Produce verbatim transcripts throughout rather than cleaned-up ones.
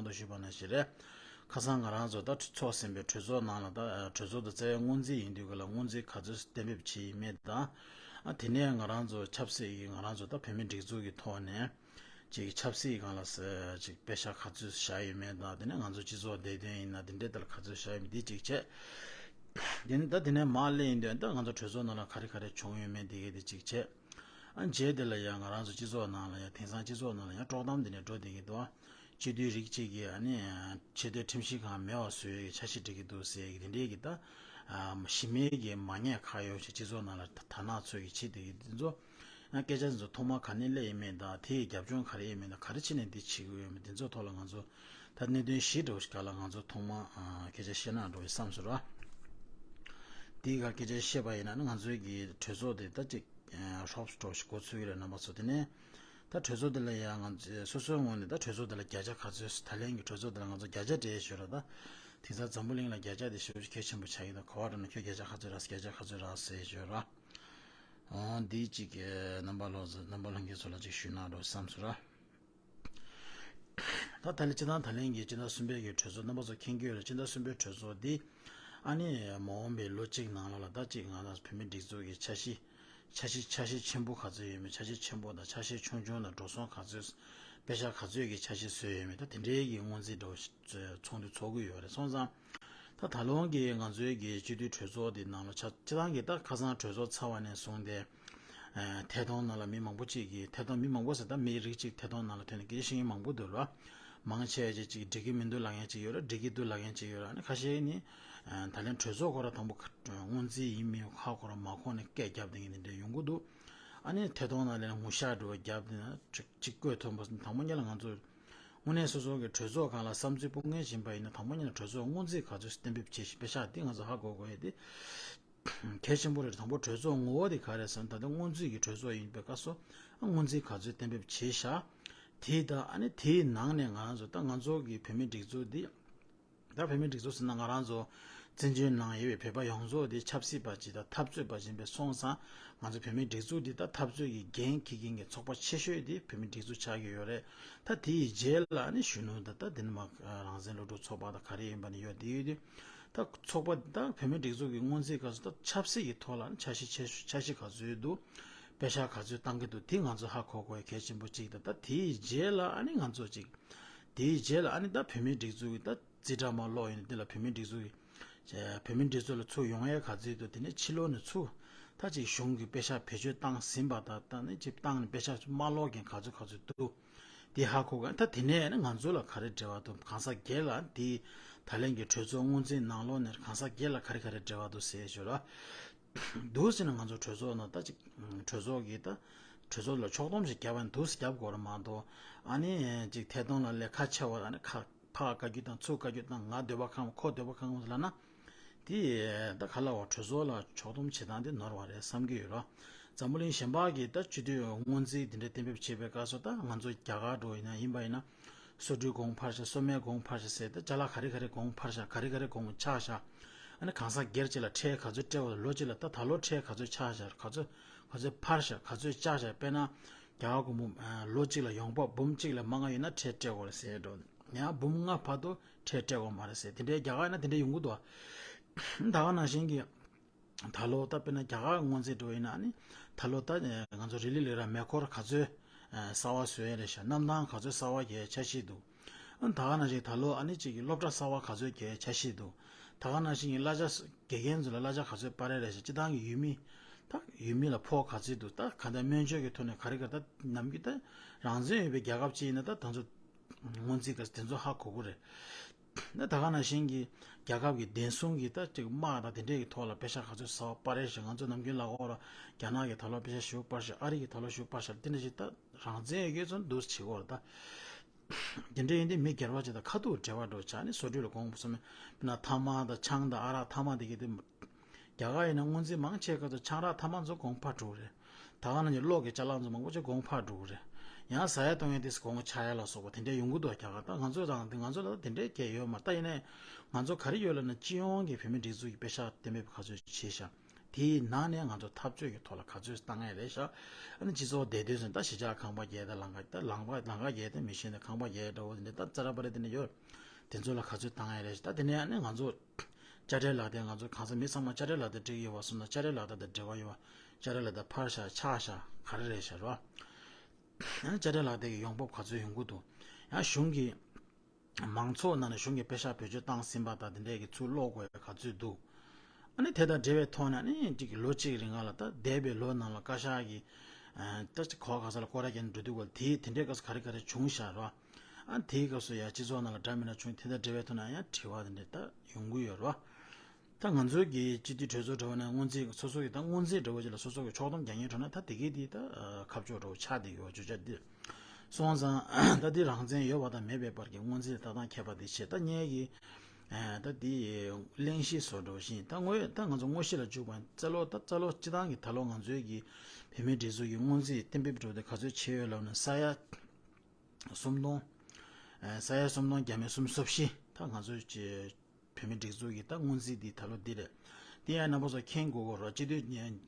དུ་ཞུས་པ་ནང་བཞིན་རེད། ཁ་སང་ང་རང་ཚོ་ད་ཚོགས་ཟིན་པའི་གྲོས་ཚོགས་ནང་ལ་ད་གྲོས་ཚོགས་དང་རྩ་བའི་སྔོན་རྩིས་ཡིན་དུས་ག་ལ་སྔོན་རྩིས་ག་ཚོད་གཏན་འབེབས་བྱས་ཡིན་མེད་དང་། ཨ་དེ་ནས་ང་རང་ཚོ་ཆབ་སྲིད་ཀྱི་ང་རང་ཚོ་ད་བོད་མི་སྒྲིག་འཛུགས་ཀྱི་ཐོག་ནས་ཅིག་ཆབ་སྲིད་སྒང་ལ་ཅིག་པེ་ཤག་ག་ཚོད་བཞག་ཡོད་མེད་དང་། དེ་ནས་ང་ཚོ་སྤྱི་ཚོགས་བདེ་དོན་ཡིན་ན་དེ་འདྲའི་ཐད་ལ་ག་ཚོད་བཞག་ཡོད་མེད་དེ་གཅིག་བྱས། དེ་ནས་ད་དེ་ནས་མར་སླེབས་ཡིན་དུས་ད་ང་ཚོ་གྲོས་ཚོགས་ནང་ལ་ག་རེ་ག་རེ་བྱུང་ཡོད་མེད་དེ་གས་དེ་གཅིག་བྱས། ཨ་རྗེས་དེ་ལ་ཡང་ང་རང་ཚོ་སྤྱི་ཚོགས་ནང་ལ་ཡང་དེང་སང་སྤྱི་ཚོགས་ནང་ལ་ཡང་དཀྲོག་གཏམ་དེ་འདྲ་འགྲོ་བསྡད་ཀྱི་འདུག། ཨ་སྤྱི་འཐུས་རིགས་གཅིག་གིས་ཨ་ནི་ཆེས་མཐོའི་ཁྲིམས་ཞིབ་ཁང་མེད་པ་བཟོ་ཡག་གི་འཆར་གཞི་སྒྲིག་གི་འདུག་ཟེར་གི་དེ་འདྲའི་གི་ད་ཨ་གཞི་མེད་ཀྱི་མ་ཉེས་ཁ་གཡོག་ཞིག་སྤྱི་ཚོགས་ནང་ལ་དར་ནག་ཚོས་གི་བྱེད་བསྡད་ཀྱི་དེ་ཚོ། ཨ་སྐད་ཆ་དེ་ཚོ་ཐོག་མ་ག་ནས་སླེབས་ཡོད་མེད་དང་དེའི་རྒྱབ་ལྗོངས་ག་རེ་ཡོད་མེད་དང་། ག་རེ་བྱས་ནས་འདི་བྱེད་དགོས་ཡོད་མེད་དེ་ཚོ་ཐོག་ལ་ང་ཚོ་ད་གནད་དོན་བཞི་འདྲ་བོ་ཞིག་སྒང་ལ་ང་ཚོ་ཐོག་མ་ཨ་སྐད་ཆ་བཤད་ན་འགྲོ་བའི་བསམ་སོང་ར། དེའི་སྒང་སྐད་ཆ་བཤད་པ་ཡིན་ན་ནི་ང་ཚོའི་གི་གྲོས་ཚོགས་དེ་ད་ཅིག་ཨ་ཧྲོབ་སི་འདྲ་བོ་ཞིག་འགོ་ཚུགས་ཀྱི་རེད་རྣམ་པ་ཚོ། དེ་ནས་ད་གྲོས་ཚོགས་དེ་ལ་ཡང་ང་ཚོ་སོ་སོའི་ངོས་ནས་ད་གྲོས་ཚོགས་དེ་ལ་བརྒྱ་ཆ་ག་ཚོད། ད་ལན་གྱི་གྲོས་ཚོགས་དེ་ལ་ང་ཚོ་བརྒྱ་ཆ་སྤྲད་ཞོར་ར། ད་དེང་སང་འཛམ་བུ་གླིང་ལ་བརྒྱ་ཆ་དེ་ཞེ་པོ་ཅིག་གལ་ཆེན་པོ་ཆགས་ཀྱི་འདུག། ག་བ་འགྲོ་ན་ཁྱོད་བརྒྱ་ཆ་ག་ཚོད་རག་ཟེར། བརྒྱ་ཆ་ག་ཚོད་རག་ཟེར་ཞོར་ར། ཨང་། འདི་གཅིག་གི་རྣམ་པ་ལྷོ་རྣམ་པ་ལྷན་རྒྱས་ཚོ་ལ་ཅིག་ཞུས་ན་འགྲོ་བསམ་སོང་ར། ད་ད་ལན་སྤྱི་བཏང་ད་ལན་གྱི་སྤྱི་ཟླ་གསུམ་པའི་གི་གྲོས་ཚོགས་རྣམ་པ་ཚོ་མཁྱེན་གྱི་ཡོད་རེད། སྤྱི་ཟླ་གསུམ་པའི་གྲོས་ཚོགས་འདི་ཨ་ནི་མ་འོངས་པའི་ལོ་གཅིག་ནང་ལོགས་ལ་ད་ཅིག་ང་རང་བོད་མི་སྒྲིག་འཛུགས་ཀྱི་འཆར་གཞི་འཆར་གཞི་འཆར་གཞི་ཆེན་པོ་ག་ཚོད་ཡོད་མེད། འཆར་གཞི་ཆེན་པོ་དང་འཆར་གཞི་ཆུང་ཆུང་དང་འགྲོ་སོང་ག་ཚོད། པེ་ཤག་ག་ཚོད་ཀྱི་འཆར་གཞི་བཟོས་ཡོད་མེད། ད་དེ་འདྲའི་གི་སྔོན་རྩིས་འདྲ་བོ་ཞིག་ཚོགས་འདུ་ཚོགས་ཀྱི་ཡོད་རེད། སོང་ཙང་ད་ད་ལོ་གི་ང་ཚོའི་གི་སྤྱི་འཐུས་གྲོས་ཚོགས་འདི་ནང་ལ་ཆ་སྤྱི་བཏང་གི་ད་ཁ་སང་གྲོས་ཚོགས་ཚར་བ་ནས་བཟུང་སྟེ་ཨ་ཐད་གཏོང་ནང་ལ་མི་མང་པོ་ཅིག་གིས་ཐད་གཏོང་མི་མང་པོ་ཟེར་ད་མི་རིགས་གཅིག་ཐད་གཏོང་ནང་ལ་ཐོན་ནས་སྐད་ཆ་བཤད་མཁན་མང་པོ་འདུག་ལ། མང་ཆེ་ཅིག་ཅིག་འགྲིག་གི་མི་འདུག་ལབ་མཁན་ཅིག་ཡོད་རེད། འགྲིག་གི་འདུག་ལབ་མཁན་ཅིག་ཡོད་རེད། ཨ་ནི་ཁ་ཤས་ནི་ཨ་ད་ལན་གྲོས་ཚོགས་ཁོ་རང་དང་པོ་སྔོན་རྩིས་ཡིན་མིན་ཧ་ཁོ་རང་མ་གོ་ནས་སྐད་བརྒྱབ་བསྡད་མཁན་དེ་འདྲ་ཡོང་གི་འདུག། ཨ་ནི་ཐད་གཏོང་ནང་ལ་ངུ་ཤག་འདྲ་བོ་བརྒྱབ་བསྡད་ན་ཅིག་ཅིག་བཀོད་ཐུབ་པ་དང་པོ་ཉིད་ལ་ང་ཚོ་དངོས་གནས་སོ་སོ་གི་གྲོས་ཚོགས་སྒང་ལ་བསམ་ཚུལ་སྤུངས་མཁན་ཡིན་པ་ཡིན་ན་དང་པོ་ཉིད་ལ་གྲོས་ཚོགས་སྔོན་རྩིས་ག་ཚོད་གཏན་འབེབས་བྱས་ཤིང་པེ་ཤག་འདི་ང་ཚོ་ཧ་གོ་དགོས་ཡ་དེ་གལ་ཆེན་པོ་རེད། དང་པོ་གྲོས་ཚོགས་ངོ་བོ་དེ་ག་རེ་ཟེར་ན་ད་ལྟ་སྔོན་རྩིས་ཀྱི་གྲོས་ཚོགས་ཡིན་པའི་སྐབས་སུ་སྔོན་རྩིས་ག་ཚོད་གཏན་འབེབས་བྱས་ཤག། དེ་དང་ཨ་ནི་དེའི་ནང་ནས་ང་རང་ཚོ་ད་ང་ཚོ་གི་བོད་མི་སྒྲིག་འཛུགས་འདི་ད་བོད་མི་སྒྲིག་འཛུགས་ཟེར་ན་ང་རང་ཚོ་བཙན་བྱོལ་ནང་ཡོད་པའི་བོད་པ་ཡོངས་རྫོགས་དེ་ཆབ་སྲིད་པ་ཅིག་དང་འཐབ་རྩོད་པ་ཅིག་ཡིན་པས་སོང་ཙང་ང་ཚོ་བོད་མི་སྒྲིག་འཛུགས་འདི་ད་འཐབ་རྩོད་ཀྱི་འགན་འཁྱེར་མཁན་གྱི་ཚོགས་པ་ཆེ་ཤོས་དེ་བོད་མི་སྒྲིག་འཛུགས་ཆགས་ཀྱི་ཡོད་རེད། ད་དེ་ཡི་རྗེས་ལ་ནི་གཞོན་ནུ་དང་ད་དེ་ནི་མ་རང་བཙན་སློབ་ཕྲུག་ཚོགས་པ་དང་ག་རེ་ཡིན་པ་ནི་ཡོད་དེ་ཡོད་དུས་ད་ཚོགས་པ་ད་བོད་མི་སྒྲིག་འཛུགས་ཀྱི་སྔོན་རྩིས་སྐབས་སུ་ད་ཆབ་སྲིད་ཀྱི་ཐོག་ལ་ནི་འཆར་གཞི་ཆེ་ཤོས་འཆར་གཞི་ག་ཚོད་འདུག། པེ་ཤག་ག་ཚོད་བཏང་གི་འདུག། དེ་ང་ཚོ་ཧ་གོ་དགོས་གལ་ཆེན་པོ་གཅིག་དང་ད་དེ་ཡི་རྗེས་ལ་ཨ་ནི་ང་ཚོ་གཅིག་དེའི་རྗེས་ལ་ཨ་ནི་ད་བོད་མིའི་སྒྲིག་འཛུགས་ཀྱི་ད་རྩིས་ཁྲ་མར་ཀློག་ཡོང་དུས་ལ་བོད་མིའི་སྒྲིག་འཛུགས་ཀྱི་བོད་མིའི་སྒྲིག་འཛུགས་ལ་ཚུར་ཡོང་ཡས་ག་ཚོད་འདུག། དེ་ནས་ཕྱི་ལོགས་ནས་ཚུར་ད་ཅིག་གཞུང་གི་པེ་ཤག་བེད་སྤྱོད་བཏང་ཟིན་པ་དང་ད་ནི་ཅིག་བཏང་ནས་པེ་ཤག་ཚུར་མ་ཀློག་མཁན་ག་ཚོད་ག་ཚོད་འདུག། དེ་ཧ་གོ་ག་ད་དེ་ནས་ཨ་ནི་ང་ཚོ་ལ་ག་རེ་འབྲེལ་བ་འདུག། གང་ཟག་སྒེར་ལ་དེ་ད་ལན་གྱི་གྲོས་ཚོགས་སྔོན་རྩིས་ནང་ལོགས་ནས་གང་ཟག་སྒེར་ལ་ག་རེ་ག་རེ་འབྲེལ་བ་འདུག་ཟེར་ཞོར་ལ། འདུག་ཟེར་ན་ང་ཚོ་གྲོས་ཚོགས་ནང་ད་ཅིག་གྲོས་ཚོགས་ཀྱི་ད་གྲོས་ཚོགས་ལ་ཕྱོགས་བསྡོམས་ཤིག་བརྒྱབ་པ་ནི་འདུག་སེ་བརྒྱབ་དགོས་རེད་མ་གཏོགས། ཨ་ནི་ཅིག་ཐད་གཏོང་ལ་ལས་ཁ་ཆེ་བ་ཨ་ནི་ཁ་ཕར་བཀའ་བཀྱོན་དང་ཚུར་བཀའ་བཀྱོན་དང་ང་འདོད་པ་ཁེངས་པ་ཁོ་འདོད་པ་ཁེངས་པ་ལབ་ན། དེ་ད་ག་ལ་བ་གྲོས་ཚོགས་ལ་ཕྱོགས་བསྡོམས་བྱེད་སྟངས་དེ་ནོར་བ་རེད་བསམ་གྱི་ཡོད་ར། འཛམ་བུ་གླིང་གཞན་པ་གི་ད་སྤྱི་འཐུས་སྔོན་རྩིས་དེ་འདྲའི་གཏན་འབེབས་བྱས་པའི་སྐབས་སུ་ད་ང་ཚོ་རྒྱ་གར་འགྲོ་ཡིན་ན་ཡིན་པ་ཡིན་ན། སོ་འབྲུའི་གོང་འཕར་ཤག། སོ་མའི་གོང་འཕར་ཤག་ཟེར་ཏེ་ཅ་ལག་ག་རེ་ག་རེ་གོང་འཕར་ཤག། ག་རེ་ག་རེ་གོང་ཆག་ཤག། ཨ་ནི་གང་ཟག་སྒེར་གཅིག་ལ་ཁྲལ་ག་ཚོད་སྤྲད་པ་དང་ལོ་གཅིག་ལ་ད་ད་ལོ་ཁྲལ་ག་ཚོད་ཆག་ཤག། ག་ཚོད་ག་ཚོད་འཕར་ཤག། ག་ཚོད་ཆག་ཤག། དཔེར་ན་རྒྱ་གར་གོང་བུ་ལོ་གཅིག་ལ་ཡོང་འབབ་འབུམ་གཅིག་ལས་མང་བ་ཡོད་ན་ཁྲལ་སྤྲད་དགོས་རེད་ཟེར་འགྲོ། ཡང་འབུམ་ལྔ་བར་དུ་ཁྲལ་སྤྲད་དགོས་མ་རེད་ཟེར། དེ་འདྲའི་རྒྱ་གར་ཡིན་ན་དེ་འདྲའི་ཡོང་གི་འདུག། ད་ག་ནང་བཞིན་གྱི། ད་ལོ་ད་དཔེར་ན་རྒྱ་གར་སྔོན་རྩིས་འགྲོ་ཡིན་ན་ནི་ད་ལོ་ད་ང་ཚོ་རི་ལི་ལི་ར་མེ་འཁོར་ག་ཚོད་གསར་བ་བཟོས་ཡ་རེད་ཤག། གནམ་ཐང་ག་ཚོད་གསར་བ་རྒྱག་འཆར་གཞི་འདུག། ད་ག་ནང་བཞིན་ད་ལོ་ཨ་ནི་གཅིག་གི་སློབ་གྲྭ་གསར་བ་ག་ཚོད་རྒྱག་འཆར་གཞི་འདུག། ད་ག་ནང་བཞིན་གྱི་གླ་ཆ་དགེ་རྒན་ཚོ་ལ་གླ་ཆ་ག་ཚོད་སྤར་ཡ་རེད་ཤག། སྤྱི་བཏང་གི་ཡུལ་མི་ད་ཡུལ་མི་ལ་ཕོགས་ག་ཚོད་འདུག། ད་ག་འདྲ་སྨན་བཅོས་ཀྱི་ཐོག་ནས་ག་རེ་ག་རེ་ད་ནམ་རྒྱུན་ད་རང་བཙན་ཡོད་པའི་རྒྱལ་ཁབ་ཅིག་ཡིན་ན་ད་དང་ཚོ་སྔོན་རྩིས་ག་དེ་ཚོ་ཧ་གོ་གི་རེད། ད་ད་ག་ནང་བཞིན་གྱི་རྒྱལ་ཁབ་ཀྱི་བདེན་སྲུང་གི་ད་ཅིག་དམག་དང་དེ་འདྲས་ཀྱི་ཐོག་ལ་པེ་ཤག་ག་ཚོད་གསར་པ་སྤར་རེད་ཤག། ང་ཚོ་ནམ་རྒྱུན་ལབ་ཀྱི་ཡོད་རེད། རྒྱ་ནག་གིས་ད་ལོ་པེ་ཤག་ཞེ་པོ་སྤར་ཤག། ཨ་རི་གིས་ད་ལོ་ཞེ་པོ་སྤར་ཤག། དེ་འདྲ་ཞིག་ད་རང་བཙན་ཡོད་མཁན་ཚོ་འདུག་སེ་བྱེད་ཀྱི་ཡོད་རེད་ད། དེ་འདྲ་ཡིན་དུས་མི་སྒེར་པ་ཅིག་དང་ཁ་ཐུག་འབྲེལ་བ་འགྲོ་ཆགས་ནས་སོ་འབྲུ་ལ་གོང་བུ་སོ་མའི་དཔེར་ན་ཐ་མག་དང་ཆང་དང་ཨ་རག་ཐ་མག་དེ་གི་དེ། རྒྱ་གར་ཡིན་ན་སྔོན་རྩིས་མང་ཆེ་ག་ཚོད་ཆང་རག་ཐ་མག་ཚོ་གོང་འཕར་འགྲོ་གི་རེད། ད་ག་ནང་བཞིན་གློག་གི་ཅ་ལག་ཚོ་མང་པོ་ཅིག་གོང་འཕར་འགྲོ་གི་རེད། ཡང་ཟ་ཡ་བཏུང་ཡ་དེ་གོང་ཆག་ཡ་ལ་སོགས་པ་དེ་འདྲས་ཡོང་གི་འདུག། རྒྱ་གར་ད་ང་ཚོ་རང་དེ་ང་ཚོ་ལ་ད་དེ་འདྲས་གལ་ཡོད་མ་རེད། ད་ཡིན་ནའི་ང་ཚོ་ག་རེ་ཡོད་ལབ་ན་སྤྱི་ཡོངས་ཀྱི་བོད་མི་སྒྲིག་འཛུགས་ཀྱི་པེ་ཤག་གཏན་འབེབས་ག་ཚོད་བྱས་ཤག། དེའི་ནང་ནས་ང་ཚོ་འཐབ་རྩོད་ཀྱི་ཐོག་ལ་ག་ཚོད་བཏང་ཡས་རེད་ཤག་ཨ་ནི་སྤྱི་ཚོགས་བདེ་དོན་ཟེར་ད་གཞིས་ཆགས་ཁང་པ་བརྒྱད་དང་ལམ་ཁ་ད་ལམ་ཁ་ལམ་ཁ་བརྒྱད་དེ་མི་ཤེས་ནས་ཁང་པ་བརྒྱད་འདྲ་བོ་དེ་འདྲ་ད་རྩ་ར་པ་རེ་དེ་འདྲ་ཡོད། དེ་ཚོ་ལ་ག་ཚོད་བཏང་ཡས་རེད་ཤག་ད་དེ་ནས་ཨ་ནི་ང་ཚོ་དཔྱ་ཁྲལ་ལག་དེབ་ང་ཚོ་གང་ས་མི་ཚང་མ་དཔྱ་ཁྲལ་ལག་དེབ་སྤྲད་ཀྱི་ཡོད་པ་སོང་ན་དཔྱ་ཁྲལ་ལག་དེབ་དང་འབྲེལ་བ་ཡོད་པ་དཔྱ་ཁྲལ་ལག་དེབ་ཕར་བཞག་ཕྱག་བཞག་ག་རེ་རེད་ཤག་རོ། ཨ་ནི་དཔྱ་ཁྲལ་ལག་དེབ་ཀྱི་ཡོང་འབབ་ག་ཚོད་ཡོང་གི་འདུག་ཡང་གཞུང་གི་མང་ཚོགས་ནང་ནས་གཞུང་གི་པེ་ཤག་བེད་སྤྱོད་བཏང་ཟིན་པ་དང་དེ་འདྲས་ཀྱི་ཚུར་སློག་དགོས་ཡ་ག་ཚོད་འདུག་ཨ་ནི་དེ་དང་འབྲེལ་བའི་ཐོག་ནས་ཨ་ནི་ཅིག་ལོ་གཅིག་རིང་ལ་ད་འདས་པའི་ལོ་ནང་ལ་བཀའ་ཤག་གིས་ད་ཅིག་གོ་བ་ག་ས་ལ་སྐོར་ར་རྒྱག་ནས་འགྲོ་དུས་སྐབས་དེའི་དེ་འདྲའི་སྐབས་སུ་ག་རེ་ག་རེ་བྱུང་ཤག་རོ། ཨ་དེའི་སྐབས་སུ་ཡ་སྤྱི་ཚོགས་ནང་ལ་འདྲ་མི་འདྲ་བྱུང་དེ་དང་འབྲེལ་བའི་ཐོག་ནས་ཡང་དྲི་བ་དེ་འདྲས་ད་ཡོང་གི་ཡོད་རོ། ད་ང་ཚོའི་གི་སྤྱི་འཐུས་གྲོས་ཚོགས་འདྲ་བོ་ནས་སྔོན་རྩིས་སོ་སོ་གི་ད་སྔོན་རྩིས་འདྲ་བོ་ཅིག་ལ་སོ་སོ་གི་ཕྱོགས་བསྡོམས་རྒྱག་མཁན་འགྲོ་ན་ད་དེ་གའི་དེ་ད་ཁ་ཕྱོགས་འདྲ་བོ་ཆགས་བསྡད་ཡོད་བརྗོད་བྱ་འདི་སོང་ཙང་ད་འདི་རང་བཙན་ཡོད་པ་དང་མེད་པའི་བར་གྱི་སྔོན་རྩིས་ལྟ་སྟངས་ཁྱད་པར་འདི་བྱེད་ད་ངས་གི་ད་འདི་གླེང་གཞི་བཟོ་འདྲ་བོ་བཞིན་ད་དངོས་ད་ང་ཚོ་དངོས་གཞི་ལ་འཇུག་པ་རྩ་ལོ་ད་རྩ་ལོ་སྤྱི་བཏང་གི་ད་ལོ་ང་ཚོའི་གི་བོད་མིའི་སྒྲིག་འཛུགས་ཀྱི་སྔོན་རྩིས་གཏན་འབེབས་འགྲོ་དེ་ག་ཚོད་བྱས་ཡོད་ལབ་ན་ས་ཡ་སུམ་སྟོང་། ས་ཡ་སུམ་སྟོང་བརྒྱ་མེད་སུམ་ཅུ་སོ་བཞི་ད་ང་ཚོ་བོད་མི་སྒྲིག་འཛུགས་ཀྱི་ད་སྔོན་རྩིས་འདི་ད་ལོ་འདི་རེད། དེ་ཡང་རྣམ་པ་ཚོ་མཁྱེན་དགོས་ཀྱི་རེད།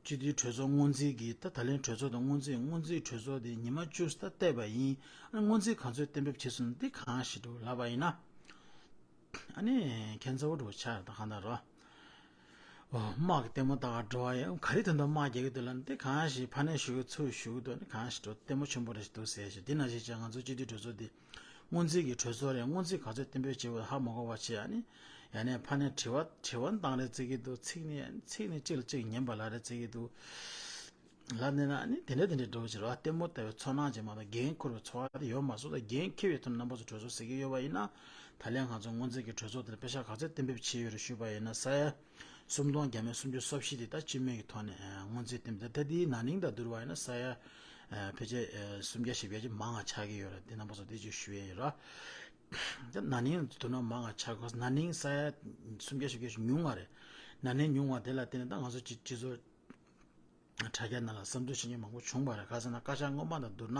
སྤྱི་འཐུས་སྤྱི་འཐུས་གྲོས་ཚོགས་སྔོན་རྩིས་ཀྱི་ད་ད་ལན་གྲོས་ཚོགས་དང་སྔོན་རྩིས་སྔོན་རྩིས་གྲོས་ཚོགས་དེ་ཉི་མ་བཅུ་ད་བལྟས་པ་ཡིན། སྔོན་རྩིས་ག་ཚོད་གཏན་འབེབས་བྱས་སོང་འདི་གང་ཞིག་འདུག་ལབ་པ་ཡིན་ན། ཨ་ནི་ཁྱད་མཚར་པོ་འདྲ་བོ་ཆགས་ད་གང་ལྟར་རོ། ཨོ་དམག་གི་ལྟད་མོ་ལྟ་ག་འགྲོ་བ་ཡང་ག་རེ་དོན་དག་དམག་རྒྱག་གི་འདུག་ལབ་ན་དེ་གང་ཞིག་ཕ་ནས་ཞུ་གི་ཚུར་ཞུ་གི་འདུག་ནི་གང་ཞིག་འགྲོ་ལྟད་མོ་ཆེན་པོ་རེ་ཞིག་འདུག་ཟེར་ཞིག་དེ་ནང་བཞིན་བྱས་ང་ཚོ་སྤྱི་འཐུས་གྲོས་ཚོགས་འདི་སྔོན་རྩིས་ཀྱི་གྲོས་ཚོགས་རེད། སྔོན་རྩིས་ག་ཚོད་གཏན་འབེབས་བྱས་པ་ཧ་མ་གོ་བ་བྱས་ཨ་ནི་ཡང་ནས་ཕ་ནས་དྲི་བ་དྲི་བ་བཏང་རེ་བརྩི་གི་འདུག་ཚིག་ནི་ཚིག་ནི་གཅིག་ལ་གཅིག་ཉན་པ་ལ་རེ་བརྩི་གི་འདུག་ལབ་ནས་ན་ཨ་ནི་དེ་འདྲ་དེ་འདྲ་འགྲོ་བྱེད་རོགས་ལྟད་མོ་ལྟ་བའི་ཚོར་སྣང་ཅན་མ་གཏོགས་འགན་འཁུར་བའི་ཚོར་བ་དེ་ཡོད་མ་སོང་། ད་འགན་འཁྱེར་བའི་ཐོག་ནས་རྣམ་པ་ཚོ་གྲོས་ཚོགས་ཟེར་གྱི་ཡོད་པ་ཡིན་ན་ད་ལན་ང་ཚོ་སྔོན་རྩིས་ཀྱི་གྲོས་ཚོགས་དེར་པེ་ཤག་ག་ཚོད་གཏན་འབེབས་བྱས་ཡོད་རེད་ཞུས་པ་ཡིན་ན་ས་ཡ་སུམ་སྟོང་བརྒྱ་མེད་སུམ་ཅུ་སོ་བཞི་དེ་ད་སྤྱི་མོས་ཀྱི་ཐོག་ནས་སྔོན་རྩིས་གཏན་འབེབས་ད་དེའི་ན་ནིང་དང་བསྡུར་བ་ཡིན་ན་ས་ཡ་ཕལ་ཆེར་སུམ་བརྒྱ་བཞི་བརྒྱ་ཅིག་མང་བ་ཆགས་ཀྱི་ཡོད་རེད། དེ་རྣམ་པ་ཚོ་དེ་ཅིག་ཞུ་ཡས་ཡོད་ར། ད་ན་ནིང་བསྡུར་ན་མང་བ་ཆགས་ཀྱི་ན་ནིང་ས་ཡ་སུམ་བརྒྱ་བཞི་བརྒྱ་ཞིག་ཉུང་བ་རེད། ན་ནིང་ཉུང་བ་དེ་ལ་བརྟེན་ནས་ད་ང་ཚོ་སྤྱི་སྤྱི་ཚོགས་དྲ་རྒྱ་ནང་ལ་བསམ་ཚུལ་བྱེད་མཁན་མང་པོ་བྱུང་བ་རེད། ག་ཟེར་ན་བཀའ་ཤག་སྔོན་མ་དང་བསྡུར་ན་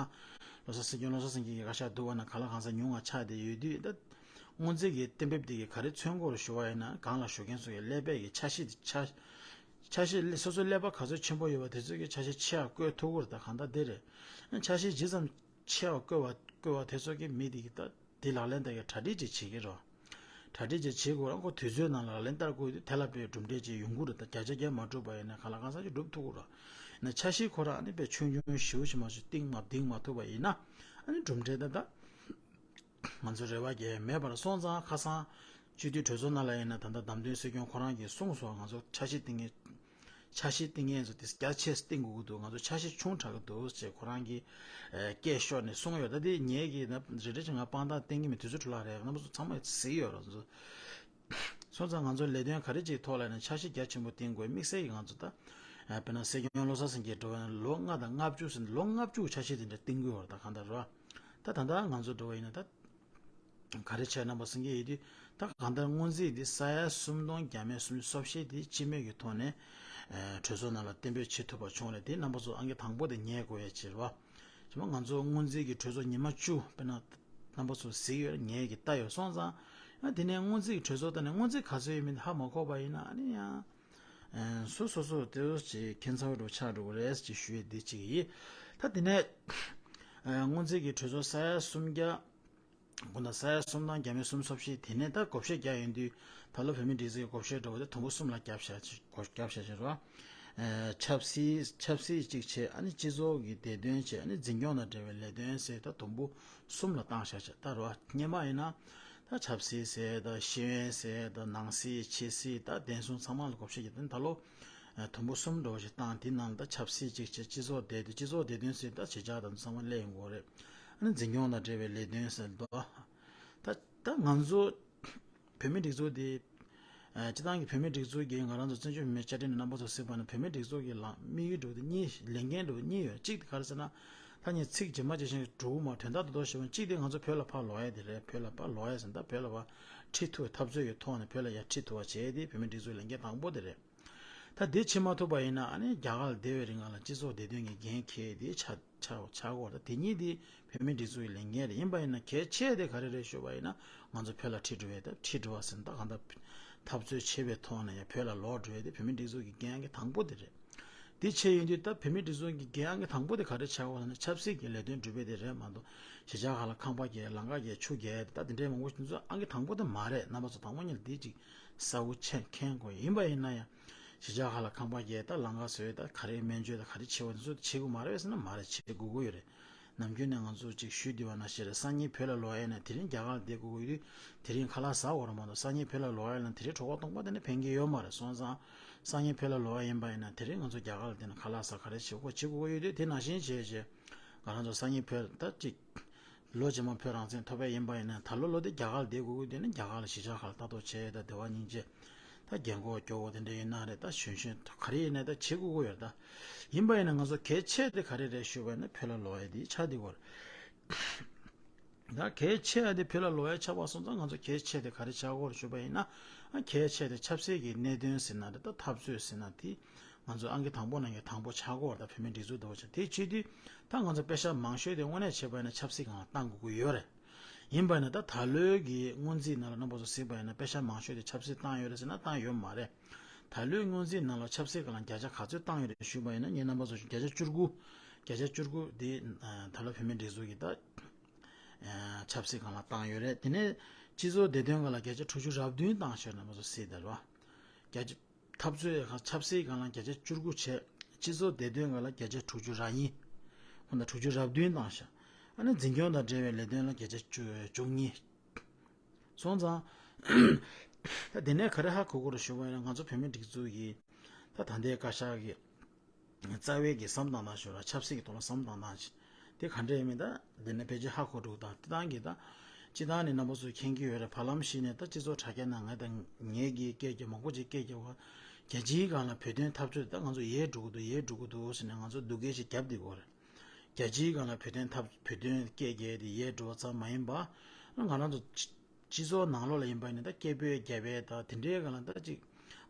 བློ་བཟང་སེང་གེ་བློ་བཟང་སེང་གེ་གི་བཀའ་ཤག་བསྡུར་བ་ན་གང་ལ་གང་འཚམ་ཉུང་བ་ཆགས་བསྡད་ཡོད་དུས་ད་སྔོན་རྩིས་ཀྱི་གཏན་འབེབས་དེ་གི་ག་རེ་མཚོན་དགོས་རེད་ཞུ་བ་ཡིན་ན་སྒང་ལ་བཞུགས་མཁན་ཚོ་གི་ཀླད་པའི་གི་འཆར་གཞི་དེ་འཆར་འཆར་གཞི་སོ་སོའི་ཀླད་པ་ག་ཚོད་ཆེན་པོ་ཡོད་པ་དེ་ཚོ་གི་འཆར་གཞི་ཆེ་བ་བཀོད་ཐུབ་ཀྱི་རེད། ད་གང་ལྟར་དེ་རེད། འཆར་གཞི་ཇི་ཙམ་ཆེ་བ་བཀོད་པ་བཀོད་པ་དེ་ཚོ་གི་མི་དེ་གི་ད་དེ་ལག་ལེན་བསྟར་གི་གྲ་སྒྲིག་ཅིག་བྱེད་ཀྱི་རོ། གྲ་སྒྲིག་ཅིག་བྱེད་དགོས་ར་ཁོ་དུས་ཚོད་ནང་ལག་ལེན་བསྟར་དགོས་དུས་དེ་ལ་དཔེ་གྲུབ་འབྲས་ཅིག་ཡོང་གི་རེད། ད་བརྒྱ་ཆ་བརྒྱ་མ་འགྲུབ་པ་ཡིན་ན་གང་ལ་གང་འཚམ་ཅིག་འགྲུབ་ཐུབ་ཀྱི་རོ། ན་འཆར་གཞི་ཁོ་རང་ནི་དཔེ་ཆུང་ཆུང་ཞེ་པོ་ཅིག་མ་ཞིག་གཏིང་མ་གཏིང་མ་ཐུབ་པ་ཡིན་ན་ཨ་ནི་གྲུབ་འབྲས་ད་ད་ང་ཚོ་རེ་བ་རྒྱག་ཡ་མེད་པར་སོང་ཙང་ཁ་སང་སྤྱི་འཐུས་གྲོས་ཚོགས་ནང་ལ་ཡིན་ན་ད་ལྟ་བདམས་ཐོན་སྲིད་སྐྱོང་ཁོ་རང་གིས་གསུངས་སོང་། ང་ཚོ་འཆར་གཞི་བཏིང་ངེས། འཆར་གཞི་བཏིང་མཁན་ཚོ་དེ་རྒྱ་ཆེ་བཏིང་དགོས་ཀྱི་འདུག་ང་ཚོ་འཆར་གཞི་ཆུང་དྲགས་ཀྱི་འདུག་ཅེས་ཁོ་རང་གིས་ཨ་སྐད་ཤོར་ནས་གསུངས་ཡོད། ད་དེ་ངས་ཀྱིས་ན་རེ་རེ་བཞིན་ང་དཔང་རྟགས་བསྟན་གྱི་མེད། དུས་ཚོད་འཕྲོ་བརླག་རེད། རྣམ་པ་ཚོ་ཚང་མས་གཟིགས་ཡོད་རེད། ང་ཚོ་སོང་ཙང་ང་ཚོ་ལས་དོན་ག་རེ་ཅིག་ཐོག་ལ་ནས་འཆར་གཞི་རྒྱ་ཆེན་པོ་བཏིང་དགོས། དམིགས་བསལ་གྱིས་ང་ཚོ་ད་ཨ་དཔེར་ན་སྲིད་སྐྱོང་བློ་བཟང་སེང་གེ་འགྲོ་བའི་ལོ་ལྔ་དང་ལྔ་བཅུ་ཟིན་ལོ་ལྔ་བཅུ་འཆར་གཞི་དེ་འདྲ་བཏིང་དགོས་བར་ད་གང་ལྟར་རེད། ད་ད་ལྟ་ང་ཚོ་འགྲོ་བ་ཡིན་ན་ད། ག་རེ་བྱས་རྣམ་པ་སེང་གེ་ཡིན་དུས་ད་གང་ལྟར་སྔོན་རྩིས་འདི་ས་ཡ་སུམ་སྟོང་བརྒྱ་མེད་སུམ་ཅུ་སོ་བཞི་འདི་སྤྱི་མོས་ཀྱི་ཐོག་ནས་ཨ་གྲོས་ཚོགས་ནང་ལ་གཏན་འབེབས་བྱེད་ཐུབ་པ་བྱུང་རེད། དེ་རྣམ་པ་ཚོ་ཨང་ཀི་དང་པོ་དེ་ཉན་དགོས་ཡ་ཅིག་རེད་བ། བྱས་ན་ང་ཚོ་སྔོན་རྩིས་ཀྱི་གྲོས་ཚོགས་ཉི་མ་བཅུ་དཔེར་ན་རྣམ་པ་ཚོ་གཟིགས་ཡོད་ངས་ཀྱི་ལྟ་ཡོད་སོང་ཙང་ཨ་དེ་ནས་སྔོན་རྩིས་ཀྱི་གྲོས་ཚོགས་ད་ནས་སྔོན་རྩིས་ག་ཚོད་ཡོད་མིན་ཧ་མ་གོ་བ་ཡིན་ན་ཨ་ནི་ཡང་ཨ་སོ་སོ་སོ་དེ་ཅིག་ཁྱད་མཚར་བོ་ཆགས་འགྲོ་གི་རེད་ཅེས་ཞུ་ཡས་འདི་གཅིག་ཡིན། ད་དེ་ནས་ཨ་སྔོན་རྩིས་ཀྱི་གྲོས་ཚོགས་ས་ཡ་སུམ་བརྒྱ། དགུང་ཟླ་ས་ཡ་སུམ་སྟོང་བརྒྱ་མེད་སུམ་ཅུ་སོ་བཞི་དེ་ནས་ད་བགོ་བཤའ་རྒྱག་ཡོང་དུས་ད་ལོ་བོད་མི་སྒྲིག་འཛུགས་ཀྱི་བགོ་བཤའ་འགྲོ་བ་དེ་དུམ་བུ་གསུམ་ལ་བརྒྱབ་བཞག་ཅིག་བགོ་བརྒྱབ་བཞག་ཅིག་རོ། ཨེ་ཆབ་སྲིད་ཆབ་སྲིད་གཅིག་བྱས་ཨ་ནི་སྤྱི་ཚོགས་ཀྱི་བདེ་དོན་བྱས་ཨ་ནི་འཛིན་སྐྱོང་དང་འབྲེལ་བའི་ལས་དོན་ཟེར་ད་དུམ་བུ་གསུམ་ལ་བཏང་བཞག་ཅིག་ད་རོ་སྔོན་མ་ཡིན་ན་ད་ཆབ་སྲིད་ཟེར་ད་ཤེས་ཡོན་ཟེར་ད་ནང་སྲིད་ཕྱི་སྲིད་ད་བདེན་སྲུང་ཚང་མ་ལ་བགོ་བཤའ་རྒྱག་དེ་ད་ལོ། དུམ་བུ་གསུམ་འགྲོ་བ་ཞིག་བཏང་དེ་ནང་ད་ཆབ་སྲིད་ཅིག་བྱས་སྤྱི་ཚོགས་བདེ་སྡུག་སྤྱི་ཚོགས་བདེ་དོན་ཟེར་ད་བྱེད་བྱ་དང་ཚང་མ་སླེབས་ཡོང་གི་རེད། ཨ་ནི་འཛིན་སྐྱོང་དང་འབྲེལ་བའི་ལས་དོན་ཟེར་ད། ད་ད་ང་ཚོ་བོད་མི་སྒྲིག་འཛུགས་དེ་སྤྱི་བཏང་གི་བོད་མི་སྒྲིག་འཛུགས་ཀྱིས་ང་རང་ཚོ་བཙན་བྱོལ་བོད་མིའི་བཅའ་ཁྲིམས་ནས་རྣམ་པ་ཚོ་གཟིགས་པ་ན་བོད་མི་སྒྲིག་འཛུགས་ཀྱི་ལམ་དམིགས་ཡུལ་འགྲོ་དེ་གཉིས་ལས་འགན་འགྲོ་དེ་གཉིས་ཡོད། གཅིག་དེ་ག་རེ་ཟེར་ན་ད་ངས་ཚིག་ཇི་མ་ཇི་བཞིན་འགྲོ་གི་མ་དོན་དག་ཏུ་ཏོ་ཞེས་པ་གཅིག་དེ་ང་ཚོ་བོད་ལ་ཕར་ལོག་ཡ་དེ་རེད། བོད་ལ་ཕར་ལོག་ཡ་ཟེར་ད་བོད་ལ་ཕར་ཁྲིད་ཐུབ་པའི་འཐབ་རྩོད་ཀྱི་ཐོག་ནས་བོད་ལ་ཡར་ཁྲིད་ཐུབ་པ་བྱས་ཏེ་བོད་མི་སྒྲིག་འཛུགས་ལས་འགན་དང་པོ་དེ་རེད། ད་དེ་བྱེད་མ་ཐུབ་པ་ཡིན་ན་ཨ་ནི་རྒྱ་གར་ལ་བསྡད་པའི་རིང་ལ་སྤྱི་ཚོགས་བདེ་དོན་གྱི་འགན་འཁྱེར་དེ་ཆགས་ཆགས་དགོས། ད་དེ་གཉིས་དེ་བོད་མི་སྒྲིག་འཛུགས་ཀྱི་ལས་འགན་རེད། ཡིན་པ་ཡིན་ན་གལ་ཆེ་དེ་ག་རེ་རེད་ཞུས་པ་ཡིན་ན་ང་ཚོ་བོད་ལ་ཁྲིད་འགྲོ་བའི་ད་ཁྲིད་འགྲོ་བ་ཟེར་ན་ད་གང་ལྟར་ འཐབ་རྩོད་ཆེ་བའི་ཐོག་ནས་ཡང་བོད་ལ་ལོག་འགྲོ་ཡ་དེ་བོད་མིའི་སྒྲིག་འཛུགས་ཀྱི་འགན་ཨང་ཀི་དང་པོ་དེ་རེད། དེ་བྱས་ཡོང་དུས་ད་བོད་མིའི་སྒྲིག་འཛུགས་ཀྱི་འགན་ཨང་ཀི་དང་པོ་དེ་ག་རེ་ཆགས་ཡོད་ཟེར་ན་ཆབ་སྲིད་ཀྱི་ལས་དོན་སྒྲུབ་པ་དེ་རེད་མ་གཏོགས་གཞིས་ཆགས་ཁག་ལ་ཁང་པ་རྒྱག་ལམ་ཁ་རྒྱག་ཆུ་རྒྱག་ད་དེ་འདྲའི་མང་པོ་ཞིག་ཚོ་ཨང་ཀི་དང་པོ་དེ་མ་རེད། རྣམ་པ་ཚོ་དང་པོ་ཉིད་ལ་དེ་ཅིག་གསལ་བོ་ཆེ་མཁྱེན་དགོས། ཡིན་པ་ཡིན་ན་ཡང་གཞིས་ཆགས་ཁག་ལ་ཁང་པ་རྒྱག་ད་ལམ་ཁ་བཟོས་ད་ག་རེ་སྨན་བཅོས་ད་ག་རེ་བྱེད་པ་དེ་ཚོ་བྱེད་དགོས་མ་རེད་ཟེར་ན་མ་རེད། བྱེད་དགོས་ཀྱི་ཡོད་རེད། ནམ་རྒྱུན་ནས་ང་ཚོ་ཅིག་ཞུས་བསྡད་པ་ནང་བཞིན་རེད། སང་ཉིན་བོད་ལ་ལོག་ཡ་ན་དེ་རིང་རྒྱ་གར་ལ་བསྡད་དགོས་ཀྱི་ཡོད་དུས་དེ་རིང་ཁ་ལག་ཟ་དགོས་རེད་མ་གཏོགས་སང་ཉིན་བོད་ལ་ལོག་ཡ་ན་དེ་རིང་གྲོད་ཁོག་སྟོང་པ་དེ་ནས་ཕན་གྱི་ཡོད་མ་རེད། སོང་ཙང་སང་ཉིན་བོད་ལ་ལོག་ཡ་ཡིན་པ་ཡིན་ན་དེ་རིང་ང་ཚོ་རྒྱ་གར་ལ་བསྡད་ན་ཁ་ལག་ཟ་ག་རེ་བྱེད་དགོས་བྱེད་དགོས་ཀྱི་ཡོད་དུས་དེ་ནང་བཞིན་བྱས་བྱས་ང་རང་ཚོ་སང་ཉིན་བོད་ད་ཅིག་ལོ་རྗེས་མ་བོད་རང་བཙན་ཐོབ་པ་ཡིན་པ་ཡིན་ན་ད་ལོ་ལོ་དེ་རྒྱ་གར་ལ་བསྡད་དགོས་ཀྱི་ཡོད་དུས་ན་རྒྱ་གར་ལ་གཞིས་ཆགས་ཁག་ལ་ལྟ་རྟོག་བྱས་ད་བདེ་བ་སྙིང་རྗེ། ད་རྒན་གོག་སྐྱོ་བོ་དེ་འདྲ་ཡིན་ན་རེད། ད་གཞོན་གཞོན་ག་རེ་ཡིན་ན་ད་བྱེད་དགོས་ཀྱི་ཡོད་རེད། ད་ཡིན་པ་ཡིན་ན་ང་ཚོ་གལ་ཆེ་དེ་ག་རེ་རེད་ཞུས་པ་ཡིན་ན་བོད་ལ་ལོག་ཡ་དེ་ཆགས་བསྡད་ཀྱི་ཡོད་རེད། ད་གལ་ཆེ་ཡ་དེ་བོད་ལ་ལོག་ཡ་ཆགས་པ་སོང་ཙང་ང་ཚོ་གལ་ཆེ་དེ་ག་རེ་ཆགས་ཀྱི་ཡོད་རེད་ཞུས་པ་ཡིན་ན་གལ་ཆེ་དེ་ཆབ་སྲིད་ཀྱི་གནད་དོན་ཟེར་ན་རེད། ད་འཐབ་རྩོད་ཟེར་ན་དེ་ང་ཚོ་ཨང་ཀི་དང་པོ་ནང་གི་དང་པོ་ཆགས་ཀྱི་ཡོད་རེད། ད་བོད་མིའི་སྒྲིག་འཛུགས་འདྲ་བོ་ཆགས་དེ་བྱེད་དུས་ད་ང་ཚོ་པེ་ཤག་མང་ཤོས་དེ་དངོས་གནས་བྱས་པ་ཡིན་ན་ཆབ་སྲིད་སྒང་ལ་བཏང་དགོས་ཀྱི་ཡོད་རེད། ཡིན་པ་ཡིན་ན་ད་ད་ལོའི་གི་སྔོན་རྩིས་ནང་ལ་རྣམ་པ་ཚོ་གཟིགས་པ་ཡིན་ན་པེ་ཤག་མང་ཤོས་དེ་ཆབ་སྲིད་བཏང་ཡོད་རེད་ཟེར་ན་བཏང་ཡོད་མ་རེད། ད་ལོའི་སྔོན་རྩིས་ནང་ལ་ཆབ་སྲིད་སྒང་ལ་བརྒྱ་ཆ་ག་ཚོད་བཏང་ཡོད་རེད་ཞུས་པ་ཡིན་ན་ངས་རྣམ་པ་ཚོ་བརྒྱ་ཆ་བཅུ་དགུ། བརྒྱ་ཆ་བཅུ་དགུ་དེ་ད་ལོ་བོད་མིའི་སྒྲིག་འཛུགས་ཀྱི་ད་ཆབ་སྲིད་སྒང་ལ་བཏང་ཡོད་རེད། དེ་ནས་སྤྱི་ཚོགས་བདེ་དོན་སྒང་ལ་བརྒྱ་ཆ་དྲུག་ཅུ་རེ་བདུན་བཏང་ཤག་རྣམ་པ་ཚོ་གཟིགས་དང་རེད་བ། བརྒྱ་ཆ་འཐབ་རྩོད་ཁང་ཆབ་སྲིད་སྒང་ལ་བརྒྱ་ཆ་བཅུ་དགུ་བྱས། སྤྱི་ཚོགས་བདེ་དོན་སྒང་ལ་བརྒྱ་ཆ་དྲུག་ཅུ་རེ་གཉིས། ཁོང་དང་དྲུག་ཅུ་རེ་བདུན་བཏང་ཤག་ཨ་ནི་འཛིན་སྐྱོང་དང་འབྲེལ་བའི་ལས་དོན་ལ་བརྒྱ་ཆ་བཅུ་བཅུ་གཉིས། སོང་ཙང་། ད་དེ་ནས་ག་རེ་ཧ་གོ་དགོས་རེད་ཞུ་བ་ཡིན་ན་ང་ཚོ་བོད་མིའི་སྒྲིག་འཛུགས་ཀྱིས་ད་ད་ལྟའི་བཀའ་ཤག་གི་རྩ་བའི་གི་བསམ་སྟངས་དང་ཞུ་ར་ཆབ་སྲིད་ཀྱི་ཐོག་ལ་བསམ་སྟངས་དང་ཞིག་དེ་ག་འདྲ་ཡིན་མིན་ད་འདི་ནས་ཕལ་ཆེར་ཧ་གོ་འགྲོ་གི། ད་དེ་དང་གི་ད་སྤྱི་བཏང་ནས་རྣམ་པ་ཚོས་མཁྱེན་གྱི་ཡོད་རེད། བར་ལམ་ཞིག་ནས་ད་སྤྱི་ཚོགས་དྲ་རྒྱ་ནང་ང་དང་ངེད་ཀྱི་སྐད་རྒྱག་མང་པོ་ཅིག་སྐད་རྒྱག་པ་རྒྱལ་སྤྱིའི་སྒང་ལ་བོད་དོན་འཐབ་རྩོད་ད་ང་ཚོ་ཡལ་འགྲོ་གི་འདུག་ཡལ་འགྲོ་གི་འདུག་ཟེར་ནས་ང་ཚོ་སྡུག་སྐད་ཞིག་བརྒྱབ་བསྡད་ཀྱི་ཡོད་རེད། རྒྱལ་སྤྱིའི་སྒང་ལ་བོད་དོན་འཐབ་བོད་དོན་སྐད་རྒྱག་དེ་ཡལ་འགྲོ་བ་ཙམ་མ་ཡིན་པ། ང་རང་ཚོ་སྤྱི་སྤྱི་ཚོགས་ནང་ལོགས་ལ་ཡིན་པ་ཡིན་ན་ད་སྐད་འབོད་རྒྱབ་པའི་ད་དེ་འདྲའི་སྒང་ལ་ད་ཅིག་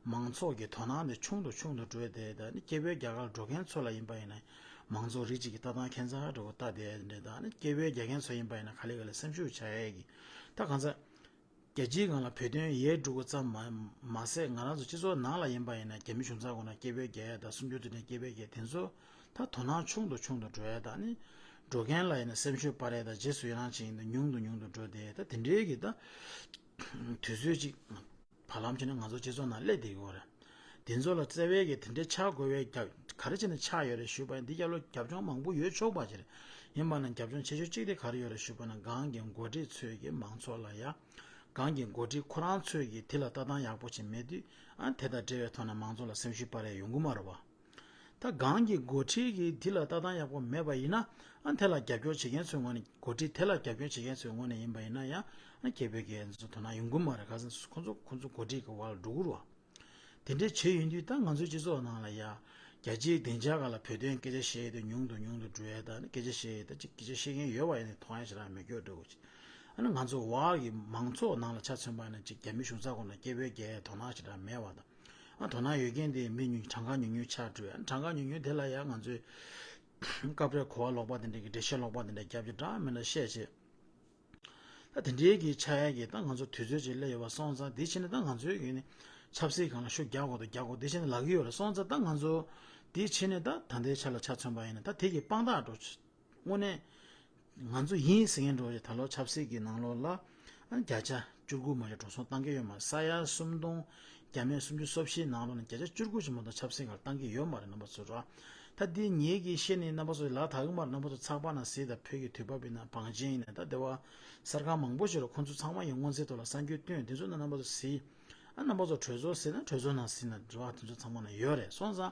མང་ཚོགས་ཀྱི་དོ་སྣང་དེ་ཆུང་དུ་ཆུང་དུ་འགྲོ་བསྡད། ད་ནི་སྐད་འབོད་རྒྱག་གར་འགྲོ་མཁན་ཚོ་ལ་ཡིན་པ་ཡིན་ན་མང་ཚོགས་རིགས་གཅིག་གི་ལྟ་སྟངས་ཁྱད་མཚར་འདྲ་བོ་ལྟ་བསྡད་འདྲ། ད་ནི་སྐད་འབོད་རྒྱག་མཁན་ཚོ་ཡིན་པ་ཡིན་ན་ག་ལེ་ག་ལེ་སེམས་ཤུགས་ཆག་ཡས་ཀྱི་ད་གང་ཟག་རྒྱལ་སྤྱིའི་སྒང་ལ་བོད་དོན་ཡལ་འགྲོ་གི་ཙམ་མ་མ་ཟད་ང་རང་ཚོ་སྤྱི་ཚོགས་ནང་ལ་ཡིན་པ་ཡིན་ན་རྒྱ་མི་གཞུང་ཚབ་ཁོ་ན་སྐད་འབོད་རྒྱག་ཡ་དང་སུམ་ཅུ་དེ་འདྲའི་སྐད་འབོད་རྒྱག་དེ་ཚོ་ད་དོ་སྣང་ཆུང་དུ་ཆུང་དུ་འགྲོ་ཡ་དང་ནི་འགྲོ་མཁན་ལ་ཡིན་ན་སེམས་ཤུགས་སྤར་ཡ་དང་རྗེས་སུ་ཡི་རང་བྱེད་ཡིན་ན་ཉུང་དུ་ཉུང་དུ་འགྲོ་དེ་ད་དེ་འདྲའི་གི་ད་དུས་ཚོད་ཅིག་བར་ལམ་བྱས་ནས་ང་ཚོ་སྤྱི་ཚོགས་ནང་སླེབས་བསྡད་ཡོད་རེད། དེ་ཚོ་ལ་བརྩེ་བའི་གི་དེ་འདྲའི་ཆགས་དགོས་པའི་རྒྱབ་ག་རེ་བྱས་ནས་ཆགས་ཡོད་རེད་ཞུས་པ་ཡིན། འདི་རྒྱབ་ལོ་རྒྱབ་ལྗོངས་མང་པོ་ཡོད་ཆོག་པ་ཅིག་རེད། ཡིན་པ་ན་རྒྱབ་ལྗོངས་ཆེ་ཤོས་གཅིག་དེ་ག་རེ་ཡོད་རེད་ཞུས་པ་ན་སྒང་གི་འགོ་ཁྲིད་ཚོས་གི་མང་ཚོགས་ལ་ཡ། སྒང་གི་འགོ་ཁྲིད་ཁོ་རང་ཚོས་ཀྱིས་དེ་ལ་ལྟ་སྟངས་ཡག་པོ་ཅིག་མེད་དུས་ཨ་དེ་དང་འབྲེལ་བའི་ཐོག་ནས་མང་ཚོགས་ལ་སེམས་ཤུགས་སྤར་ཡ་ཡོང་གི་མ་རེད་བ། ད་སྒང་གི་འགོ་ཁྲིད་ཀྱིས་དེ་ལ་ལྟ་སྟངས་ཡག་པོ་མེད་པ་ཡིན་ན་ཨ་དེ་ལ་རྒྱབ་སྐྱོར་བྱེད་མཁན་ཚོའི་ངོས་ནས་འགོ་ཁྲིད་དེ་ལ་རྒྱབ་སྐྱོར་བྱེད་མཁན་ཚོའི་ངོས་ནས་ཡིན་པ་ཡིན་ན་ཡང་ཨ་སྐད་འབོད་མཁན་ཚོ་དོ་སྣང་ཡོང་གི་མ་རེད། ག་ཚོད་ཁོ་ཚོ་ཁོ་ཚོ་འགོ་ཁྲིད་ཀྱི་བར་ལ་འགྲོ་གི་རེད་བ། དེ་འདྲའི་བྱས་ཡོང་དུས་ད་ང་ཚོའི་སྤྱི་ཚོགས་ནང་ལ་ཡ། རྒྱལ་སྤྱིའི་སྡིངས་ཆ་སྒང་ལ་བོད་དོན་སྐད་ཆ་བཤད་ཡས་དེ་ཉུང་དུ་ཉུང་དུ་འགྲོ་ཡས་དང་སྐད་ཆ་བཤད་ཡས་ད་ཅིག་སྐད་ཆ་བཤད་མཁན་ཡོད་པ་ཡིན་ན་མཐོང་ཡ་ཞེ་དྲག་མེད་སྐྱོ་འགྲོ་གི། ཨ་ནི་ང་ཚོ་བར་གྱི་མང་ཚོགས་ནང་ལ་ཆ་མཚོན་པ་ཡིན་ན་ཅིག་རྒྱ་མི་གཞུང་ཚབ་ཁོ་ན་སྐད་འབོད་རྒྱག་ཡས་དོ་སྣང་ཞེ་དྲག་མེད་པ་དང་། ཨ་དོ་སྣང་ཡོད་མཁན་དེ་མི་ཉུང་གྲངས་ཀ་ཉུང་ཉུང་ཆགས་འགྲོ་ཡ། གྲངས་ཀ་ཉུང་ཉུང་དེ་ལ་ཡ་ང་ཚོས་སྐབས་རེ་གོ་བ་ལོག་པ་དེ་འདྲ་གི་འགྲེལ་བཤད་ལོག་པ་དེ་འདྲ་རྒྱབ་ཀྱི་འདྲ་མིན་འདྲ་བཤད་བྱས། ད་དེ་འདྲའི་གི་ཆགས་ཡ་གི་ད་ང་ཚོ་དུས་ཚོད་ཅིག་སླེབས་ཡོད་པ་སོང་ཙང་དེ་ཕྱིན་ནས་ད་ང་ཚོའི་གི་ནི་ཆབ་སྲིད་སྒང་ལ་ཤུགས་རྒྱག་དགོས་དང་རྒྱག་དགོས་དེ་ཕྱིན་ནས་ལབ་ཀྱི་ཡོད་རེད། སོང་ཙང་ད་ང་ཚོ་དེ་ཕྱིན་ནས་ད་ད་ལྟའི་ཆ་ལ་ཆ་མཚོན་པ་ཡིན་ན་ད་དེ་གི་དཔང་རྟགས་འགྲོ་དངོས་གནས་ང་ཚོ་ཡིན་ཟེར་མཁན་འགྲོ་ཞིག་ད་ལོ་ཆབ་སྲིད་ཀྱི་ནང་ལོགས་ལ་བརྒྱ་ཆ་བཅུ་དགུ་མ་གཏོགས་འགྲོ་སོང་བཏང་གི་ཡོད་མ་རེད། ས་ཡ་སུམ་སྟོང་བརྒྱ་མེད་སུམ་ཅུ་སོ་བཞི་ནང་ལོགས་ནས་བརྒྱ་ཆ་བཅུ་དགུ་ཅིག་མ་གཏོགས་ཆབ་སྲིད་སྒང་ལ་བཏང་གི་ཡོད་མ་རེད་རྣམ་པ་ཚོ་ར། ད་འདི་ངེད་ཀྱིས་བཤད་ནས་རྣམ་པ་ཚོ་ལ་དག་གི་མ་རེད། རྣམ་པ་ཚོ་ཚགས་པར་ནང་གཟིགས་དང་། བོད་ཀྱི་དུས་བབ་ཡིན་ན་བང་ཆེན་ཡིན་ན་ད་དེ་བ་གསར་ཁང་མང་པོ་ཞིག་ལ་ཁོང་ཚོ་ཚང་མ་ཡི་སྔོན་རྩིས་ཐོག་ལ་གསར་འགྱུར་བཏོན། དེ་ཚོ་ནང་རྣམ་པ་ཚོ་གཟིགས། ཨ་རྣམ་པ་ཚོ་གྲོས་ཚོགས་གཟིགས་ན་གྲོས་ཚོགས་ནང་གཟིགས་ན་དྲི་བ་དེ་ཚོ་ཚང་མ་ནང་ཡོད་རེད། སོང་ཙང་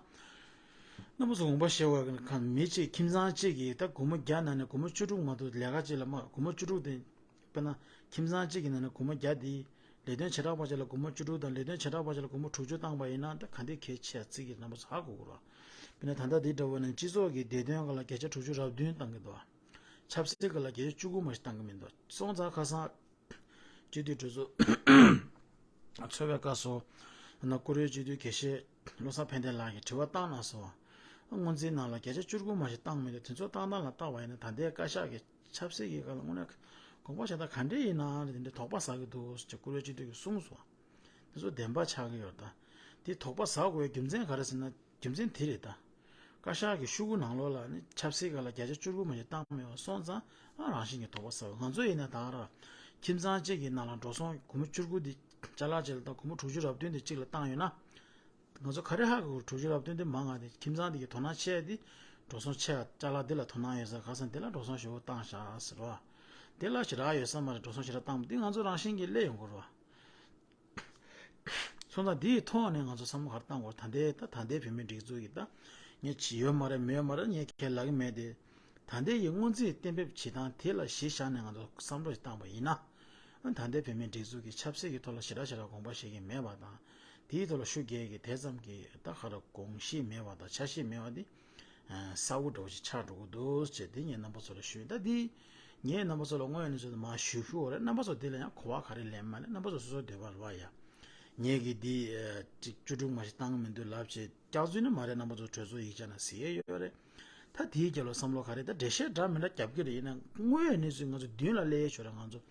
རྣམ་པ་ཚོ་དགོངས་པ་བཞེས་དགོས་ཀྱི་ཁ་མི་གཅིག་ཁྱིམ་ཚང་གཅིག་གིས་ད་སྒོར་མོ་བརྒྱ་ནང་ནས་སྒོར་མོ་བཅུ་དྲུག་མ་གཏོགས་ལས་ཀ་གཅིག་ལ་མ་སྒོར་མོ་བཅུ་དྲུག་དེ། དཔེར་ན་ཁྱིམ་ཚང་གཅིག་གི་ནང་ནས་སྒོར་མོ་བརྒྱ་དེ་ལས་དོན་བྱེ་བྲག་པ་ཅིག་ལ་སྒོར་མོ་བཅུ་དྲུག་དང་ལས་དོན་བྱེ་བྲག་པ་ཅིག་ལ་སྒོར་མོ་དྲུག་ཅུ་བཏང་པ་ཡིན་ན་ད་ག་འདྲའི་གལ་ཆེ་བརྩི་གི་རྣམ་པ་ཚོ་ཧ་གོ་དགོས་རེད། དཔེར་ན་ད་ལྟ་འདི་འདྲ་བོ་ནས་སྤྱི་ཚོགས་ཀྱི་བདེ་དོན་སྒང་ལ་བརྒྱ་ཆ་དྲུག་ཅུ་རེ་བདུན་བཏང་གི་འདུག་ཆབ་སྲིད་སྒང་ལ་བརྒྱ་ཆ་བཅུ་དགུ་མ་ཞིག་བཏང་གི་མི་འདུག་སོང་ཙང་ཁ་སང་སྤྱི་འཐུས་གྲོས་ཚོགས་ཚོགས་པའི་སྐབས་སུ་ན་བཀུར་འོས་སྤྱི་འཐུས་དགེ་བཤེས་བློ་བཟང་ཕན་བདེ་ལགས་ཀྱིས་དྲི་བ་བཏང་གནང་སོང་། སྔོན་རྩིས་ནང་ལ་བརྒྱ་ཆ་བཅུ་དགུ་མ་ཞིག་བཏང་མི་འདུག་དེ་ཚོ་བཏང་སྟངས་ལ་བལྟས་པ་ཡིན་ན་ད་ལྟའི་བཀའ་ཤག་གི་ཆབ་སྲིད་ཀྱི་སྒང་ལ་དངོས་གནས་དགོངས་པ་བཞེས་སྟངས་ག་འདྲ་ཡིན་ན་དེ་འདྲའི་དོགས་པ་ཟ་གི་འདུག་ཅེས་བཀུར་འོས་སྤྱི་འཐུས་ཀྱིས་གསུངས་སོང་། དེ་ཚོ་བདེན་པ་ཆགས་ཀྱི་ཡོད་རེད་ད། དེ་དོགས་པ་ཟ་དགོས་པའི་རྒྱུ་མཚན་ག་རེ་ཟེར་ན། རྒྱུ་མཚན་དེ་རེད་ད། བཀའ་ཤག་གི་ཤོག་གུ་ནང་ལོགས་ལ་ནི་ཆབ་སྲིད་སྒང་ལ་བརྒྱ་ཆ་བཅུ་དགུ་མ་ཞིག་བཏང་མེད་པ་སོང་ཙང་ཨ་རང་བཞིན་གྱིས་དོགས་པ་ཟ་བ། ང་ཚོ་ཡིན་ན་ད་ར་ཁྱིམ་ཚང་གཅིག་གི་ནང་ལ་འགྲོ་སོང་སྒོར་མོ་བཅུ་དགུ་དེ་ཅ་ལག་ཅིག་ལ་དང་སྒོར་མོ་དྲུག་ཅུ་རེ་བདུན་དེ་གཅིག་ལ་བཏང་ཡོད་ན། ང་ཚོ་ག་རེ་ཧ་གོ། དྲུག་ཅུ་རེ་བདུན་དེ་མང་ང་དེ་ཁྱིམ་ཚང་དེ་གི་དོ་སྣང་ཆེ་དེ། འགྲོ་སོང་ཆེ་ཅ་ལག་དེ་ལ་དོ་སྣང་ཡོད་ས། ག་ས་དེ་ལ་འགྲོ་སོང་ཞེ་པོ་བཏང་ཤག་ཟེར་བ། དེ་ལ་ཞེ་དྲག་ཡོད་ས་མ་རེད། འགྲོ་སོང་ཞེ་དྲག་བཏང་བ་དེ་ང་ཚོ་རང་བཞིན་གྱིས་སླེབས་ཡོང་གི་རེད་བ། སོང་ཙང་འདིའི་ཐོག་ནས་ང་ཚོ་བསམ་བློ་ག་རེ་བཏང་དགོས། ད་ལྟའི་ད་ད་ལྟའི་བོད་མིའི་སྒྲིག་འཛུགས་ཀྱི་ད་ངས་བྱས་ཡོད་མ་རེད། མེད་ཡོད་མ་རེད། ངས་ཁས་ལེན་གྱི་མེད་དེ། ད་ལྟའི་ཡི་སྔོན་རྩིས་གཏན་འབེབས་བྱེད་སྟངས་དེ་ལ་གཞི་བཞག་ནས་ང་ཚོ་བསམ་བློ་ཞིག་བཏང་པ་ཡིན་ན། ད་ལྟའི་བོད་མིའི་སྒྲིག་འཛུགས་ཀྱི་ཆབ་སྲིད་ཀྱི་ཐོག་ལ་ཞེ་དྲག་ཞེ་དྲག་དགོངས་པ་བཞེས་ཀྱི་མེད་པ་དང་། དེའི་ཐོག་ལ་ཤུགས་རྒྱག་གི་དེ་ཙམ་གྱི་ད་ག་རེ་དགོངས་གཞི་མེད་པ་དང་འཆར་གཞི་མེད་པ་དེ། གསལ་པོ་འདྲ་བོ་ཞིག་ཆགས་འགྲོ་གི་འདུག་ཅེས་དེ་ངས་རྣམ་པ་ཚོ་ལ་ཞུས། ད་འདི་ངས་རྣམ་པ་ཚོ་ལ་དངོས་ཡོད་གནས་ཚུལ་དུ་མར་ཞུ་ཞུ་བ་རེད། རྣམ་པ་ཚོ་དེ་ལ་ཡང་གོ་བ་ག་རེ་ལེན་མ་ལེན་རྣམ་པ་ཚོ་སོ་སོའི་འདོད་པ་རེད་བ་ཡ། ངས་ཀྱིས་འདི་ཅིག་བཅུ་དྲུག་མ་ཞིག་བཏང་གི་མི་འདུག་ལབ་བྱས་སྐྱག་རྫུན་ནི་མ་རེད། རྣམ་པ་ཚོ་གྲོས་ཚོགས་ཡིག་ཆ་ནང་གཟིགས་ཡས་ཡོད་རེད། ད་དེའི་རྒྱབ་ལ་བསམ་བློ་ག་རེ། ད་འགྲེལ་བཤད་འདྲ་མི་འདྲ་རྒྱབ་ཀྱི་རེད། ཡིན་ན་དངོས་ཡོད་གནས་ཚུལ་ང་ཚོ་མདུན་ལ་སླེབས་ཡས་ཞོར་ལ་ང་ཚོ་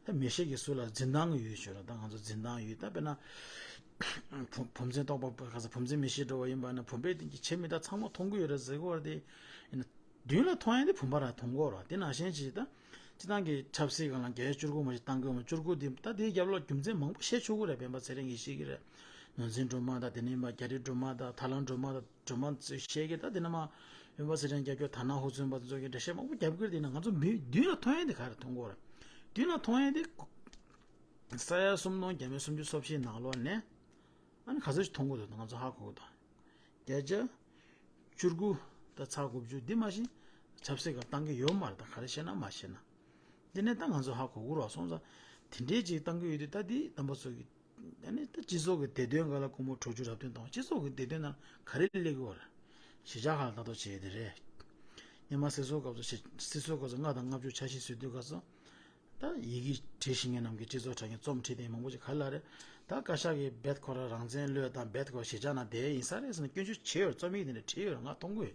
ད་མི་ཤེས་ཀྱི་སུ་ལ་འཛིན་སྟངས་ཡོད་ཞོར་ལ། ད་ང་ཚོ་འཛིན་སྟངས་ཡོད། ད་དཔེར་ན། བུ་བུམ་འཛིན་རྟོག་པ་ག་ས་བུམ་འཛིན་མི་ཤེས་འགྲོ་བ་ཡིན་པ་ན་བུམ་པའི་སྟེང་གི་བྱེད་མི་དག་ཚང་མ་མཐོང་གི་ཡོད་རེད་ཟེར་གི་ཡོད་རེད་དེ། ཡིན་ན་མདུན་ལ་མཐོང་ཡ་དེ་བུམ་པ་རང་མཐོང་གི་ཡོད་རེད། དེ་ནང་བཞིན་ཅིག་ད་སྤྱི་བཏང་གི་ཆབ་སྲིད་སྒང་ལ་བརྒྱ་ཆ་བཅུ་དགུ་མ་ཞིག་བཏང་གི་ཡོད་མ། བཅུ་དགུ་དེ་ད་དེའི་རྒྱབ་ལོགས་རྒྱུ་མཚན་མང་པོ་བཤད་ཆོག་གི་རེད། སྤེན་པ་ཚེ་རིང་གིས་བཤད་ཀྱི་རེད། ནོར་འཛིན་སྒྲོལ་མ་དང་། དེ་ནས་མར་རྒྱ་རི་སྒྲོལ་མ་དང་། ཐར་ལམ་སྒྲོལ་མ་དང་། སྒྲོལ་མ་ཚོས་བཤད་ཀྱི། ད་དེ་ནས་མར་སྤེན་པ་ཚེ་རིང་རྒྱབ་སྐྱོར་དར་ནག་ཧུར་བརྩོན་པ་ཚོ་གིས་འགྲེལ་བཤད་མང་པོ་རྒྱབ་ཀྱི་རེད། དེ་ཡིན་ན་ང་ཚོ་མི་མདུན་ལ་མཐོང་ཡ་དེ་ག་རེ་མཐོང་གི་ཡོད་རེད། མདུན་ལ་མཐོང་ཡ་དེ། ས་ཡ་སུམ་སྟོང་བརྒྱ་མེད་སུམ་ཅུ་སོ་བཞི་ནང་ལོགས་ནས་ཨ་ནི་ག་ཚོད་ཅིག་མཐོང་གི་འདུག་ང་ཚོ་ཧ་གོ་གི་འདུག་བརྒྱ་ཆ་བཅུ་དགུ་དང་ཚེག་དགུ་བཅུ་འདི་མ་གཞི་ཆབ་སྲིད་ཀྱི་བཏང་གི་ཡོད་མ་རེད། ད་ག་རེ་བཤད་ན་མ་བཤད་ན། འདི་ནས་ད་ང་ཚོ་ཧ་གོ་གི་རེད་བ། སོང་ཙང་དེ་འདྲའི་ཅིག་བཏང་གི་ཡོད་དུས། ད་འདི་རྣམ་པ་ཚོ་གི་ཨ་ནི་ད་སྤྱི་ཚོགས་ཀྱི་བདེ་དོན་སྒང་ལ་སྒོར་མོ་དྲུག་ཅུ་རེ་བདུན་བཏང་། སྤྱི་ཚོགས་ཀྱི་བདེ་དོན་ནང་ག་རེ་སླེབས་ཀྱི་ཡོད་རེད། གཞིས་ཆགས་ཁག་ལ་ལྟ་རྟོག་བྱེད་ཡས་དེ་རེད། སྔོན་མ་སྲིད་ཚོགས་སྐབས་སུ་གཞིས་སྲིད་ཚོགས་སྐབས་སུ་ལྔ་དང་ལྔ་བཅུ་ཆ་ཤས་བཟོས་དུས་སྐབས་སུ། ད་ཡི་གེ་བྲིས་ཤེས་མཁན་རྣམས་ཀྱིས་སྤྱི་ཚོགས་དྲ་རྒྱའི་རྩོམ་བྲིས་དེ་མང་པོ་ཅིག་ག་རེ་ལབ་རེད། ད་བཀའ་ཤག་གིས་རྦད་ཁོ་རང་རང་བཙན་གློད་དང་། རྦད་ཁོ་གཞིས་ཆགས་ནང་བསྡད་ཡིན་ས་རེད་ཟེར་ནས་སྐྱོན་བརྗོད་བྱས་ཡོད་རེད། རྩོམ་ཡིག་དེ་འདྲ་བྲིས་ཡོད་རེད། ང་མཐོང་གི་ཡོད།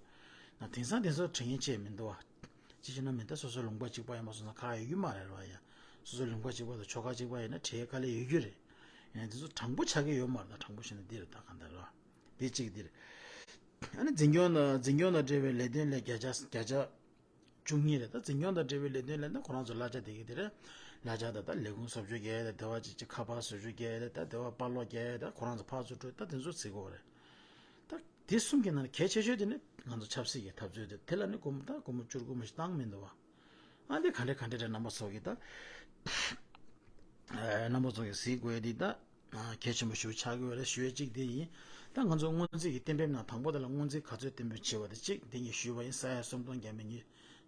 ན་དེང་སང་དེ་ཚོ་དྲན་མཁན་ཅིག་མི་འདུག་བ། ཅི་ཞེ་ན་མི་ད་སོ་སོ་ལུང་པ་གཅིག་པ་ཡིན་པ་སོང་ཙང་ཁག་ཡོད་རྒྱུ་མ་རེད་བ་ཡ། སོ་སོ་ལུང་པ་གཅིག་པ་དང་ཆོལ་ཁ་གཅིག་པ་ཡིན་ན་བྲིས་དཀའ་ལས་ཡོད་རྒྱུ་རེད། ཡིན་ན་དེ་ཚོ་དྲང་པོ་ཆགས་ཀྱི་ཡོད་མ་རེད། ད་དྲང་པོ་བཤད་ན་འདི་རེད། ད་གང་ལྟར་རེད་བ། འདི་གཅིག་འདི་རེད། ཨ་ནི་འཛིན་སྐྱོང་དང་། འཛིན་སྐྱོང་དང་འབྲེལ་བའི་ལས་དོན་ལས་བརྒྱ་ཆ་བརྒྱ་ཆ་བཅུ་གཉིས་རེད། ད་འཛིན་སྐྱོང་དང་འབྲེལ་བའི་ལས་དོན་ལས་ན་ཁོ་རང་ཚོ་གླ་ཆ་དེ་གི་དེ་རེད། གླ་ཆ་དང་། ད་ལས་ཁུངས་བཟོ་བཅོས་རྒྱག་ཡས་དང་། དེ་བ་ཅིག་ཅིག་ཁ་པར་བཟོ་བཅོས་རྒྱག་ཡས་དང་། ད་དེ་བ་པར་ལོག་རྒྱག་ཡས་དང་། ཁོ་རང་ཚོ་ཕར་ཚུར་འགྲོ། ད་དེ་ཚོ་བྱེད་དགོས་རེད། ད་དེ་གསུམ་གྱི་ནང་ནས་གལ་ཆེ་ཤོས་དེ་ནི་ང་ཚོ་ཆབ་སྲིད་ཀྱི་འཐབ་རྩོད་དེ། དེ་ལ་ནི་སྒོར་མོ་ད་སྒོར་མོ་བཅུ་དགུ་མ་ཞིག་བཏང་མི་འདུག་བ། ཨ་འདི་ག་འདྲ་ག་འདྲ་རེད། རྣམ་པ་ཚོ་གིས་ད། ཨ་རྣམ་པ་ཚོ་གིས་གཟིགས་དགོས་ཡས་འདི་ད། ཨ་གལ་ཆེན་པོ་ཞིག་ཆགས་ཀྱི་ཡོད་རེད། ཞུ་ཡས་གཅིག་འདི་ཡིན། ད་ང་ཚོ་སྔོན་རྩིས་ཀྱི་གཏན་འབེབས་ནང་དང་པོ་དེ་ལ་སྔོན་རྩིས་ག་ཚོད་གཏན་འབེབས་བྱས་པ་དེ་གཅིག་འདི་ངས་ཞུས་པ་ཡིན། ས་ཡ་སུམ་སྟོང་བརྒྱ་མེད་ཉི་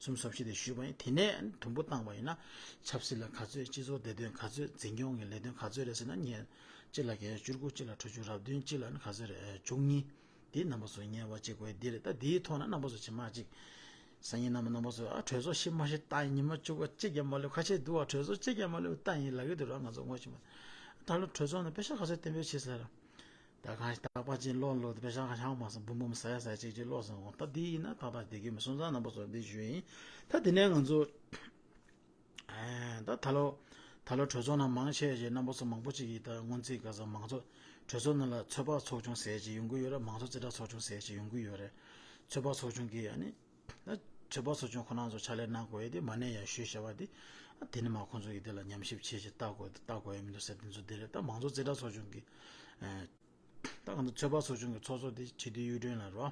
ཤུ་སོ་བཞི་དེ་ཞུས་པ་ཡིན། དེ་ནས་དུམ་བུ་བཏང་པ་ཡིན་ན་ཆབ་སྲིད་ལ་ག་ཚོད། སྤྱི་ཚོགས་བདེ་དོན་ག་ཚོད། འཛིན་སྐྱོང་གི་ལས་དོན་ག་ཚོད་རེད་ཟེར་ན། ངས་གཅིག་ལ་བརྒྱ་ཆ་བཅུ་དགུ། གཅིག་ལ་དྲུག་ཅུ་རེ་བདུན། གཅིག་ལ་ནི་ག་ཚོད་རེད། བཅུ་གཉིས། འདི་རྣམ་པ་ཚོ་ཉན་པ་གཅིག་དགོས་འདི་རེད། ད་འདིའི་ཐོག་ན་རྣམ་པ་ཚོ་ཇེ་མང་ཅིག་སང་ཉིན་རྣམ་པ་རྣམ་པ་ཚོ་ཨ་གྲོས་ཚོགས་ཤིག་མ་ཤིག་བཏང་ཡིན། ཉི་མ་བཅུ་པ་གཅིག་ཀྱང་མ་སླེབས། ཁ་ཤས་འདུག་བ། གྲོས་ཚོགས་གཅིག་ཀྱང་མ་སླེབས་བཏང་ཡིན་ལབ་ཀྱི་འདུག་ར། ང་ཚོ་ངོ་ཤེས་མ། ད་ལོ་གྲོས་ཚོགས་ནང་པེ་ཤག་ག་ཚོད་གཏན་འབེབས་བྱས་ཟེར། ད་གང་ཞིག་ད་པ་ཅིག་ཀློག་ཀློག་ཏུ་པེ་ཤག་ག་ཤག་མ་སོང་། འབུམ་འབུམ་ཟ་ཡ་ཟ་ཡ་གཅིག་གཅིག་ཀློག་སོང་། འོ་ད་འདི་ཡིན་ན་ཏག་ཏག་བསྡད་ཀྱི་མི་སོང་ཙང་རྣམ་པ་ཚོ་འདི་ཞུ་ཡིན། ད་དེ་ནས་ང་ཚོ་ཨེ་ད་ད་ལོ་ད་ལོ་གྲོས་ཚོགས་ནང་མང་ཆེ་ཞིག་རྣམ་པ་ཚོ་མང་པོ་ཅིག་གིས་ད་སྔོན་རྩིས་ག་ས་མང་ཚོགས་གྲོས་ཚོགས་ནང་ལ་ཚོད་དཔག་ཚོགས་ཆུང་ཟེར་ཅིག་ཡོང་གི་ཡོད་རེད། མང་གཙོ་རྩིས་ཁྲ་ཚོགས་ཆུང་ཟེར་ཅིག་ཡོང་གི་ཡོད་རེད། ཚོད་དཔག་ཚོགས་ཆུང་གིས་ཨ་ནི། ད་ཚོད་དཔག་ཚོགས་ཆུང་ཁོ་རང་ཚོ་ཕྱག་ལས་གནང་དགོས་ཡས་དེ་མ་ནས་ཡང་ཞུས་བཞག་པ་དེ། ཨ་དེ་ནི་མ་ཁོང་ཚོ་གིས་དེ་ལ་ཉམས་ཞིབ་བྱས་བྱས་ལྟ་དགོས། ལྟ་དགོས་ཡས་མི་འདུག་ཟེར་དེ་ཚོ་དེ་རེད། ད་མང་གཙོ་རྩིས་ཁྲ་ཚོགས་ཆུང་གི། ཨེ་ད་གང་ལྟར་ཚོད་དཔག་ཚོགས་ཆུང་གི་ཚོགས་གཙོ་དེ་སྤྱི་འཐུས་གཡུ་སྒྲོན་ལགས་རེད་བ།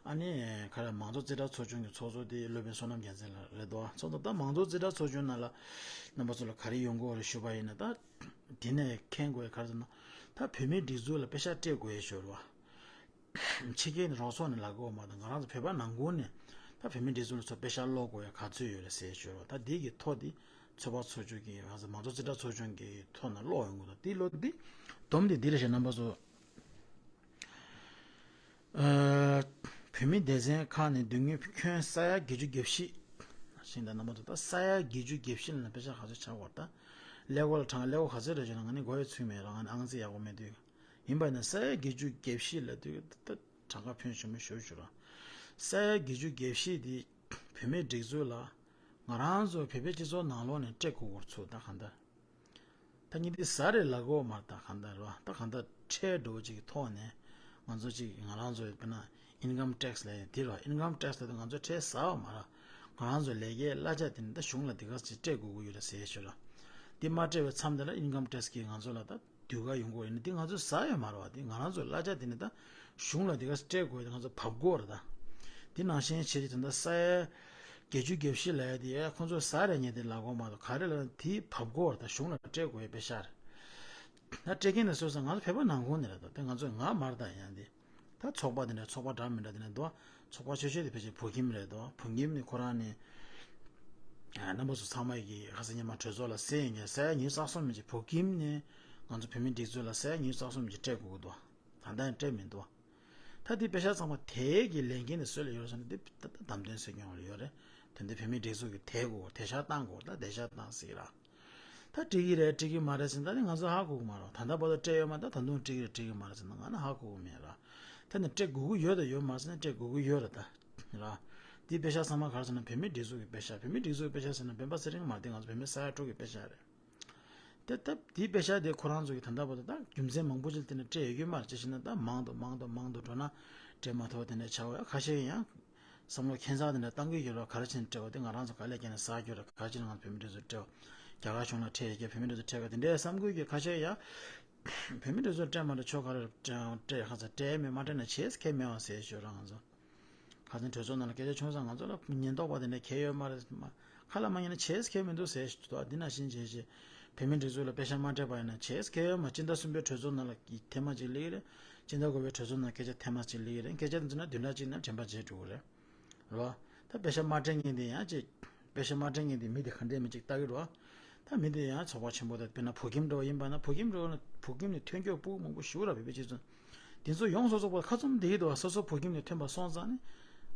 ཨ་ནི་ག་རེ། མང་གཙོ་རྩིས་ཁྲ་ཚོགས་ཆུང་གི་ཚོགས་གཙོ་དེ་སློབ་དཔོན་བསོད་ནམས་རྒྱལ་མཚན་ལགས་རེད་དོ། སོང་ཙང་ད་མང་གཙོ་རྩིས་ཁྲ་ཚོགས་ཆུང་ནང་ལ་རྣམ་པ་ཚོ་ལ་ག་རེ་ཡོང་གི་ཡོད་རེད་ཞུས་པ་ཡིན་ན། ད་དེ་ནས་མཁྱེན་དགོས་ཡས་ག་རེ་ཟེར་ན། ད་བོད་མིའི་སྒྲིག་འཛུགས་ལ་པེ་ཤག་སྤྲད་དགོས་ཡས་ཞུ་རེད་བ། ཕྱི་རྒྱལ་ནས་རོགས་ཚོགས་ནས་ལབ་ཀྱི་ཡོད་མ་རེད། ང་རང་ཚོ་བོད་པ་ནང་ཁུལ་ནས་ད་བོད་མིའི་སྒྲིག་འཛུགས་ལ་ཚོ་པེ་ཤག་སློག་དགོས་ཡ་ག་ཚོད་ཡོད་རེད་ཟེར་ཞུ་རོགས། ད་འདི་གི་ཐོ་འདི་ཚོད་དཔག་ཚོགས་ཆུང་གི། ང་ཚོ་མང་གཙོ་རྩིས་ཁྲ་ཚོགས་ཆུང་གི་ཐོ་ནས་སློག་ཡོང་གི་འདུག་འདི་ལོ་འདི་སྡོམ་འདི་འདི་རེད་ཤག་རྣམ་པ་ཚོ། ཨ་བོད་མིའི་སྡེ་ཚན་ཁག་ནས་དོན་དངོས་ཁྱོན་ས་ཡ་བརྒྱད་ཅུ་གྱ་བཞི་ཞིག་དང་། རྣམ་པ་ཚོ་ད་ས་ཡ་བརྒྱད་ཅུ་གྱ་བཞི་ལ་ན་པེ་ཤག་ག་ཚོད་ཆགས་པ་རེད། ད་ཀླད་ཀོར་ལ་གྲངས་ཀླད་ཀོར་ག་ཚོད་རེད་ཟེར་ན་ང་ནི་མགོ་ཡང་ཚོས་མེད་ར། ང་ནི་ཨང་རྩིས་ཡག་པོ་མེད་དུས། ཡིན་པ་ན་ས་ཡ་བརྒྱད་ཅུ་གྱ་བཞི་ལབ་དུས་ད་གྲངས་ཀ་ཕོན་ཆེན་པོ་ཞེ་པོ་ཅིག་རེད། ས་ཡ་བརྒྱད་ཅུ་གྱ་བཞི་འདི་བོད་མིའི་སྒྲིག་འཛུགས་ལ་ང་རང་ཚོ་བོད་པའི་སྤྱི་ཚོགས་ནང་ལོགས་ནས་སྤྲད་དགོས་སྐོར་ཚུལ་ད་གང་ལྟར། ད་ཉིན་དེ་ཟ་རེད་ལབ་གོ་མ་རེད། ད་གང་ལྟར་རེད་བ། ད་གང་ལྟར་ཁྲལ་འགྲོ་བ་ཅིག་གི་ཐོག་ནས་ང་ཚོ་ཅིག་ང་རང་ཚོ་དཔེར་ན་ཨིན་ཀམ་ཊེག་སི་ལབ་ཡ་དེ་རེད་བ། ཨིན་ཀམ་ཊེག་སི་ལབ་དུས་ང་ཚོ་ཁྲལ་ཟ་བ་མ་རེད། ང་རང་ཚོ་ལས་ཀའི་གླ་ཆ་དེ་ནི་ད་གཞུང་ལ་དེ་ག་ཚོད་སྤྲད་དགོས་ཀྱི་ཡོད་རེད་ཟེར་ཞུ་ར། དེ་མ་སྤྲད་པའི་མཚམས་དེ་ལ་ཨིན་ཀམ་ཊེག་སི་གིས་ང་ཚོ་ལ་ད་དུས་བཀག་ཡོང་གི་ཡོད་ནི་དེ་ང་ཚོས་ཟ་ཡོད་མ་རེད་བ། དེ་ང་རང་ཚོའི་གླ་ཆ་དེ་ནི་ད་གཞུང་ལ་དེ་ག་ཚོད་སྤྲད་དགོས་ཡོད། དེ་ང་ཚོ་བབས་དགོས་རེད། ད་དེ་ནང་བཞིན་བྱས་ཏེ་ད་ལྟ་ས་ཡ་བརྒྱད་ཅུ་གྱ་བཞི་ལབ་ཡ་དེ་ཡ་ཁོང་ཚོས་ཟ་རེད་ཉེ་དེ་ལབ་གོ་མ་གཏོགས་ག་རེ་ལབ་ན་དེ་བབས་དགོས་རེད། ད་གཞུང་ལ་སྤྲད་དགོས་ཡ་པེ་ཤ་རེད། ད་སྤྲད་མཁན་དེ་སོ་སོ་ང་ཚོ་བོད་པ་ནང་ཁུལ་ནས་རེད། ད་དེ་ང་ཚོ་ང་མ་རེད། ད་ཡང་དེ་ད་ཚོགས་པ་དེ་འདྲ་ཚོགས་པ་འདྲ་མི་འདྲ་དེ་འདྲ་འདུག་ཚོགས་པ་ཆེ་ཤོས་དེ་ཕལ་ཆེར་བོད་ཁྱིམ་རེད་འདུག་བོད་ཁྱིམ་ནི་ཁོ་རང་ནི་རྣམ་པ་ཚོ་ཚང་མ་གི་ཁ་སང་ཉི་མ་གྲོས་ཚོགས་ལ་གསན་ཡིན་ས་ཡ་ཉི་ཤུ་རྩ་གསུམ་ཅིག་བོད་ཁྱིམ་ནི་ང་ཚོ་བོད་མི་སྒྲིག་འཛུགས་ལ་ས་ཡ་ཉི་ཤུ་རྩ་གསུམ་ཅིག་སྤྲད་དགོས་ཀྱི་འདུག་ད་ལྟ་ཡང་སྤྲད་མི་འདུག་ད་དེ་པེ་ཤ་ཚང་མ་དེ་གི་ལས་འགན་དེ་སུ་ལ་ཡོད་རེད་ཟེར་ན་དེ་ད་ལྟ་བདམས་ཐོན་སྲིད་སྐྱོང་ལ་ཡོད་རེད། དེ་འདི་བོད་མི་སྒྲིག་འཛུགས་ཀྱི་དེ་དགོས་དེ་ཤ་བཏང་དགོས་ད་དེ་ཤ་བཏང་སྲིད་ར། ད་འགྲིག་གི་རེད་འགྲིག་གི་མ་རེད་ཟེར་ན་ད་ནི་ང་ཚོ་ཧ་གོ་གི་མ་རེད། ད་ལྟ་བར་དུ་སྤྲད་ཡོད་མ་ད་ད་དུང་འགྲིག་གི་རེད་འགྲིག་གི་མ་རེད་ཟེར་ན་ང་ནི་ཧ་གོ་གི་མེད་ར། ད་ནི་སྤྲད་དགོས་ཀྱི་ཡོད་ད་ཡོད་མ་རེད་ཟེར་ན་སྤྲད་དགོས་ཀྱི་ཡོད་རེད་ད་ར། འདི་པེ་ཤ་ཚང་མ་ག་རེ་ཟེར་ན་བོད་མི་སྒྲིག་འཛུགས་ཀྱི་པེ་ཤ། བོད་མི་སྒྲིག་འཛུགས་ཀྱི་པེ་ཤ་ཟེར་ན་སྤེན་པ་ཚེ་རིང་མ་རེད། འདི་ང་ཚོ་བོད་མི་ས་ཡ་དྲུག་གི་པེ་ཤ་རེད། དེ་སྟབས་དེའི་པེ་ཤ་དེ་ཁོ་རང་ཚོ་གི་ད་ལྟ་བར་དུ་ད་རྒྱུ་མཚན་མང་པོ་ཅིག་དེ་ནས་སྤྲད་ཡོད་ཀྱི་མ་རེད། ཅི་ཞེ་ན་ད་མང་དུ་མང་དུ་མང་དུ་འགྲོ་ན་སྤྲད་མ་ཐུབ་པ་དེ་འདྲ་ཆགས་ཡོད། ཁ་ཤས་ཡང་བསམ་བློ་ཁྱད་མཚར་དེ་འདྲ་བཏང་གི་ཡོད་རེད། ག་རེ་བྱས་ནས་སྤྲད་པ་དེ་ང་རང་ཚོ་ག་ལས་ཀྱང་ནས་ཟ་རྒྱུ་རེད། ག་རེ་བྱས་ནས་ང་ཚོ་བོད་མི་འདི་ཚོ་སྤྲད་པ་རྒྱ་གར་གཞུང་ལ་ཁྲལ་ཡོད་ཀྱི་བོད་མི་འདི་ཚོ་སྤྲད་པ་དེ་འདྲའི་བསམ་དགོས་ཀྱི་ཁ་ཤས་ཡང་བོད་མི་འདི་ཚོ་སྤྲད་མ་འདྲ་ཆོག་ག་རེ་སྤྲད་ཁ་ཚ་སྤྲད་མེད་མ་སྤྲད་ན་བྱས་ཁྱད་མེད་པ་ཟེར་ཞོར་རང་ཚོ། ཁ་སང་གྲོས་ཚོགས་ནང་ལ་སྐད་ཆ་བྱུང་ཙང་ང་ཚོ་ལ་ཉེན་རྟོག་པ་དེ་འདྲ་གལ་ཡོད་མ་རེད། མ་ཁ་ལ་མ་ཉན་ན་བྱས་གལ་མི་འདུག་ཟེར་ཞུ་དོ། འདི་ནང་བཞིན་བྱས་བྱས་བོད་མི་སྒྲིག་འཛུགས་ལ་པེ་ཤ་མ་སྤྲད་པ་ཡིན་ན་བྱས་གལ་ཡོད་མ། སྤྱི་ཟླ་གསུམ་པའི་གྲོས་ཚོགས་ནང་ལ་ཐེངས་མ་གཅིག་སླེབས་ཀྱི་རེད། སྤྱི་ཟླ་དགུ་པའི་གྲོས་ཚོགས་ནང་སྐད་ཆ་ཐེངས་མ་གཅིག་སླེབས་ཀྱི་རེད། སྐད་ཆ་འདི་ཚོ་ན་བདུན་ཕྲག་གཅིག་ནང་དྲན་པ་བརྗེད་འགྲོ་གི་རེད། རེད་བ། ད་པེ་ཤ་མ་སྤྲད་མཁན་དེ་ཡང་ཅིག་པེ་ཤ་མ་སྤྲད་མཁན་དེ་མི་དེ་ག་འདྲས་མི་གཅིག་ལྟ་གི་རེད་བ། ད་མི་དེ་ཡང་ཚོགས་པ་ཆེན་པོ་དང་དཔེར་ན་བོད་ཁྱིམ་འགྲོ་བ་ཡིན་པ་ན་བོད་ཁྱིམ་འགྲོ་ན་བོད་ཁྱིམ་ནས་ཐོན་སྐྱོད་སྤུ་གུ་མང་པོ་ཞིག་ར་བོད་པའི་སྤྱི་ཚོགས། དེ་ཚོ་ཡོངས་སོ་སོ་པོ་ཁ་བཙུམ་བསྡད་ཀྱི་འདུག་བ། སོ་སོ་བོད་ཁྱིམ་ནས་ཐོན་པ་སོང་ཙང་ནི།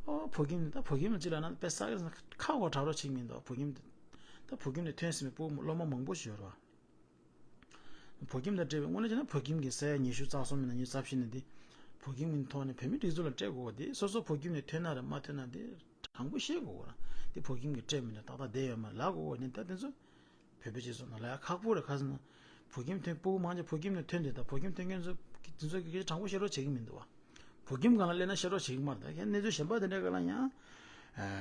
ཨོ་བོད་ཁྱིམ་ནས་ད་བོད་ཁྱིམ་ནས་ཅི་ལ་ན་དཔེ་ས་གི་ཁ་གོ་གྲག་རོགས་བྱེད་མི་འདུག་བ། བོད་ཁྱིམ་དེ་ད་བོད་ཁྱིམ་ནས་ཐོན་ཟིན་པའི་སྤུ་གུ་སློབ་མ་མང་པོ་ཞིག་ཡོད་རེད་བ། བོད་ཁྱིམ་དང་འབྲེལ་བའི་དངོས་གནས་བྱས་ན་བོད་ཁྱིམ་གྱི་ས་ཡ་ཉི་ཤུ་རྩ་གསུམ་ཡིན་ན་ཉི་ཤུ་རྩ་བཞི་ནས་འདི་བོད་ཁྱིམ་གྱི་ཐོག་ནས་བོད་མི་སྒྲིག་འཛུགས་ལ་སྤྲད་དགོས་པ་དེ་སོ་སོ་བོད་ཁྱིམ་ནས་ཐོན་ན་རེད་མ་ཐོན་ན་དེ་དྲང་པོ་ཤེས་དགོས་པ་རེད། དེ་བོད་ཁྱིམ་གྱིས་སྤྲད་མི་འདུག་ཏག་ཏག་བསྡད་ཡོད་མ་རེད་ལབ་དགོས་པ་ནི་ད་དེ་ཚོ་བོད་པའི་སྤྱི་ཚོགས་ནང་ལ་ཡ་ཁག་པོ་རེད། ག་ཟེར་ན་བོད་ཁྱིམ་ཐོན་སྤུ་གུ་མང་ཆེ་བོད་ཁྱིམ་ནས་ཐོན་དེ་ད་བོད་ཁྱིམ་ཐོན་མཁན་ཚོ་དེ་ཚོ་གི་སྐད་ཆ་དྲང་པོ་བཤད་རོགས་བྱེད་ཀྱི་མི་འདུག་བ། བོད་ཁྱིམ་སྒང་ལ་སླེབས་ན་བཤད་རོགས་བྱེད་ཀྱི་མ་རེད། ད་གནས་ཚུལ་གཞན་པ་དེ་འདྲའི་སྒང་ལ་ཡང་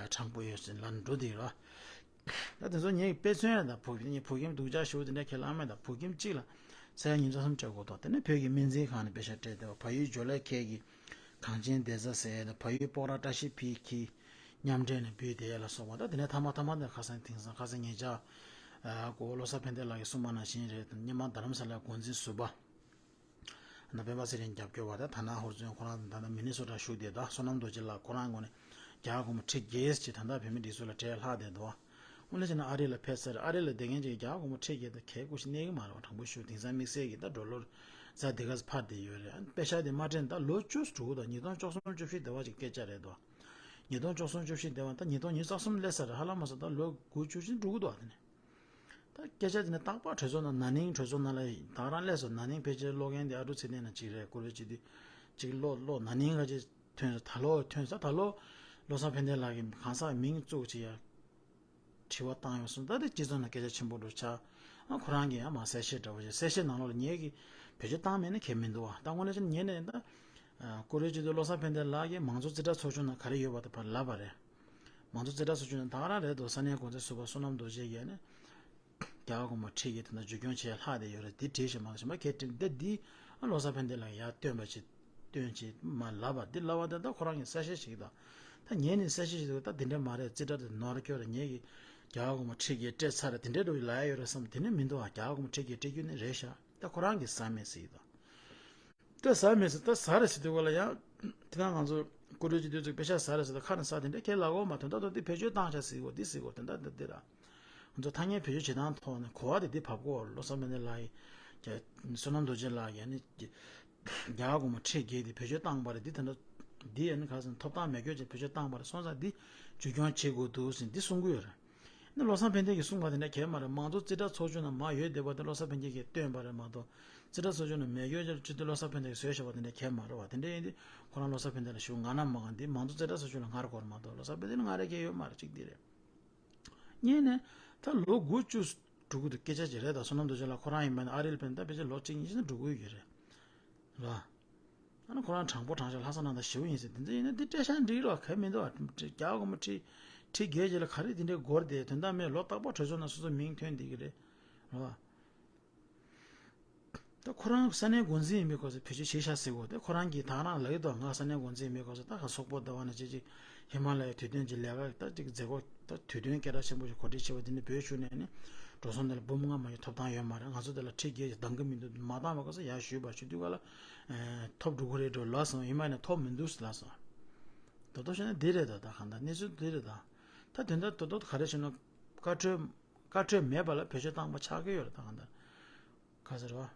དྲང་པོ་ཡོད་ཟེར་ལབ་འགྲོ་དེ་རེད་བ། ད་དེ་ཚོ་ངས་དཔེ་མཚོན་ཡང་ད་བོད་ཁྱིམ་བོད་ཁྱིམ་སྡུག་ཅག་ཞུ་དེ་འདྲ་ཁས་བླངས་མེད། ད་བོད་ཁྱིམ་གཅིག་ལ་ས་ཡ་ཉི་ཤུ་རྩ་གསུམ་སྤྲད་དགོས་དོ། དེ་ནས་བོད་ཀྱི་སྨན་རྩིས་ཁང་ནས་པེ་ཤ་སྤྲད་དེ་བ། བལ་ཡུལ་ཇོ་ལའི་ཁལ་གྱི་གངས་ཅན་བདེ་རྩ་ཟེར་ཡས་དང་བལ་ཡུལ་སྤོག་ར་བཀྲ་ཤིས་འཕེལ་གྱི་མཉམ་འབྲེལ་ནས་འབུལ་བསྡད་ཡས་ལ་སོགས་པ། ད་དེ་ནས་ཐ་མ་ཐ་མ་དེ་ཁ་སང་དེང་སང་ཁ་སང་ཉེ་ཆར་ཨ་ཀོ་བློ་བཟང་ཕན་བདེ་ལགས་ཀྱིས་གསུངས་པ་ནང་བཞིན་རེད། སྔོན་མ་རྡ་རམ་ས་ལའི་འགོ་འཛིན་ཟུར་པ་ན་སྤེན་པ་ཚེ་རིང་རྒྱབ་སྐྱོར་བ་དང་ཐ་ན་ཧོར་བཙོན་ཁོ་རང་ད་ལྟ་མི་ནི་སོ་ཊ་བཞུགས་བསྡད་ད་བསོད་ནམས་རྡོ་རྗེ་ལགས་ཁོ་རང་ངོས་ནས་རྒྱ་གར་སྒོར་མོ་ཁྲི་བརྒྱད་ཅིག་ད་ལྟ་བོད་མི་སྒྲིག་འཛུགས་ལ་སྤྲད་ལྷག་བསྡད་འདུག་དངོས་གནས་བྱས་ན་ཨ་རི་ལ་ཕེབས་ཚར། ཨ་རི་ལ་བསྡད་མཁན་ཅིག་རྒྱ་གར་སྒོར་མོ་ཁྲི་བརྒྱད་དང་གལ་ཀུ་ཤི་གནས་ཀྱི་མ་རེད་བ། དྲང་པོ་ཞུ་དེང་སང་དམིགས་བསལ་གྱི་ད་ཌོ་ལར་ཛ་དེ་ག་ཚོད་འཕར་བསྡད་ཡོད་རེད། པེ་ཤ་དེ་མ་སྤྲད་ན་ད་ལོ་བཅུ་དྲུག་དང་ཉིས་སྟོང་བཅུ་གསུམ་བཅུ་བཞི་དེ་བ་ཅིག་སྐད་ཆ་རེད་དོ། ཉིས་སྟོང་བཅུ་གསུམ་བཅུ་བཞི་དེ་བ་ད་ཉིས་སྟོང་ཉི་ཤུ་རྩ་གསུམ་སླེབས་ཚར་རེད། ཧ་ལམ་མ་སོང་ད་ལོ་དགུ་བཅུ་བཞི་འགྲོ་གི་འདུག་བ། དེ་ནས་ད་སྐད་ཆ་དེ་ནི་རྟག་པར་གྲོས་ཚོགས་ནང་ན་ནིང་གྲོས་ཚོགས་ནང་ལ་ད་རང་སླེབས་སོང་། ན་ནིང་ཕལ་ཆེར་ཀློག་མཁན་དེ་ཨ་ཀྲུག་ཚེ་བརྟན་ན་གཅིག་རེད། བཀུར་འོས་སྤྱི་འཐུས་གཅིག་ཀློག་ཀློག་ན་ནིང་ག་ཅིག་ཐོན་སོང་། ད་ལོ་ཐོན་སོང་། ད་ལོ་བློ་བཟང་ཕན་བདེ་ལགས་ཀྱིས་གང་ཟག་མིང་བཙུགས་བྱས་ཡ་དྲི་བ་བཏང་ཡོང་སོང་། ད་དེ་སྤྱི་ཚོགས་ནང་སྐད་ཆ་ཆེན་པོ་འགྲོ་ཆགས། ཨ་ཁོ་རང་གིས་ཡང་མ་གསལ་བཤད་འདྲ་བོ་བྱས། གསལ་བཤད་ནང་ལོགས་ལ་ངེད་ཀྱིས་བེད་སྤྱོད་བཏང་མེད་ན་གལ་མི་འདུག་བ། ད་དངོས་གནས་བྱས་ན་ངེད་ནས་ད་ཨ་བཀུར་འོས་སྤྱི་འཐུས་བློ་བཟང་ཕན་བདེ་ལགས་ཀྱིས་མང་གཙོ་རྩིས་ཁྲ་ཚོགས་ཆུང་ནང་ག་རེ་ཡོད་པ་དེ་ཕར་ལབ་པ་རེད། མང་གཙོ་རྩིས་ཁྲ་ཚོགས་ཆུང་ནང་ད་ག་རང་རེད་འདུག་ས་གནས་འགོ་འཛིན་ཟུར་པ་བསོད་ནམས་རྡོ་རྗེ་ཡིས་ནི་རྒྱ་གར་སྒོར་མོ་ཁྲི་བརྒྱད་དེ་འདྲ་བཅོས་སྐྱོང་བྱས་ལྷག་བསྡད་ཡོད་རེད། འདི་བྲིས་ཤག་མ་གཞན་པ་གལ་ཏེ་འདི་འདི་ཨ་བློ་བཟང་ཕན་བདེ་ལགས་ཡར་སྟོན་པ་ཅིག་སྟོན་ཅིག་མ་ལབ་པ་འདི་ལབ་པ་དེ་ད་ཁོ་རང་གིས་གསལ་བཤད་ཞིག་དང་། ད་ངས་ནི་གསལ་བཤད་ཞིག་འདུག་ད་འདི་འདྲ་མ་རེད། རྩིས་ཁྲ་དེ་ནོར་སྐྱོར་རེད། ངས་ཀྱིས་རྒྱ་གར་སྒོར་མོ་ཁྲི་བརྒྱད་སྤྲད་ཚར་རེད། དེ་འདྲའི་འགྲོ་ཡི་ལབ་ཡ་ཡོད་རེད་བསམ། དེ་ནི་མི་འདུག་ཨ་རྒྱ་གར་སྒོར་མོ་ཁྲི་བརྒྱད་སྤྲད་རྒྱུ་ནི་རེད་ཤག་ད་ཁོ་རང་གིས་ཟ་མེད་ཟེར་གྱི་འདུག་ད་ཟ་མེད་ཟེར་ད་ཟ་རེད་ཟེར་དུས་སྐབས་ལ་ཡང་དེ་ན་ང་ཚོ་བཀུར་འོས་སྤྱི་འཐུས་ཚོས་པེ་ཤ་ཟ་རེད་ཟེར་ད་ཁ་ནས་ཟ་དེ་འདྲ་ཁས་ལ་གོ་མ་ཐོན། ད་དུང་དེ་བེད་སྤྱོད་བཏང་བྱ་ཟེར་གོ་འདི་ཟེར་གོ་དེ་འདྲ་འདི་འདི་ར། ང་ཚོ་ཐ་སྙད་བེད་སྤྱོད་བྱེད་སྟངས་ཐོག་ནས་གོ་བ་དེ་འདི་བབས་གོ་བློ་བཟང་ཕན་བདེ་ལགས་ཡིན་བསོད་ནམས་རྡོ་རྗེ་ལགས་ཡིན་ནི་རྒྱ་གར་སྒོར་མོ་ཁྲི་བརྒྱད་དེ་བེད་སྤྱོད་བཏང་པ་རེད། འདི་ད་འདྲ་འདི་ཡིན་ནི་ག་ཟེར་ཐོབ་ཐང་མེད་སྐྱོན་ཅན་བེད་སྤྱོད་བཏང་པ་རེད། སོང་ཙང་འདི་བཅོས་སྐྱོང་བྱེད་དགོས་འདུག་ཟེར་འདི་གསུང་གི་ཡོད་རེད། ནི་བློ་བཟང་ཕན་བདེ་གིས་གསུངས་པ་དེ་འདྲ་གལ་མ་རེད། མང་གཙོ་རྩིས་ཁྲ་ཚོགས་ཆུང་ནང་མར་ཡོད་བསྡད་པ་དེ་བློ་བཟང་ཕན་བདེ་གིས་བཏོན་པ་རེད་མ་གཏོགས་རྩིས་ཁྲ་ཚོགས་ཆུང་ནང་མེད་སྐྱོན་ཅན་སྤྱི་འཐུས་བློ་བཟང་ཕན་བདེ་གིས་བཟོས་བཞག་པ་དེ་འདྲ་གལ་མ་རེད་བ། དེ་འདྲ་ཡིན་དུས་ཁོ་རང་བློ་བཟང་ཕན་བདེ་ལ་ཞུ་ང་ན་མ་གང་འདི་མང་གཙོ་རྩིས་ཁྲ་ཚོགས་ཆུང་ལ་ངར་དགོས་རེད་མ་གཏོགས་བློ་བཟང་ཕན་བདེ་ལ་ངར་རེ་གལ་ཡོད་མ་རེད། གཅིག་འདི་རེད། གཉིས་ནས་ད་ལོ་དགུ་བཅུ་ འགྲོ་གི་འདུག་སྐད་ཆ་ཅིག་རེད། ད་བསོད་ནམས་རྡོ་རྗེ་ལགས་ཁོ་རང་ཡིན་པ་ན་ཨ་རིར་ཕེབས་ན་ད་ཕལ་ཆེར་ལོ་གཅིག་གཉིས་ཤིག་ན་འགྲོ་གི་ཡོད་རེད། རེད་བ། ཨ་ནི་ཁོ་རང་དྲང་པོ་དྲང་བཞག་ལྷག་བསམ་རྣམ་དག་ཞེ་པོ་ཡིན་ཟེར། དེ་ཚོ་ཡིན་ན་འདི་སྤྲད་ཤག་འགྲིག་རོགས་གལ་མི་འདུག་བ། རྒྱ་སྒོར་མོ་ཁྲི་ཁྲི་བརྒྱད་ཅིག་ལ་ག་རེ་དེ་འདྲའི་སྒོར་དེ་དོན་དག་མེད། ལོ་རྟག་པར་གྲོས་ཚོགས་ནང་སོ་སོ་མིང་ཐོན་བསྡད་ཀྱི་རེད། རེད་བ། ད་ཁོ་རང་ས་གནས་འགོ་འཛིན་ཡིན་པའི་སྐབས་སུ་བེད་སྤྱོད་བྱས་ཤག་ཟེར་གོ། དེ་ཁོ་རང་གིས་ད་རང་ལབ་ཀྱི་འདུག་ང་ས་གནས་འགོ་འཛིན་ཡིན་པའི་སྐབས་སུ་ད་ག་སོག་པོ་ཟླ་བ་ནས་བྱས་ཅིག་ཧི་མ་ལ་ཡའི་དུས་སྟོན་གྱི་ལས་ཀ་ད་ཅིག་མཛད་སྒོ་ད་དུས་སྟོན་སྐད་གྲགས་ཆེན་པོ་ཞིག་གོ་སྒྲིག་བྱས་པ་འདི་ནས་བོད་བཞུགས་ནས་ནི་འགྲོ་སོང་དེ་ལ་འབུམ་ལྔ་མ་ཡོད་ཐོབ་ཐང་ཡོད་མ་རེད། ང་ཚོ་དེ་ལ་ཁྲི་བརྒྱད་ཀྱི་འདང་གི་མི་འདུག་མ་བཏང་བའི་སྐབས་སུ་ཡར་ཞུས་པ་ཞུ་དུས་ག་ལ་ཐོབ་འགྲོ་གི་རེད་འགྲོ་ལབ་སོང་། ཡིན་མ་ནས་ཐོབ་མི་འདུག་ལབ་སོང་། ད་དོ་བྱས་ན་འདི་རེད་ད། ད་གང་ལྟར་གནས་ཚུལ་འདི་རེད་ད། ད་དོན་དག་དོ་དོ་ག་རེ་བྱས་ན་བཀའ་འཁྲོལ་བཀའ་འཁྲོལ་མེད་པ་ལ་བེད་སྤྱོད་བཏང་པ་ཆགས་ཀྱི་ཡོད་རེད་ད་གང་ལྟར། ག་ཟེར་བ།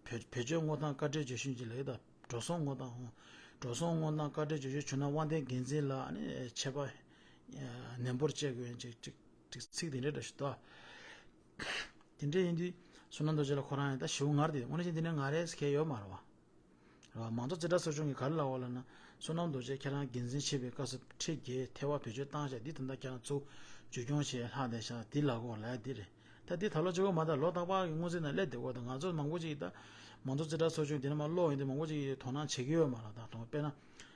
བེད་བེད་སྤྱོད་དངོས་དང་བཀའ་འཁྲོལ་བརྗོད་གཞི་ཅིག་ལབ་ཀྱི་འདུག་འགྲོ་སོང་དངོས་དང་འགྲོ་སོང་དངོས་དང་བཀའ་འཁྲོལ་བརྗོད་གཞི་བྱུང་ན་དབང་ལྡན་འགན་འཛིན་ལ་ནི་ཆད་པ་ནན་པོར་བཅད་དགོས་ཡོད་ཅིག་ཅིག་ཅིག་ཚིག་དེ་འདྲ་འདྲ་ཞིག་འདུག་དེ་འདྲ་ཡིན་དུས་བསོད་ནམས་རྡོ་རྗེ་ལགས་ཁོ་རང་ཡང་ད་ཞེ་པོ་ངར་དེ་དངོས་གནས་བྱས་འདི་ནས་ངར་རེ་ཟེར་མཁན་ཡོད་མ་རེད་བ། རེད་བ། མང་གཙོ་རྩིས་ཁྲ་ཚོགས་ཆུང་གིས་ག་རེ་ལབ་པ་ལབ་ན། བསོད་ནམས་རྡོ་རྗེ་ཁྱེད་རང་འགན་འཛིན་བྱེད་པའི་སྐབས་སུ་ཁྲི་བརྒྱད་ཐལ་བ་བེད་སྤྱོད་བཏང་བཞག་འདི་ད་ལྟ་ཁྱེད་རང་ཚོ་བཅོས་སྐྱོང་བྱས་ལྷག་བསྡད་ཤག་འདི་ལབ་དགོས་ལབ་ཡ་འདི་རེད། ད་འདི་ད་ལོ་གཅིག་པོ་མ་གཏོགས་ལོ་རྟག་པར་གྱི་སྔོན་རྩིས་ནང་སླེབས་བསྡད་ཀྱི་ཡོད་དང་། ང་ཚོ་མང་པོ་ཅིག་ད་མང་གཙོ་རྩིས་ཁྲ་ཚོགས་ཆུང་འདི་ནས་མར་ཀློག་ཡོང་དུས་མང་པོ་ཅིག་གིས་དོ་སྣང་བྱེད་ཀྱི་ཡོད་མ་རེད། ད་དོ་དཔེར་ན་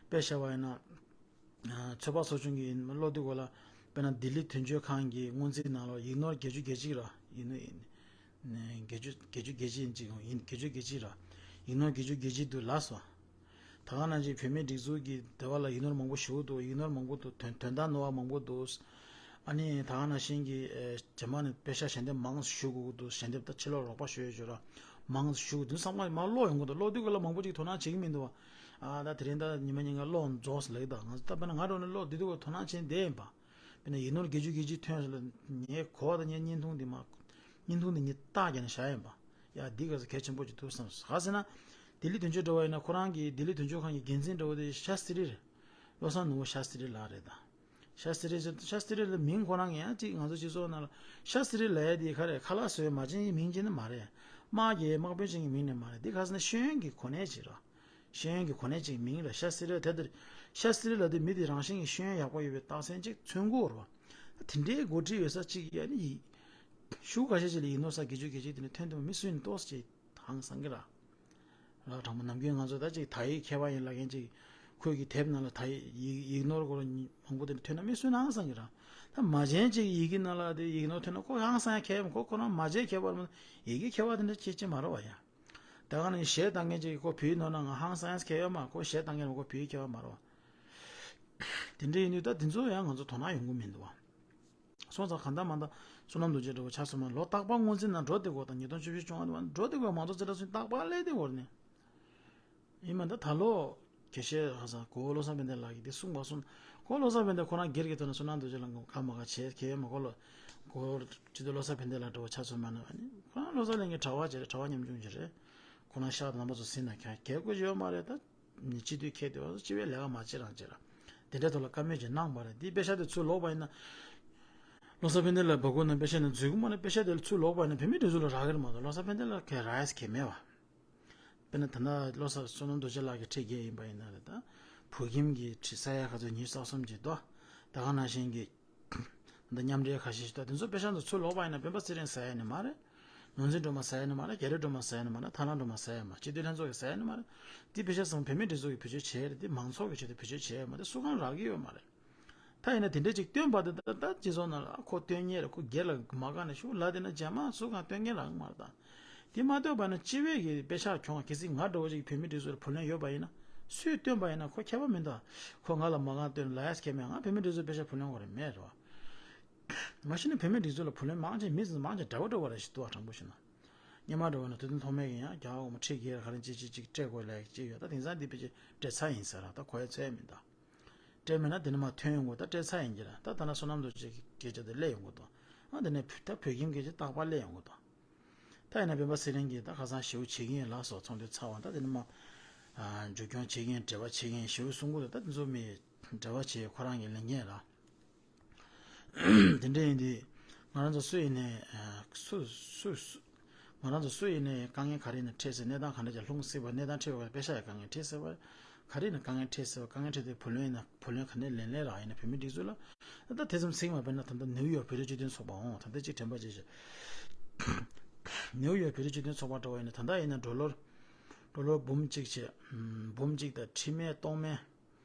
དཔེ་བཞག་པ་ཡིན་ན། ཚོད་དཔག་ཚོགས་ཆུང་གི་ཡིན་ན་ཀློག་དུས་ག་ལ། དཔེར་ན་ལྡི་ལི་དོན་གཅོད་ཁང་གི་སྔོན་རྩིས་ནང་ལ་ཡིག་ནོར་བརྒྱད་ཅུ་གྱ་གཅིག་ར་ཡིན་ནོ་ཡིན། བརྒྱད་ཅུ་བརྒྱད་ཅུ་གྱ་གཅིག་ཡིན་གཅིག་ཡིན། བརྒྱད་ཅུ་གྱ་གཅིག་ར། ཡིག་ནོར་བརྒྱད་ཅུ་གྱ་གཅིག་འདུག་ལབ་སོང་། ད་ག་ནང་བཞིན་བོད་མིའི་སྒྲིག་འཛུགས་ཀྱི་སྡེ་བ་ལ་ཡིག་ནོར་མང་པོ་ཞེ་པོ་འདུག་ཡིག་ནོར་མང་པོ་འདུག་དོན་དོན་དག་རྣོ་བ་མང་པོ་འདུག་ཨ་ནི་ད་ག་ནང་བཞིན་གྱི་རྗེས་མ་ནས་པེ་ཤག་ཞལ་འདེབས་མང་ཞུ་དགོས་ཀྱི་འདུག་ཞལ་འདེབས་ད་ཕྱི་ལོགས་རོགས་པ་ཞུ་ཡས་ཞུ་ར་མང་ཞུ་དགོས་འདུག་བསམ་པ་མར་ཀློག་ཡོང་གི་འདུག་ཀློག་དུས་ག་ལ་མང་པོ་ཅིག་དོ་སྣང་བྱེད་ཀྱི་མི་འདུག་བ། ཨ་ད་དེ་རིང་ད་ཉི་མ་ཉིན་གང་ཀློག་རྫོགས་ལེགས་དང་། ང་ཚོ་ད་དཔེར་ན་ང་རང་ནས་ཀློག་བསྡད་དུས་ག་དོ་སྣང་བྱེད་བསྡད་ཡིན་པ། དཔེར་ན་ཡིག་ནོར་བརྒྱད་ཅུ་གྱ་གཅིག་ཐོན་ཟེར་ལ་ངའི་གོ་བ་དང་ངའི་བརྙན་ཐུང་འདི་མ། བརྙན་ཐུང་འདི་ངས་རྟགས་བརྒྱབ་ནས་བཞག་ཡིན་པ། ཡ་འདི་ག་ཚོད་གལ་ཆེན་པོ་ཅིག་འདུག་བསམ་སོང་། ག་ཟེར་ན། ལྡི་ལི་དོན་གཅོད་འདྲ་བ་ཡིན་ན་ཁོ་རང་གི་ལྡི་ལི་དོན་གཅོད་ཁང་གི་འགན་འཛིན་འདྲ་བོ་དེ་ཤཱ་སི་རི་རེད། བློ་བཟང་ནོར་བུ་ཤཱ་སི་རི་ལགས་རེད་ད། ཤཱ་སི་རི་ཟེར་ཤཱ་སི་རི་ལ་མིང་ཁོ་རང་ཡང་ཅིག་ང་ཚོ་སྤྱི་ཚོགས་ནང་ལ་ཤཱ་སི་རི་ལབ་ཡ་དེ་ག་རེ་ཁ་ལག་བཟོ་ཡ་མ་བྱན་གྱི་མིང་ཅིག་ནི་མ་རེད། དམག་གི་དམག་དཔོན་ཅིག་གི་མིང་ནི་མ་རེད། འདི་ག་ཟེར་ན་ཤེས་ཡོན་གྱི་གོ་གནས་ཅིག་རེད། ཤེས་ཡོན་གྱི་གོ་གནས་ཅིག་མིང་ལ་ཤཱ་སི་རི་དེ་ལྟར་ཤཱ་སི་རི་ལབ་དུས་མི་དེ་རང་བཞིན་གྱི་ཤེས་ཡོན་ཡག་པོ་ཡོད་པའི་རྟགས་མཚན་ཅིག་མཚོན་གྱི་ཡོད་རེད་བ། དེ་འདྲའི་འགོ་ཁྲིད་ཡོད་ས་ཅིག་ཡ་ནི་ཡིག་ཤུགས་ཁ་ཤས་ཅིག་ལ་ཡིག་ནོར་ས་བརྒྱད་ཅུ་གྱ་གཅིག་དེ་ནས་ཐོན་ཐུབ་མི་སུ་ཡིན་ཏོག་ཙམ་ཅིག་ཧང་སང་གི་ར། ལགས་དྲང་པོ་ནམ་རྒྱུན་ང་ཚོ་ད་ཅིག་དག་ཡིག་མཁས་པ་ཡིན་ལབ་མཁན་ཅིག་ཁོས་ཀྱི་དེབ་ནང་ལ་དག་ཡིག་ཡིག་ནོར་སྐོར་མང་པོ་དེ་འདྲ་ཐོན་ན་མི་སུ་ཡིན་ན་ཧང་སང་གི་ར། ད་མ་བྱན་ཅིག་ཡི་གེ་ནང་ལ་དེ་ཡིག་ནོར་ཐོན་ན་ཁོ་ཧང་སང་ཡ་མཁས་པ་ཁོ་ཁོ་རང་མ་བྱན་མཁས་པ་རེད་མ་གཏོགས་ཡི་གེ་མཁས་པ་དེ་འདྲ་ཅིག་ཅིག་མ་རེད་བ་ཡ། ད་ག་ནང་བཞིན་གཞས་བཏང་མཁན་ཅིག་ཁོ་བོད་ཡིག་ནོར་ན་ང་ཧང་སང་ཡ་མཁས་ཡོད་མ་ཁོ་གཞས་བཏང་མཁན་ཁོ་བོད་ཡིག་མཁས་པ་མ་རེད་བ། དེ་འདྲ་ཡིན་དུས་ད་དེ་ཚོ་ཡང་ང་ཚོ་དོ་སྣང་ཡོང་གི་མི་འདུག་བ། སོང་ཙང་གང་ལྟར་མ་ལྟར་བསོད་ནམས་རྡོ་རྗེ་འདྲ་བོ་ཆགས་སོང་མ་ལོ་རྟག་པར་སྔོན་རྩིས་ནང་འགྲོ་བསྡད་དགོས་དང་ཉིས་སྟོང་བཅུ་བཞི་བཅོ་ལྔ་དུ་མ་འགྲོ་བསྡད་དགོས་མང་གཙོ་རྩིས་ཁྲ་ཚོ་རྟག་པར་སླེབས་བསྡད་དགོས་རེད་ནི། ཡིན་མ་ད་ད་ལོ་དགེ་བཤེས་ཧ་སང་གོ་བོ་བློ་བཟང་ཕན་བདེ་ལགས་ཀྱིས་འདི་གསུངས་པ་གསུངས། གོ་བོ་བློ་བཟང་ཕན་བདེ་ཁོ་རང་སྒེར་གྱི་ཐོག་ནས་བསོད་ནམས་རྡོ་རྗེ་ལགས་ཁ་མ་ཁ་བྱས་ཁེ་མ་གོ་ལོ། གོ་བོ་སྤྱི་འཐུས་བློ་བཟང་ཕན་བདེ་ལགས་འདྲ་བོ་ཆ་ཚང་མ་ན་ཨ་ནི་ཁོ་རང་བློ་བཟང་ལྷན་རྒྱས་གྲྭ་བ་བྱས་རེད། གྲྭ་བ་ཉམ་ཆུང་ཅིག་རེད། ཁོ་རང་ཤག་རྣམ་པ་ཚོ་ཟིན་ན་ཁྱ་གལ་དགོས་ཡོད་མ་རེད་ད། སྤྱི་འཐུས་ཁྱེད་དེ་བ་སྤྱི་བའི་ལས་ཀ་མ་བྱེད་རང་བྱེད་ར། དེ་འདྲའི་ཐོག་ལ་བཀའ་མོལ་ཅིག་གནང་བ་རེད། འདི་དཔེ་ཆ་དེ་ཚུར་ལོག་པ་ཡིན་ན། བློ་བཟང་ཕན་བདེ་ལགས་སྦག་སྒོ་ནང་དཔེ་ཆ་ནས་འཛུལ་གི་མ་རེད། དཔེ་ཆ་དེ་ཚུར་ལོག་པ་ཡིན་ན་བོད་མིའི་སྒྲིག་འཛུགས་ལ་རག་གི་རེད་མ་གཏོགས་བློ་བཟང་ཕན་བདེ་ལགས་ག་རག་ཡས་ག་མེད་བ། དཔེར་ན་ད་ལྟ་བློ་བཟང་བསོད་ནམས་རྡོ་རྗེ་ལགས་ཀྱི་ཁྲི་བརྒྱད་ཡིན་པ་ཡིན་ན་རེད་ད། བོད་ཁྱིམ་གྱི་ཁྲི་ས་ཡ་ག་ཚོད་ཉི་ཤུ་རྩ་གསུམ་ཅིག་འདུག་ད་ག་ནང་བཞིན་གྱི། ད་མཉམ་འབྲེལ་ཁ་ཤས་ཤིག་ད་དེ་ཚོ་དཔེ་ཆ་ཚོ་ཚུར་ལོག་པ་ཡིན་ན་སྤེན་པ་ཚེ་རིང་ཟ་ཡ་ནི་མ་རེད། ནོར་འཛིན་སྒྲོལ་མ་ཟ་ཡ་ནི་མ་རེད། རྒྱ་རི་སྒྲོལ་མ་ཟ་ཡ་ནི་མ་རེད། ཐར་ལམ་སྒྲོལ་མ་ཟ་ཡ་མ་རེད། སྤྱི་འཐུས་ལྷན་ཚོགས་ཀྱིས་ཟ་ཡ་ནི་མ་རེད། འདི་དཔེ་ཆ་ཚང་བོད་མིའི་སྒྲིག་འཛུགས་ཀྱིས་བེད་སྤྱོད་བྱས་རེད། འདི་མང་ཚོགས་ཀྱི་ཆེད་དུ་བེད་སྤྱོད་བྱས་ཡོད་མ་རེད། སུ་གང་རག་གི་ཡོད་མ་རེད། ད་ཡིན་ན་དེ་འདྲ་ཅིག་སྟོན་པ་དེ་ད་ད་སྤྱི་ཚོགས་ནང་ལ་ཁོ་སྟོན་མཁན་རེད། ཁོ་སྒེར་ལ་མ་དགའ་ནས་ཤུགས་ལ་དེ་ན་རྗེས་མ་སུ་གང་སྟོན་མཁན་རག་གི་མ་རེད་ད། དེ་མ་ཐོས་པ་ན་སྤྱི་བའི་གི་དཔེ་ཆ་ཁྱོང་གལ་སྲིད་ང་འདྲ་བོ་ཅིག་བོད་མི་སྒྲིག་འཛུགས་ལ་བུ་ལོན་ཡོད་པ་ཡིན་ན་སུས་བཏོན་པ་ཡིན་ན་ཁོ་ཁྱད་པར་མི་འདུག་ཁོ་ང་ལ་མ་གང་བཏོན་ལ་ཡ་སྐྱེ་མེད། ང་བོད་མི་སྒྲིག་འཛུགས་དཔེ་ཆ་བུ་ལོན་དགོས་རེད་མེད་རེད་བ། མ་གཞི་ནས་བོད་མི་སྒྲིག་འཛུགས་ལ་བུ་ལོན་མང་ཆེ་མི་ཚོ་མང་ཆེ་འདྲ་བོ་འདྲ་བོ་རེད་ཞིག་འདུག་བ། དྲང་པོ་བཤད་ན། སྔོན་མ་འདྲ་བོ་ན་དུས་ཐུང་ཐོག་མེད་ཀྱི་ཡང་རྒྱ་གར་མ་ཁྲི་སྒེར་ག་རེ་ཅི་ཅི་ཅིག་སྤྲད་དགོས་ལ་ཡ་ཅི་ཡོད། ད་དེང་སང་འདི་དཔེ་ཆ་སྤྲད་ཚར་ཡིན་ཟེར་ར། ད་གོ་ཡ་ཚོད་མི་འདུག་སྤྲད་མེད་ན་དེ་ནས་མ་ཐོན་ཡོང་གི་ད་སྤྲད་ཚར་ཡིན་གྱི་ར། ད་ད་ན་བསོད་ནམས་རྡོ་རྗེ་གི་སྐད་ཆ་དེ་སླེབས་ཡོང་གི་འདུག་ཨ་དེ་ནས་ད་བོད་ཁྱིམ་སྐད་ཆ་རྟག་པར་སླེབས་ཡོང་གི་འདུག་ད་ཡིན་ན་སྤེན་པ་ཚེ་རིང་གིས་ད་ཁ་སང་ཞེ་པོ་བྱེད་ཀྱི་ཡིན་ལགས་སོ། ཚོགས་འདུ་ཚར་བ་ད་དེ་ནས་མ་མཇུག་སྐྱོང་བྱེད་ཀྱི་ཡིན། འབྲེལ་བ་བྱེད་ཀྱི་ཡིན་ཞེ་པོ་གསུང་གི་འདུག་ད་དེ་ཚོ་མི་འབྲེལ་བ་བྱེད་ཁོ་རང་གི་ལས་འགན་ར། དེ་འདྲ་ཡིན་དུས་ང་རང་ཚོ་སུ་ཡིན་ནའི་སུ་སུ་སུ་ང་རང་ཚོ་སུ་ཡིན་ནའི་དཀའ་ངལ་ག་རེ་ཡིན་ན་འཕྲད་སྲིད། གནས་སྟངས་ག་འདྲ་ཅིག་ལྷུང་སྲིད་པ། གནས་སྟངས་འཕྲད་པ་དཔེ་ཆ་ཡི་དཀའ་ངལ་འཕྲད་སྲིད་པ། ག་རེ་ཡིན་ན་དཀའ་ངལ་འཕྲད་སྲིད་པ། དཀའ་ངལ་འཕྲད་དུས་བུ་ལོན་ཡིན་ན་བུ་ལོན་ག་ནས་ལེན་ལེན་རག་ཡིན་ན་བོད་མི་སྒྲིག་འཛུགས་ལ། ད་དེ་ཙམ་ཚིག་མ་དཔེར་ན་ད་ལྟ་ནིའུ་ཡོག་བོད་རིགས་སྤྱི་མཐུན་ཚོགས་པ་འོང་ད་ལྟ་ཅིག་དྲན་པ་བརྗེད་བྱས། ནིའུ་ཡོག་བོད་རིགས་སྤྱི་མཐུན་ཚོགས་པ་འདྲ་བོ་ཡིན་ན། ད་ལྟ་ཡིན་ན་ཌོ་ལར་ཌོ་ལར་འབུམ་གཅིག་བྱས། འབུམ་གཅིག་དང་ཁྲི་མེད་སྟོང་མེད་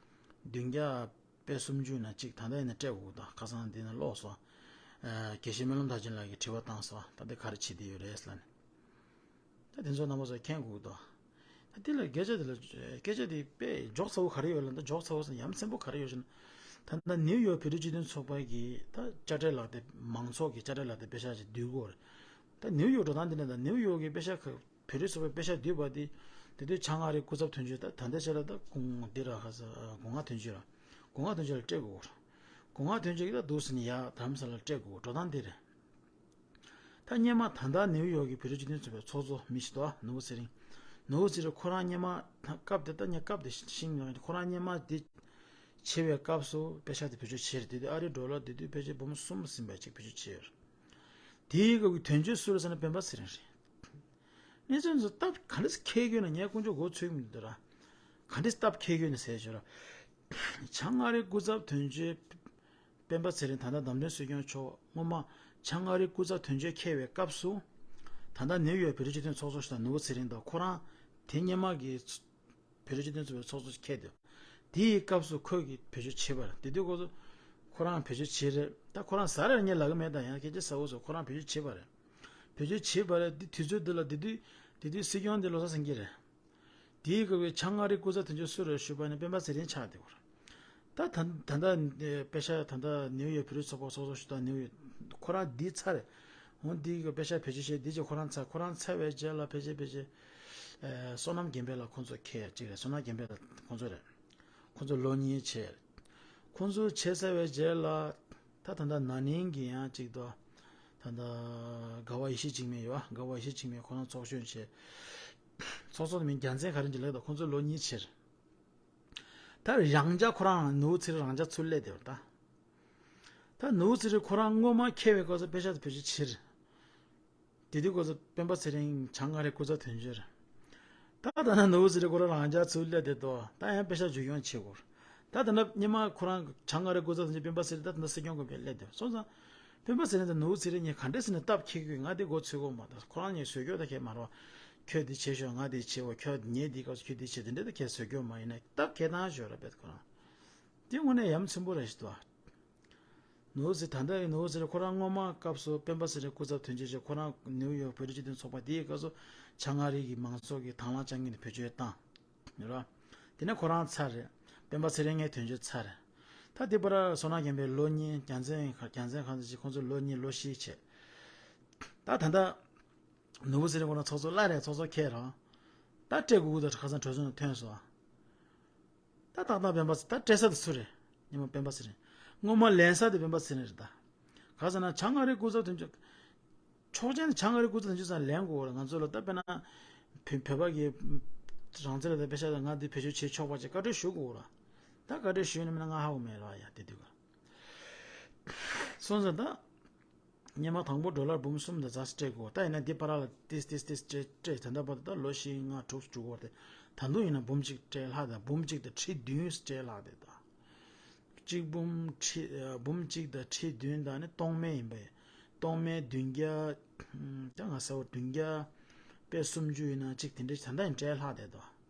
བདུན་བརྒྱ་པད་སུམ་ཅུ་ན་གཅིག་ད་ལྟ་ཡིན་ན་སྤྲད་དགོས་འདུག་ཁ་སང་འདི་ན་ཀློག་སོང་། ཨ། དགེ་བཤེས་སྨོན་ལམ་མཐར་ཕྱིན་ལགས་ཀྱིས་དྲི་བ་བཏང་སོང་། ད་འདི་ག་རེ་བྱེད་བསྡད་ཡོད་རེད་ལབ་ནས། ད་དེ་ཚོ་རྣམ་པ་ཚོ་མཁྱེན་དགོས་འདུག་ད་དེ་ལ་སྐད་ཆ་དེ་ལ་སྐད་ཆ་དེ་དཔེ་འཇོག་ཚ་བོ་ག་རེ་ཡོད་ལབ་ན། འཇོག་ཚ་བོ་ཟེར་ན་ཡ་མཚན་པོ་ག་རེ་ཡོད་ཟེར་ན། ད་ལྟ་ནིའུ་ཡོག་བོད་རིགས་སྤྱི་མཐུན་ཚོགས་པ་གིས་ད་དཔྱ་ཁྲལ་ལག་དེབ། མང་ཚོགས་ཀྱི་དཔྱ་ཁྲལ་ལག་དེབ་པེ་ཤག་ཅིག་བསྡུ་དགོས་རེད། ད་ནིའུ་ཡོག་འགྲོ་སྟངས་དེ་ནས། ད་ནིའུ་ཡོག་གི་པེ་ཤག་བོད་རིགས་ཚོགས་པའི་པེ་ཤག་བསྡུས་པ་དེ། དེ་དུས་བྱང་ཨ་རིའི་སྐུ་ཚབ་དོན་གཅོད། ད་ད་ལྟའི་ཆ་ལ་ད་དགུང་འདི་ར་ཁ་ས་སྒོ་ང་དོན་གཅོད་ར། སྒོ་ང་དོན་གཅོད་ལ་སྤྲད་དགོས་རེད། སྒོ་ང་དོན་གཅོད་ཀྱིས་ད་འདུག་ཟེར་ནས་ཡར་རྡ་རམ་ས་ལར་སྤྲད་དགོས་འགྲོ་སྟངས་དེ་རེད། ད་སྔོན་མ་ད་ལྟ་ནིའུ་ཡོག་གི་བོད་རིགས་སྤྱི་མཐུན་ཚོགས་པའི་ཚོགས་གཙོ་མི་ཞིག་འདུག་ནོར་བུ་ཚེ་རིང་། ནོར་བུ་ཚེ་རིང་ཁོ་རང་སྔོན་མ་སྐབས་དེ། ད་ངས་སྐབས་དེ་ཤེས་མྱོང་། ཁོ་རང་སྔོན་མ་དེ་བྱེད་པའི་སྐབས་སུ་པེ་ཤག་དེ་བེད་སྤྱོད་བྱས་རེད། དེ་དུས་ཨ་རིའི་ཌོ་ལར་དེ་དུས་ཕལ་ཆེར་འབུམ་གསུམ་ཟིན་པ་ཅིག་བེད་སྤྱོད་བྱས་ཡོད་རེད། དེའི་སྐབས་ཀྱི་དོན་གཅོད་སུ་རེད་ཟེར་ན་སྤེན་པ་ཚེ་རིང་རེད། གནས་ཚུལ་ཚོ་སྟབས་ག་འདྲ་ཁེལ་ཡོད་ན། ངས་དཀོན་མཆོག་མགོ་ཚོས་ཀྱི་མི་འདུག་ར། ག་འདྲ་སྟབས་ཁེལ་ཡོད་ན་ཟེར་ཞོར། བྱང་ཨ་རིའི་སྐུ་ཚབ་དོན་གཅོད་སྤེན་པ་ཚེ་རིང་ད་ལྟ་བདམས་ཐོན་སྲིད་སྐྱོང་མཆོག་སྔོན་མ་བྱང་ཨ་རིའི་སྐུ་ཚབ་དོན་གཅོད་འཁེལ་བའི་སྐབས་སུ། ད་ལྟ་ནིའུ་ཡོག་བོད་རིགས་སྤྱི་མཐུན་ཚོགས་གཙོ་ཞིག་དང་ནོར་བུ་ཚེ་རིང་དང་། ཁོ་རང་དེ་སྔོན་མ་གི་བོད་རིགས་སྤྱི་མཐུན་ཚོགས་པའི་ཚོགས་གཙོ་འཁེལ་དུས། དེའི་སྐབས་སུ་ཁོས་ཀྱིས་བེད་སྤྱོད་བྱས་པ་རེད། དེ་དུས་ཁོ་ཚོ་ཁོ་རང་བེད་སྤྱོད་བྱས་རེད། ད་ཁོ་རང་ཟ་རེད་ངས་ལབ་ཀྱི་མེད། ད་ཡང་སྐད་ཆ་ཟ་འོ་ཟེར། ཁོ་རང་བེད་སྤྱོད་བྱས་པ་རེད། བེད་སྤྱོད་བྱས་པ་རེད། དེ་དུས་ཚོད་འདི་ལ། དེ་དུས་དེ་དུས་སྲིད་སྐྱོང་དེ་བློ་བཟང་སེང་གེ་རེད། དེའི་སྐབས་ཀྱི་བྱང་ཨ་རིའི་སྐུ་ཚབ་དོན་གཅོད་སུ་རེད་ཞུས་པ་ནི་སྤེན་པ་ཚེ་རིང་ཆགས་བསྡད་ཡོད་རེད། ད་ད་ད་ལྟ་པེ་ཤག་ད་ལྟ་ནིའུ་ཡོག་བོད་རིགས་ཚོགས་པ་ཚོགས་གཙོ་ཞིག་དང་། ནིའུ་ཡོག་ཁོ་རང་འདི་ཚར་རེད། འོ་འདི་གི་པེ་ཤག་བེད་སྤྱོད་བྱས། འདི་ཅིག་ཁོ་རང་ཚར། ཁོ་རང་ཚར་བའི་རྗེས་ལ་ཕལ་ཆེར་ཕལ་ཆེར་ཨེ། བསོད་ནམས་རྒན་པ་ལགས་ཁོང་ཚོ་འཁེལ་ཅིག་རེད། བསོད་ནམས་རྒན་པ་ལགས་ཁོང་ཚོ་རེད། ཁོང་ཚོ་ལོ་གཉིས་བྱས། ཁོང་ཚོ་བྱས་ཚར་བའི་རྗེས་ལ། ད་ད་ལྟ་ན་ནིང་གི་ཡང་ཅིག་ཏུ་ད་ལྟ་དགའ་བ་ཡེ་ཤེས་འཇིགས་མེད་ཡོད་པ། དགའ་བ་ཡེ་ཤེས་འཇིགས་མེད་ཁོ་རང་ཚོགས་གཞོན་བྱས། ཚོགས་གཙོ་དེ་མིན་རྒྱལ་མཚན་ག་རེ་ཅིག་ལབ་ད། ཁོང་ཚོ་ལོ་གཉིས་བྱས། ད་རང་ཅག་ཁོ་རང་ནོར་བུ་ཚེ་རིང་རང་ཅག་ཚུར་སླེབས་བསྡད་པ་རེད་ད། ད་ནོར་བུ་ཚེ་རིང་ཁོ་རང་སྔོན་མ་འཁེལ་བའི་སྐབས་སུ་པེ་ཤག་དེ་བེད་སྤྱོད་བྱས་རེད། དེ་དུས་སྐབས་སུ་སྤེན་པ་ཚེ་རིང་བྱང་ཨ་རིའི་སྐུ་ཚབ་དོན་གཅོད་རེད། ད་ད་ནང་ནོར་བུ་ཚེ་རིང་ཁོ་རང་རང་ཅག་ཚུར་སླེབས་བསྡད་དོ། ད་ཡང་པེ་ཤག་མཇུག་སྐྱོང་བྱེད་དགོས། ད་ད་ནང་སྔོན་མ་ཁོ་རང་བྱང་ཨ་རིའི་སྐུ་ཚབ་དོན་གཅོད་སྤེན་པ་ཚེ་རིང་ད་ད་ནང་སྲིད་སྐྱོང་གི་སླེབས་བསྡད་སོང་ཙང་། སྤེན་པ་ཚེ་རིང་དང་ནོར་བུ་ཚེ་རིང་གཉིས་ག་འདྲས་ཟེར་ནས་སྟབས་འཁེལ་གི་ཡོད། ང་དེ་མགོ་ཚོས་གི་མ་རེད། ཁོ་རང་གཉིས་བཟོས་སྐྱོ་ད་ཁྱད་མ་རེད་པ། ཁྱོད་འདི་བྱེད་ཤོག་ང་འདི་བྱེད་འོ། ཁྱོད་ངས་འདི་སྐབས་སུ་ཁྱོད་འདི་བྱེད། དེ་འདྲས་ད་ཁྱད་བཟོས་སྐྱོ་མ་ཡིན་ན། སྟབས་འཁེལ་སྟངས་ཤོར་ར་བས་ཁོ་རང་། དེ་དངོས་གནས་ཡ་མཚན་པོ་ར་ཞིག་འདུག་ཨ། ནོར་བུ་ཚེ། ད་ལྟ་ཡི་ནོར་བུ་ཚེ་རིང་ཁོ་རང་སྔོན་མ་སྐབས་སུ་སྤེན་པ་ཚེ་རིང་སྐུ་ཚབ་དོན་གཅོད་བྱས། ཁོ་རང་ནིའུ་ཡོག་བོད་རིགས་སྤྱི་མཐུན་ཚོགས་པ་དེའི་སྐབས་སུ་བྱང་ཨ་རི་གི་མང་ཚོགས་ཀྱིས་དང་བླངས་བཅངས་ཀྱིས་ནས་བེད་སྤྱོད་བཏང་། ཡོད་ར། དེ་ནས་ཁོ་རང་ཚར་རེད། སྤེན་པ་ཚེ་རིང་ངའི་དོན་གཅོད་ཚར་རེད། ད་དེ་བར་བསོད་ནམས་རྒན་པའི་ལོ་གཉིས། རྒྱལ་མཚན་རྒྱལ་མཚན་གང་ཟེར་ཅིག་ཁོང་ཚོ་ལོ་གཉིས་ལོ་བཞི་བྱས། ད་ད་ལྟ་ནོར་བུ་ཚེ་རིང་ཁོ་རང་ཚོགས་གཙོ་སླར་ཡང་ཚོགས་གཙོ་འཁེལ་རང་། ད་སྤྲད་དགོས་ཀྱི་འདུག་ཁ་སང་གྲོས་ཚོགས་ནང་ཐོན་སོང་། ད་ཏག་ཏག་སྤེན་པ་ཚེ། ད་སྤྲད་ས་དེ་སུ་རེད། སྔོན་མ་སྤེན་པ་ཚེ་རིང་། སྔོན་མ་ལེན་ས་དེ་སྤེན་པ་ཚེ་རིང་རེད་ད། ག་ཟེར་ན་བྱང་ཨ་རིའི་སྐུ་ཚབ་དོན་གཅོད། ཆོག་མཆན་དེ་བྱང་ཨ་རིའི་སྐུ་ཚབ་དོན་གཅོད་ཚང་ལེན་དགོས་རེད། ང་ཚོ་ལ་ད་དཔེར་ན་བོད་བོད་པ་གི་རང་བཙན་ལ་ད་པེ་ཤག་ལ་ང་འདི་བེད་སྤྱོད་བྱེད་ཆོག་པ་ཅིག་བཀའ་འཁྲོལ་ཞུ་དགོས་རེད། ད་བཀའ་འཁྲོལ་ཞུས་ན་མིན་ན་ང་ཧ་གོ་མེད་ར་ཡ། དེ་དུས་ཀ་སོང་ཙང་ད། སྔོན་མ་དང་པོ་ཌོ་ལར་འབུམ་གསུམ་དང་ཙམ་སྤྲད་དགོས། ད་ཡིན་ན་འདི་བར་ལ་ཏིས་ཏིས་ཏིས་སྤྲད་སྤྲད། ད་ལྟ་བར་དུ་ད་ལོ་བཞི་ལྔ་དྲུག་འགྲོ་གི་རེད། ད་དུང་ཡིན་ན་འབུམ་གཅིག་སྤྲད་ལྷག་དང་། འབུམ་གཅིག་དང་ཁྲི་བདུན་སྤྲད་ལྷག་དེ་དང་། གཅིག་འབུམ་ཁྲི་ཨ། འབུམ་གཅིག་དང་ཁྲི་བདུན་དང་ནི་སྟོང་མེད་ཡིན་པས། སྟོང་མེད་བདུན་བརྒྱ། ཨ། ད་ང་ཟེར་བ་བདུན་བརྒྱ་པད་སུམ་ཅུ་ཡིན་ན་གཅིག་དེ་འདྲ་ད་ལྟ་ཡིན་སྤྲད་ལྷག་དེ་དང་།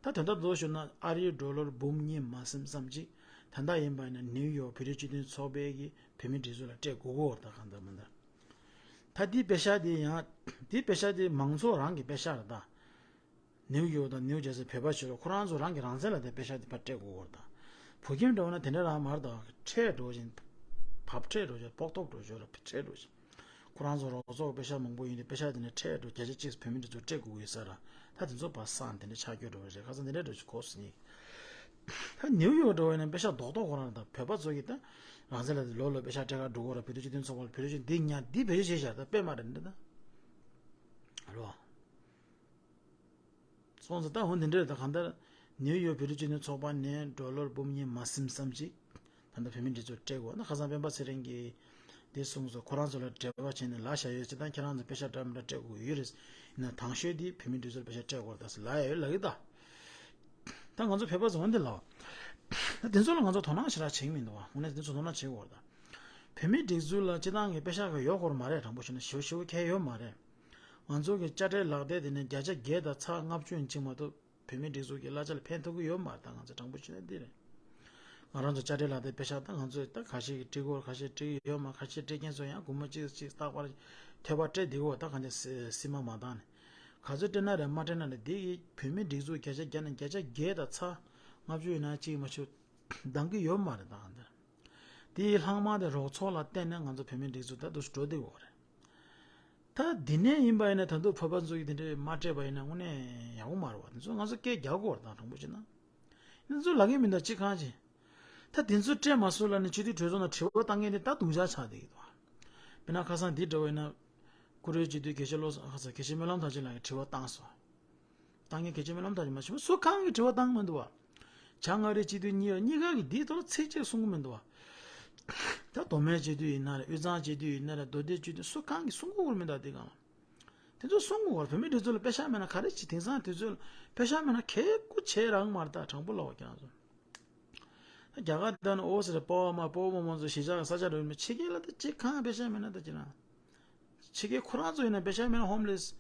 ད་དོན་དག་རྡོག་ཞུ་ན་ཨ་རིའི་ཌོ་ལར་འབུམ་གཉིས་མ་ཟིན་ཙམ་ཅིག་ད་ལྟ་ཡིན་པ་ཡིན་ན་ནིའུ་ཡོག་བོད་རིགས་སྤྱི་མཐུན་ཚོགས་པའི་གི་བོད་མི་སྒྲིག་འཛུགས་ལ་སྤྲད་དགོས་ཀྱི་ཡོད་རེད། ད་གང་ལྟར་མ་ལྟར། ད་འདི་པེ་ཤག་འདི་ཡང་། འདི་པེ་ཤག་འདི་མང་ཚོགས་རང་གི་པེ་ཤག་རེད་ད། ནིའུ་ཡོག་དང་ནིའུ་ཇར་སི་བོད་པ་ཞིག་རེད། ཁོ་རང་ཚོ་རང་གི་རང་བཙན་ལ་དེ་པེ་ཤག་འདི་ཕར་སྤྲད་དགོས་ཀྱི་ཡོད་རེད་ད། བོད་ཁྱིམ་འདྲ་བོ་ན་དེ་འདྲ་རང་མ་རེད་ད། ཁྲལ་འགྲོ་བཞིན། བབ་ཁྲལ་འགྲོ་བཞིན། སྤོག་ཐོབ་འགྲོ་བཞིན་རེད། ཁྲལ་འགྲོ་བཞིན། ཁོ་རང་ཚོ་རོགས་ཚོགས་པེ་ཤག་མང་པོ་ཡིན་དུས་པེ་ཤག་དེ་ནས་ཁྲལ་འགྲོ་བརྒྱ་ཆ་གཅིག་བོད་མི་འདི་ཚོ་སྤྲད་དགོས་ཀྱི་ཡོད་ས་ར། ད་དེ་ཚོ་པ་སང་དེ་འདྲ་ཆགས་ཀྱི་འགྲོ་བ་རེད། ཁ་སང་དེ་འདྲ་འགྲོ་ཞིག་གོ་སོང་ནི། ད་ནིའུ་ཡོག་འགྲོ་བ་ཡིན་ན་པེ་ཤག་རྡོག་རྡོག་ཁོ་རང་རེད་ད། བོད་པ་ཚོ་གིས་ད་རང་བཙན་ལ་ལོ་ལོ་པེ་ཤག་སྤྲད་ག་འགྲོ་གི་ཡོད་ར། བོད་དོན་སྤྱི་མཐུན་ཚོགས་པ་ལ་བོད་དོན་སྤྱི་མཐུན་ཚོགས་པ་འདི་བེད་སྤྱོད་བྱས་བཞག་ད་དཔེ་མ་རེད་འདི་ད། རོ། སོང་ཙང་ད་འོ་འདི་འདྲ་རེད་ད། གང་ལྟར་ནིའུ་ཡོག་བོད་རིགས་སྤྱི་མཐུན་ཚོགས་པ་ནས་ཌོ་ལར་འབུམ་གཉིས་མ་ཟིན་ཙམ་ཅིག་ད་ལྟ་བོད་མི་སྒྲིག་འཛུགས་སྤྲད་དགོས་ན། ཁ་སང་སྤེན་པ་ཚེ་རིང་གིས་འདི་གསུངས་སོང་། ཁོ་རང་ཚོ་ལ་འབྲེལ་བ་བྱས་ནས་ལབ་བཞག་ཡོད་ཅེས་དང་། ཁྱེད་རང་ཚོ་པེ་ཤག་འདྲ་མི་འདྲ་སྤྲད་དགོས་ཡོད་རེད། ཡིན་ན་དང་ཤོས་འདི་བོད་མི་སྒྲིག་འཛུགས་ལ་པེ་ཤག་སྤྲད་དགོས་རེད་ད་ཟེར་ལབ་ཡ་ཡོད་ལབ་ཀྱི་ད། ད་ང་ཚོ་བོད་པ་ཚོ་འོ་འདི་ལབ། ད་དེ་ཚོ་ལ་ང་ཚོ་དོ་སྣང་ཞེ་དྲག་བྱེད་ཀྱི་མི་འདུག་བ། དངོས་གནས་དེ་ཚོ་དོ་སྣང་བྱེད་དགོས་རེད་ད། བོད་མིའི་སྒྲིག་འཛུགས་ལ་སྤྱི་བཏང་གི་པེ་ཤག་གི་ཡོད་སྐོར་མ་རེད། དྲང་པོ་བཤད་ན་ཞེ་པོ་ཞེ་པོ་ཁེལ་ཡོད་མ་རེད། ང་ཚོ་གི་དཔྱ་ཁྲལ་ལག་དེབ་དེ་ནས་བརྒྱ་ཆ་བརྒྱད་དང་ཚེག་ལྔ་བཅུ་ཡིན་གཅིག་མ་གཏོགས་བོད་མིའི་སྒྲིག་འཛུགས་ཀྱི་གླ་ཆ་ལ་ཕན་ཐོགས་ཀྱི་ཡོད་མ་རེད། ད་ང་ཚོ་དྲང་པོ་བཤད་ན་འདི་རེད། ང་རང་ཚོ་དཔྱ་ཁྲལ་ལག་དེབ་པེ་ཤག་ད་ང་ཚོས་ད་ཁ་ཤས་ཀྱིས་སྤྲད་ཀྱི་ཡོད་རེད། ཁ་ཤས་སྤྲད་ཀྱི་ཡོད་མ་རེད། ཁ་ཤས་སྤྲད་མཁན་ཚོ་ཡང་སྒོར་མོ་གཅིག་གཅིག་རྟག་པར་ཐོལ་པ་སྤྲད་བསྡད་ཀྱི་ཡོད་རེད། ད་གང་ཅི་སྲིད་མ་མ་བཏང་ནས། ག་ཚོད་སྤྲད་ན་རེད་མ་སྤྲད་ན་རེད། འདི་གི་བོད་མིའི་སྒྲིག་འཛུགས་བརྒྱ་ཆ་བརྒྱ་ནས་བརྒྱ་ཆ་བརྒྱད་དང་ཚེག་ལྔ་བཅུ་ཡིན་ན་གཅིག་མ་གཏོགས་འདང་གི་ཡོད་མ་རེད། ད་གང་ལྟར། དེའི་ལྷག་མ་དེ་རོགས་ཚོགས་ལ་བརྟེན་ནས་ང་ཚོ་བོད་མིའི་སྒྲིག་འཛུགས་ད་དུང་འགྲོ་བསྡད་ཡོད་རེད། ད་འདི་ནས་ཡིན་པ་ཡིན་ན་ད་དུང་བོད་པ་ཚོ་གིས་དེ་འདྲས་མ་སྤྲད་པ་ཡིན་ན་དངོས་གནས་ཡག་པོ་མ་རེད་བ། དེ་ཚོ་ང་ཚོ་སྐད་རྒྱག་དགོས་རེད། ད་དྲང་པོ་བྱས་ན། དེ་ཚོ་ལབ་མཁན་མི་འདུག་གཅིག་གང་ཅི། ད་དེ་ཚོ་སྤྲད་མ་སོང་ལབ་ནས་སྤྱི་འཐུས་གྲོས་ཚོགས་ནང་དྲི་བ་བཏང་མཁན་དེ་ད་སྡུག་ཅག་ཆགས་བསྡད་ཀྱི་འདུག་དཔེར་ན་ཁ་སང་འདི་འདྲ་བ་ཡིན་ན། བཀུར་འོས་སྤྱི་འཐུས་དགེ་བཤེས་བློ་བཟང་ཁ་སང་དགེ་བཤེས་སྨོན་ལམ་ཐར་ཆེན་ལགས་ཀྱིས་དྲི་བ་བཏང་སོང་། བཏང་མཁན་དགེ་བཤེས་སྨོན་ལམ་ཐར་ཆེན་མ་གཏོགས་སུ་གང་གིས་དྲི་བ་བཏང་མི་འདུག་བ། བྱང་ཨ་རིའི་སྤྱི་འཐུས་གཉིས་གཉིས་ཀ་གིས་འདིའི་ཐོག་ལ་ཚིག་གཅིག་གསུང་གི་མི་འདུག་བ། ད་མདོ་སྨད་སྤྱི་འཐུས་ཡིན་ན་རེད། དབུས་གཙང་སྤྱི་འཐུས་ཡིན་ན་རེད། མདོ་སྟོད་སྤྱི་འཐུས་སུ་གང་གིས་གསུང་གི་ཡོད་མི་འདུག་དེ་སྒང་ལ། དེ་ཚོ་གསུང་གི་ཡོད་རེད། བོད་མིའི་སྒྲིག་འཛུགས་ལ་པེ་ཤག་མེད་ན་ག་རེ་བྱེད། དེང་སང་དེ་ཚོ་ལ་པེ་ཤག་མེད་ན་ཁེ་ཁུ་བྱེད་རང་མ་རེད། ད་དྲང་པོ་ལབ་པ་ཁྱེད་རང་ཚོ། རྒྱ་གར་དང་ཨོ་སི་ཊྲེ་ལི་ཡ་པོ་ཨ་མ་པོ་མོ་མོ་ཚོ་གཞིས་ཆགས་ས་ཆ་རུ་མི་ཕྱི་རྒྱལ་ལ་ད་ཅི་གང་པེ་ཤ་མེད་ན་ད་ཅི་ན། ཕྱི་རྒྱལ་ཁོ་རང་ཚོ་ཡིན་ན་པེ་ཤ་མེད་ན་ཧོམ་ལེ་སི་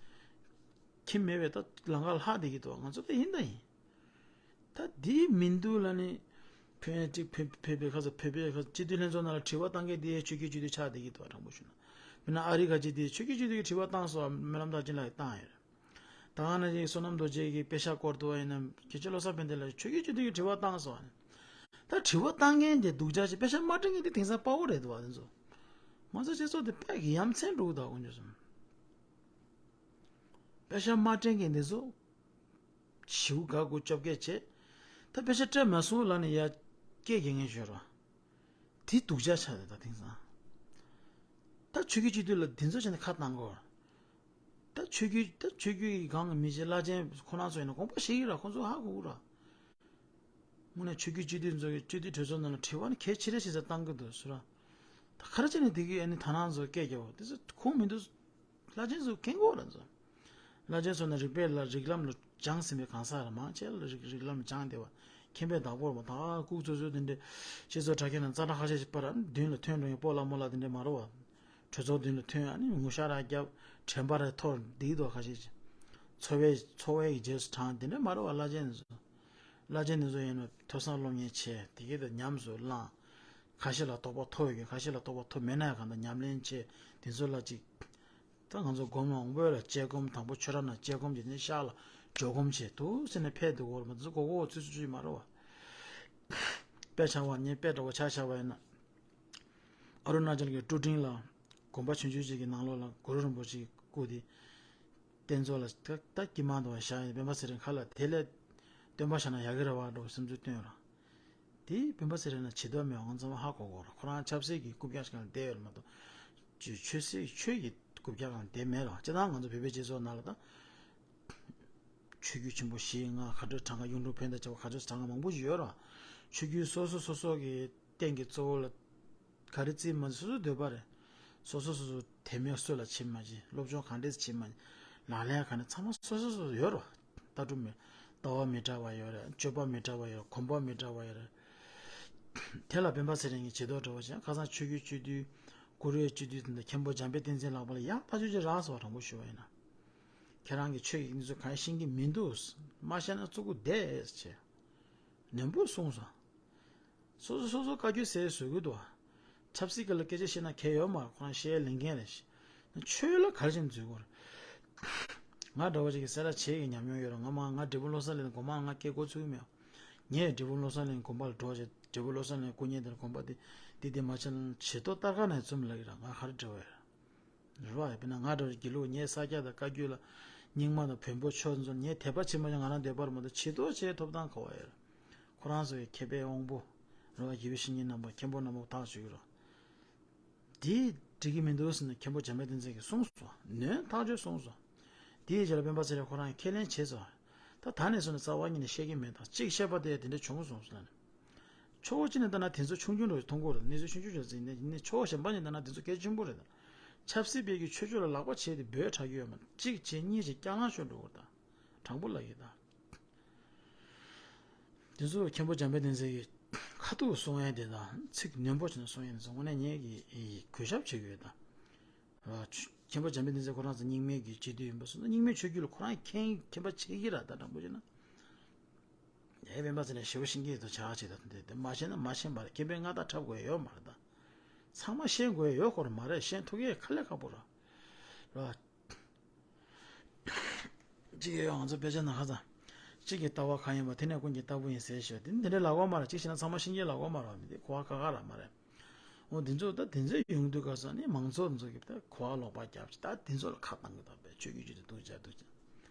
ཁྱིམ་མེད་པའི་ད་ལམ་ཁ་ལྷག་བསྡད་ཀྱི་འདུག་ང་ཚོ་ད་ཡིན་ད་ཡིན། ད་འདི་མི་འདུག་ལ་ནི། བོད་ཅིག་བོད་བོད་པའི་ཁ་ས་བོད་པའི་ཁ་སྤྱི་འཐུས་ལྷན་ཚོགས་ནང་ལ་དྲི་བ་བཏང་མཁན་དེ་ཆོས་བརྒྱུད་སྤྱི་འཐུས་ཆགས་བསྡད་ཀྱི་འདུག་དྲང་པོ་ཞུ་ན། མིན་ན་ཨ་རི་ཁ་ཅིག་དེ་ཆོས་བརྒྱུད་སྤྱི་འཐུས་ཀྱི་དྲི་བ་བཏང་སོང་། སྨོན་ལམ་ཐར་ཆེན་ལགས་ཀྱིས་བཏང་ཡོད། ད་ག་ནང་བཞིན་བསོད་ནམས་རྡོ་རྗེ་གིས་པེ་ཤག་སྐོར་དུ་བ་ཡིན་ན་དགེ་བཤེས་བློ་བཟང་ཕན་བདེ་ལགས་ཆོས་བརྒྱུད་སྤྱི་འཐུས་ཀྱི་དྲི་བ་བཏང་སོང་། ད་དྲི་བ་བཏང་མཁན་དེ་སྡུག་ཅག་ཅིག་པེ་ཤག་མ་སྤྲད་མཁན་དེ་དེང་སང་དཔའ་བོ་རེད་འདུག་བ། དེ་ཚོ་ང་ཚོ་སྤྱི་ཚོགས་དེ་དཔེ་གི་ཡ་མཚན་འགྲོ་གི་འདུག་དཀོན་མཆོག་གསུམ། པེ་ཤག་མ་སྤྲད་མཁན་དེ་ཚོ་བྱིའུ་འགའ་དགུ་བཅོ་བརྒྱད་བྱས། ད་པེ་ཤག་སྤྲད་མ་སོང་ལབ་ནས་ཡ་སྐད་རྒྱག་མཁན་ཤོར་བ། དེ་སྡུག་ཅག་ཆགས་རེད་ད་དེང་སང་། ད་ཆོས་བརྒྱུད་སྤྱི་འཐུས་ལ་དེ་ཚོ་བྱས་ནས་ཁ་བཏང་དགོས། ད་ཆོས་བརྒྱུད་ད་ཆོས་བརྒྱུད་ཀྱི་སྒང་གི་མི་ཆེ་བླ་ཆེན་ཁོ་རང་ཚོ་ཡིན་ན་དགོངས་པ་བཞེས་ཀྱི་ར། ཁོ་ཚོ་ཧ་གོ་གི་ར། དངོས་གནས་ཆོས་བརྒྱུད་སྤྱི་འཐུས་ཚོ་གི་སྤྱི་འཐུས་གྲོས་ཚོགས་ནང་ལ་དྲི་བ་ནི་གལ་ཆེ་རེ་ཞིག་ས་བཏང་གི་འདུག་ཟེར་ར། ད་ག་རེ་བྱས་ནས་དེ་གི་ཨ་ནི་ད་ནང་ཚོ་སྐད་རྒྱབ་པ་དེ་ཚོ་ཁུངས་མི་འདུག་བླ་ཆེན་ཚོ་མཁྱེན་གོ་ར་ཚོ། བླ་ཆེན་ཚོ་ནི་རིགས་པའི་ལ་རིགས་ལམ་ལ་སྦྱངས་ཟིན་པའི་གང་ཟག་ར། མང་ཆེ་ལ་རིགས་རིགས་ལམ་ལ་སྦྱངས་བསྡད་པ། མཁྱེན་པའི་བདག་པོ་ར་མ། ད་ལྐུགས་ཚོད་ཚོད་དེ་འདྲའི་སྤྱི་ཚོགས་དྲ་རྒྱ་ནང་ཙག་སྒྲ་ཁ་ཤས་ཤིག་པར་མདུན་ལ་ཐོན་འགྲོ་མཁན་སྤོ་ལགས་མོ་ལགས་དེ་འདྲ་མ་རེད་བ། གྲོས་ཚོགས་མདུན་ལ་ཐོན་ཨ་ནི་ངུ་ཤག་ར་རྒྱབ། དྲན་པ་ར་འཐོར་བསྡད་འདུག་ཁ་ཤས་ཤིག་འཚོ་བའི་འཚོ་བའི་རྗེས་སུ་འབྲངས་དེ་འདྲ་མ་རེད་བ། བླ་ཆེན་ཚོ། བླ་ཆེན་དེ་ཚོ་ཡིན་ན་ཐོས་བསམ་སློབ་གཉེར་བྱས། དེ་གའི་དེ་ཉམས་སུ་བླངས། ཁ་ཤས་ལ་རྟོགས་པ་ཐོབ་ཡོད་མཁན། ཁ་ཤས་ལ་རྟོགས་པ་ཐོབ་མེད་ན་ཡང་གང་ལྟར་ཉམས་ལེན་བྱས། དེ་ཚོ་ལ་ཅིག་ད་ང་ཚོ་སྒོམ་ལ་འོང་བོད་ལ་དཔྱད་སྒོམ། དང་པོ་ཆོས་ར་ན་དཔྱད་སྒོམ་བྱས་ནས་ཤར་ལ་འཇོག་སྒོམ་བྱས་འདུག་ཟེར་ནས་ཕེབས་འདུག་འོར་མ་དེ་ཚོ་གོ་གོ་ཚུལ་ཚུལ་ཅིག་མ་རེད་བ། དཔེ་ཆ་བ་ངས་དཔེ་འདྲ་བོ་ཆ་བཞག་པ་ཡིན་ན། ཨ་རུ་ན་ཅལ་གྱི་ཀྲུ་ཀྲིང་ལ་དགོན་པ་ཆུང་ཆུང་ཅིག་གི་ནང་ལོགས་ལ་གུ་རུ་རིན་པོ་ཆེ་སྐུ་དེ་རྟེན་གཙོ་ལ་ད་ད་དཀྱིལ་མ་དུ་བཞག་ཡིན། སྤེན་པ་ཚེ་རིང་ཁ་ལ་དེ་ལས་སྟོན་པ་བཞག་ན་ཡག་གི་རེད་བ་འགྲོ་སེམས་ཚོར་བཏོན་ར། དེ་སྤེན་པ་ཚེ་རིང་ལ་བྱེད་ཐབས་མེད་པ་ང་ཚང་མ་ཧ་གོ་གོ་ར། ཁོ་རང་ཆབ་སྲིད་ཀྱི་རྐུབ་བཀྱག་ཞིག་ལ་བསྡད་ཡོད་མ་གཏོགས་ཆོས་ཆོས་སྲིད་ཆོས་ཀྱི་རྐུབ་བཀྱག་ལ་བསྡད་མེད་ར། སྤྱིར་བཏང་ང་ཚོ་བོད་པའི་སྤྱི་ཚོགས་ནང་ལ་ད། ཆོས་བརྒྱུད་ཆེན་པོ་བཞི་ལྔ་ག་འདྲ་གྲངས་ཀ་གཡུང་དྲུང་བོན་དང་བཅས་པ་ག་འདྲ་གྲངས་ཀ་མང་པོ་ཞིག་ཡོད་རེད། ཆོས་བརྒྱུད་སོ་སོ་སོ་སོ་གི་རྟེན་གྱི་གཙོ་བོ་ལ་ག་རེ་བརྩིས་མ་བརྩིས་སོ་སོའི་འདོད་པ་རེད། སོ་སོ་སོ་སོ་དད་མོས་སུ་ལ་བྱེད་མ་བྱེད། སློབ་སྦྱོང་ག་འདྲས་བྱེད་མ་བྱེད། ལག་ལེན་ག་འདྲ་ཚང་མ་སོ་སོ་སོ་སོ་ཡོད་རེད། ལྟ་གྲུབ་མི་ལྟ་བ་མི་འདྲ་བ་ཡོད་རེད། སྤྱོད་པ་མི་འདྲ་བ་ཡོད་རེད། གོམ་པ་མི་འདྲ་བ་ཡོད་རེད། དེ་ལ་སྤེན་པ་ཚེ་རིང་གིས་བྱེད་ཐབས་འདྲ་བོ་བྱས། ཁ་སང་ཆོས་བརྒྱུད་སྤྱི་འཐུས་གུ་རུའི་སྤྱི་འཐུས་དེ་འདྲ་མཁན་པོ་འཇམ་དཔལ་བསྟན་འཛིན་ལགས་པ་ལ་ཡང་ཐག་གཅོད་ཅིག་རག་སོང་བ། དྲང་པོ་ཞུ་བ་ཡིན་ན། ཁྱེད་རང་གིས་ཆོས་ཀྱི་གནས་ཚུལ་གང་ཤེས་ཀྱི་མི་འདུག་མ་ཤེས་ན་གཙུག་གུ་བསྡད་ཅེས་ནན་པོ་གསུངས་སོང་། སོ་སོ་སོ་སོ་བཀའ་བཀྱོན་ཟེར་བཟོ་གི་འདུག་ཆབ་སྲིད་ཀྱི་ལ་སྐད་ཆ་བཤད་ན་ཁྱད་ཡོད་མ་རེད། ཁོ་རང་བཤད་ལེན་མཁན་རེད། ཆོས་ལ་ག་རེ་བྱས་ནས་འཛུལ་དགོས་རེད། ང་འདྲ་བོ་ཅིག་གིས་གསལ་བསྒྲགས་བྱེད་ཀྱི་ཉམས་མྱོང་ཡོད་རེད། ང་མ་ང་འབྲས་སྤུངས་བློ་གསལ་གླིང་དགོན་པ་ང་སྐད་འགོ་ཚུགས་ཀྱི་མེད། ངས་འབྲས་སྤུངས་བློ་གསལ་གླིང་དགོན་པ་ལ་འགྲོ་བྱས་འབྲས་སྤུངས་བློ་གསལ་གླིང་སྐུ་བརྙན་དེར་དགོན་པ་དེ་དེ་དེ་མ་བྱས་ན་བྱེད་ཐོག་ལྟར་ཁ་ནས་བཙུམ་ལ་ཡི་ར་ང་ག་རེ་འབྲེལ་བ་ཡོད་རེད། རེད་བ། དཔེར་ན་ང་འདྲ་བོ་དགེ་ལུགས་ངའི་ས་སྐྱ་དང་བཀའ་བརྒྱུད་ལ་རྙིང་མ་དང་བོན་པོ་ཆོས་ཚོ་ངས་དད་པ་བྱེད་མ་བྱུང་། ང་རང་འདོད་པར་མ་གཏོགས་བྱེད་ཐོག་བྱེད་ཐོབ་ཐང་ག་བ་ཡོད་རེད། ཁོ་རང་ཚོ་ཡི་མཁས་པའི་དབང་པོ་རེད་བ། དགེ་བའི་བཤེས་གཉེན་རྣམ་པ་མཁན་པོ་རྣམ་པ་ཐག་ཆོད་ཀྱི་རེད། དེ་འགྲིག་གི་མི་འདུག་ཟེར་ནས་མཁན་པོ་འཇམ་དཔལ་བསྟན་འཛིན་གྱིས་གསུངས་སོང་། ནན་ཐག་ཆོད་གསུངས་སོང་། དེའི་རྗེས་ལ་སྤེན་པ་ཚེ་རིང་ཁོ་རང་གིས་ཁས་ལེན་བྱས་སོང་། ད་ད་ནས་བཟུང་ནས་རྩ་བ་ཉིད་ནས་བཤད་ཀྱི་མེད་དང་གཅིག་བཤད་པ་དེ་དེ་འདྲ་བྱུང་སོང་ཟེར་ནས། ཕྱོགས་གཅིག་ནས་ལྟ་ན་དེ་ཚོ་ཆུང་ཆུང་འདྲ་མཐོང་གི་རེད། གནས་ཚུལ་ཆུང་ཆུང་འདྲ་ཟིན་ནས་ཡིན་ནའི་ཕྱོགས་གཞན་པ་ནས་ལྟ་ན་དེ་ཚོ་གལ་ཆེན་པོ་རེད། ཆབ་སྲིད་པའི་གི་ཆོས་ཕྱོགས་ལ་ལག་པ་བྱས་ཏེ་འབོད་དྲག་གི་ཡོད་མ་རེད། གཅིག་བྱས་གཉིས་བྱས་སྐྱག་ལང་ཤོར་འགྲོ་གི་རེད་ད། དྲང་པོ་ལབ་ཡིན་ད། དེ་ཚོ་མཁན་པོ་འཇམ་དཔལ་བསྟན་འཛིན་གྱིས་ ཁ་ཐུག་གསུང་ཡ་དེ་དང་ཚིག་ནན་པོ་བྱས་ནས་གསུང་ཡ་དེ་ཚོ་དངོས་གནས་ངས་ཀྱི་གུས་ཞབས་བྱེད་ཀྱི་ཡོད་ད། མཁན་པོ་འཇམ་དཔལ་བསྟན་འཛིན་ཁོ་རང་ཚོ་རྙིང་མའི་གི་སྤྱི་འཐུས་ཡིན་པ་སོང་ན། རྙིང་མའི་ཆོས་བརྒྱུད་ལ་ཁོ་རང་མཁྱེན་མཁྱེན་པ་ཆེ་གི་ར། ད་དྲང་པོ་བྱས་ན། ཨེ་སྤེན་པ་ཚེ་རིང་ཞེ་པོ་ཤེས་ཀྱི་འདུག་བྱ་བ་བྱེད་ད། དེ་དེ་མ་ཤེས་ན་མ་ཤེས་པ་རེད། མཁན་པོའི་མངའ་བདག་འཁྲབ་དགོས་ཡོད་མ་རེད་ད། ཚང་མ་ཤེས་དགོས་ཡོད་ཁོ་རང་མ་རེད། ཤེས་ཐུབ་ཀྱི་ཁ་ལས་ཁག་པོ་རེད། རེད་བ། གཅིག་ཡོད། ང་ཚོ་དཔེ་ཆ་ནང་ཁ་སང་། གཅིག་གི་ལྟ་བ་གང་ཡིན་པ་དེ་ནས་ཀུན་གྱི་ལྟ་བུ་ཡིན་ཟེར་ཞོར་དེ་འདི་འདྲའི་ལབ་དགོས་མ་རེད། གཅིག་བྱས་ན་ཚང་མ་ཤེས་ཀྱི་ལབ་དགོས་མ་རེད་བ། མི་དེ་གོ་བ་ཁག་ཁག་ར་མ་རེད། འོ་དེ་ཚོ་ད་དེ་ཚོ་ཡོང་དུས་སྐབས་སུ་ནི་མང་ཚོགས་ཚོ་གིས་ད་གོ་བ་ལོག་པ་རྒྱབ་ཅིག་ད་དེ་ཚོ་ལ་ཁ་བཏང་གི་ད། དཔེ་ཆོས་བརྒྱུད་ཀྱི་འདུག་བྱ་འདུག་ཅིག་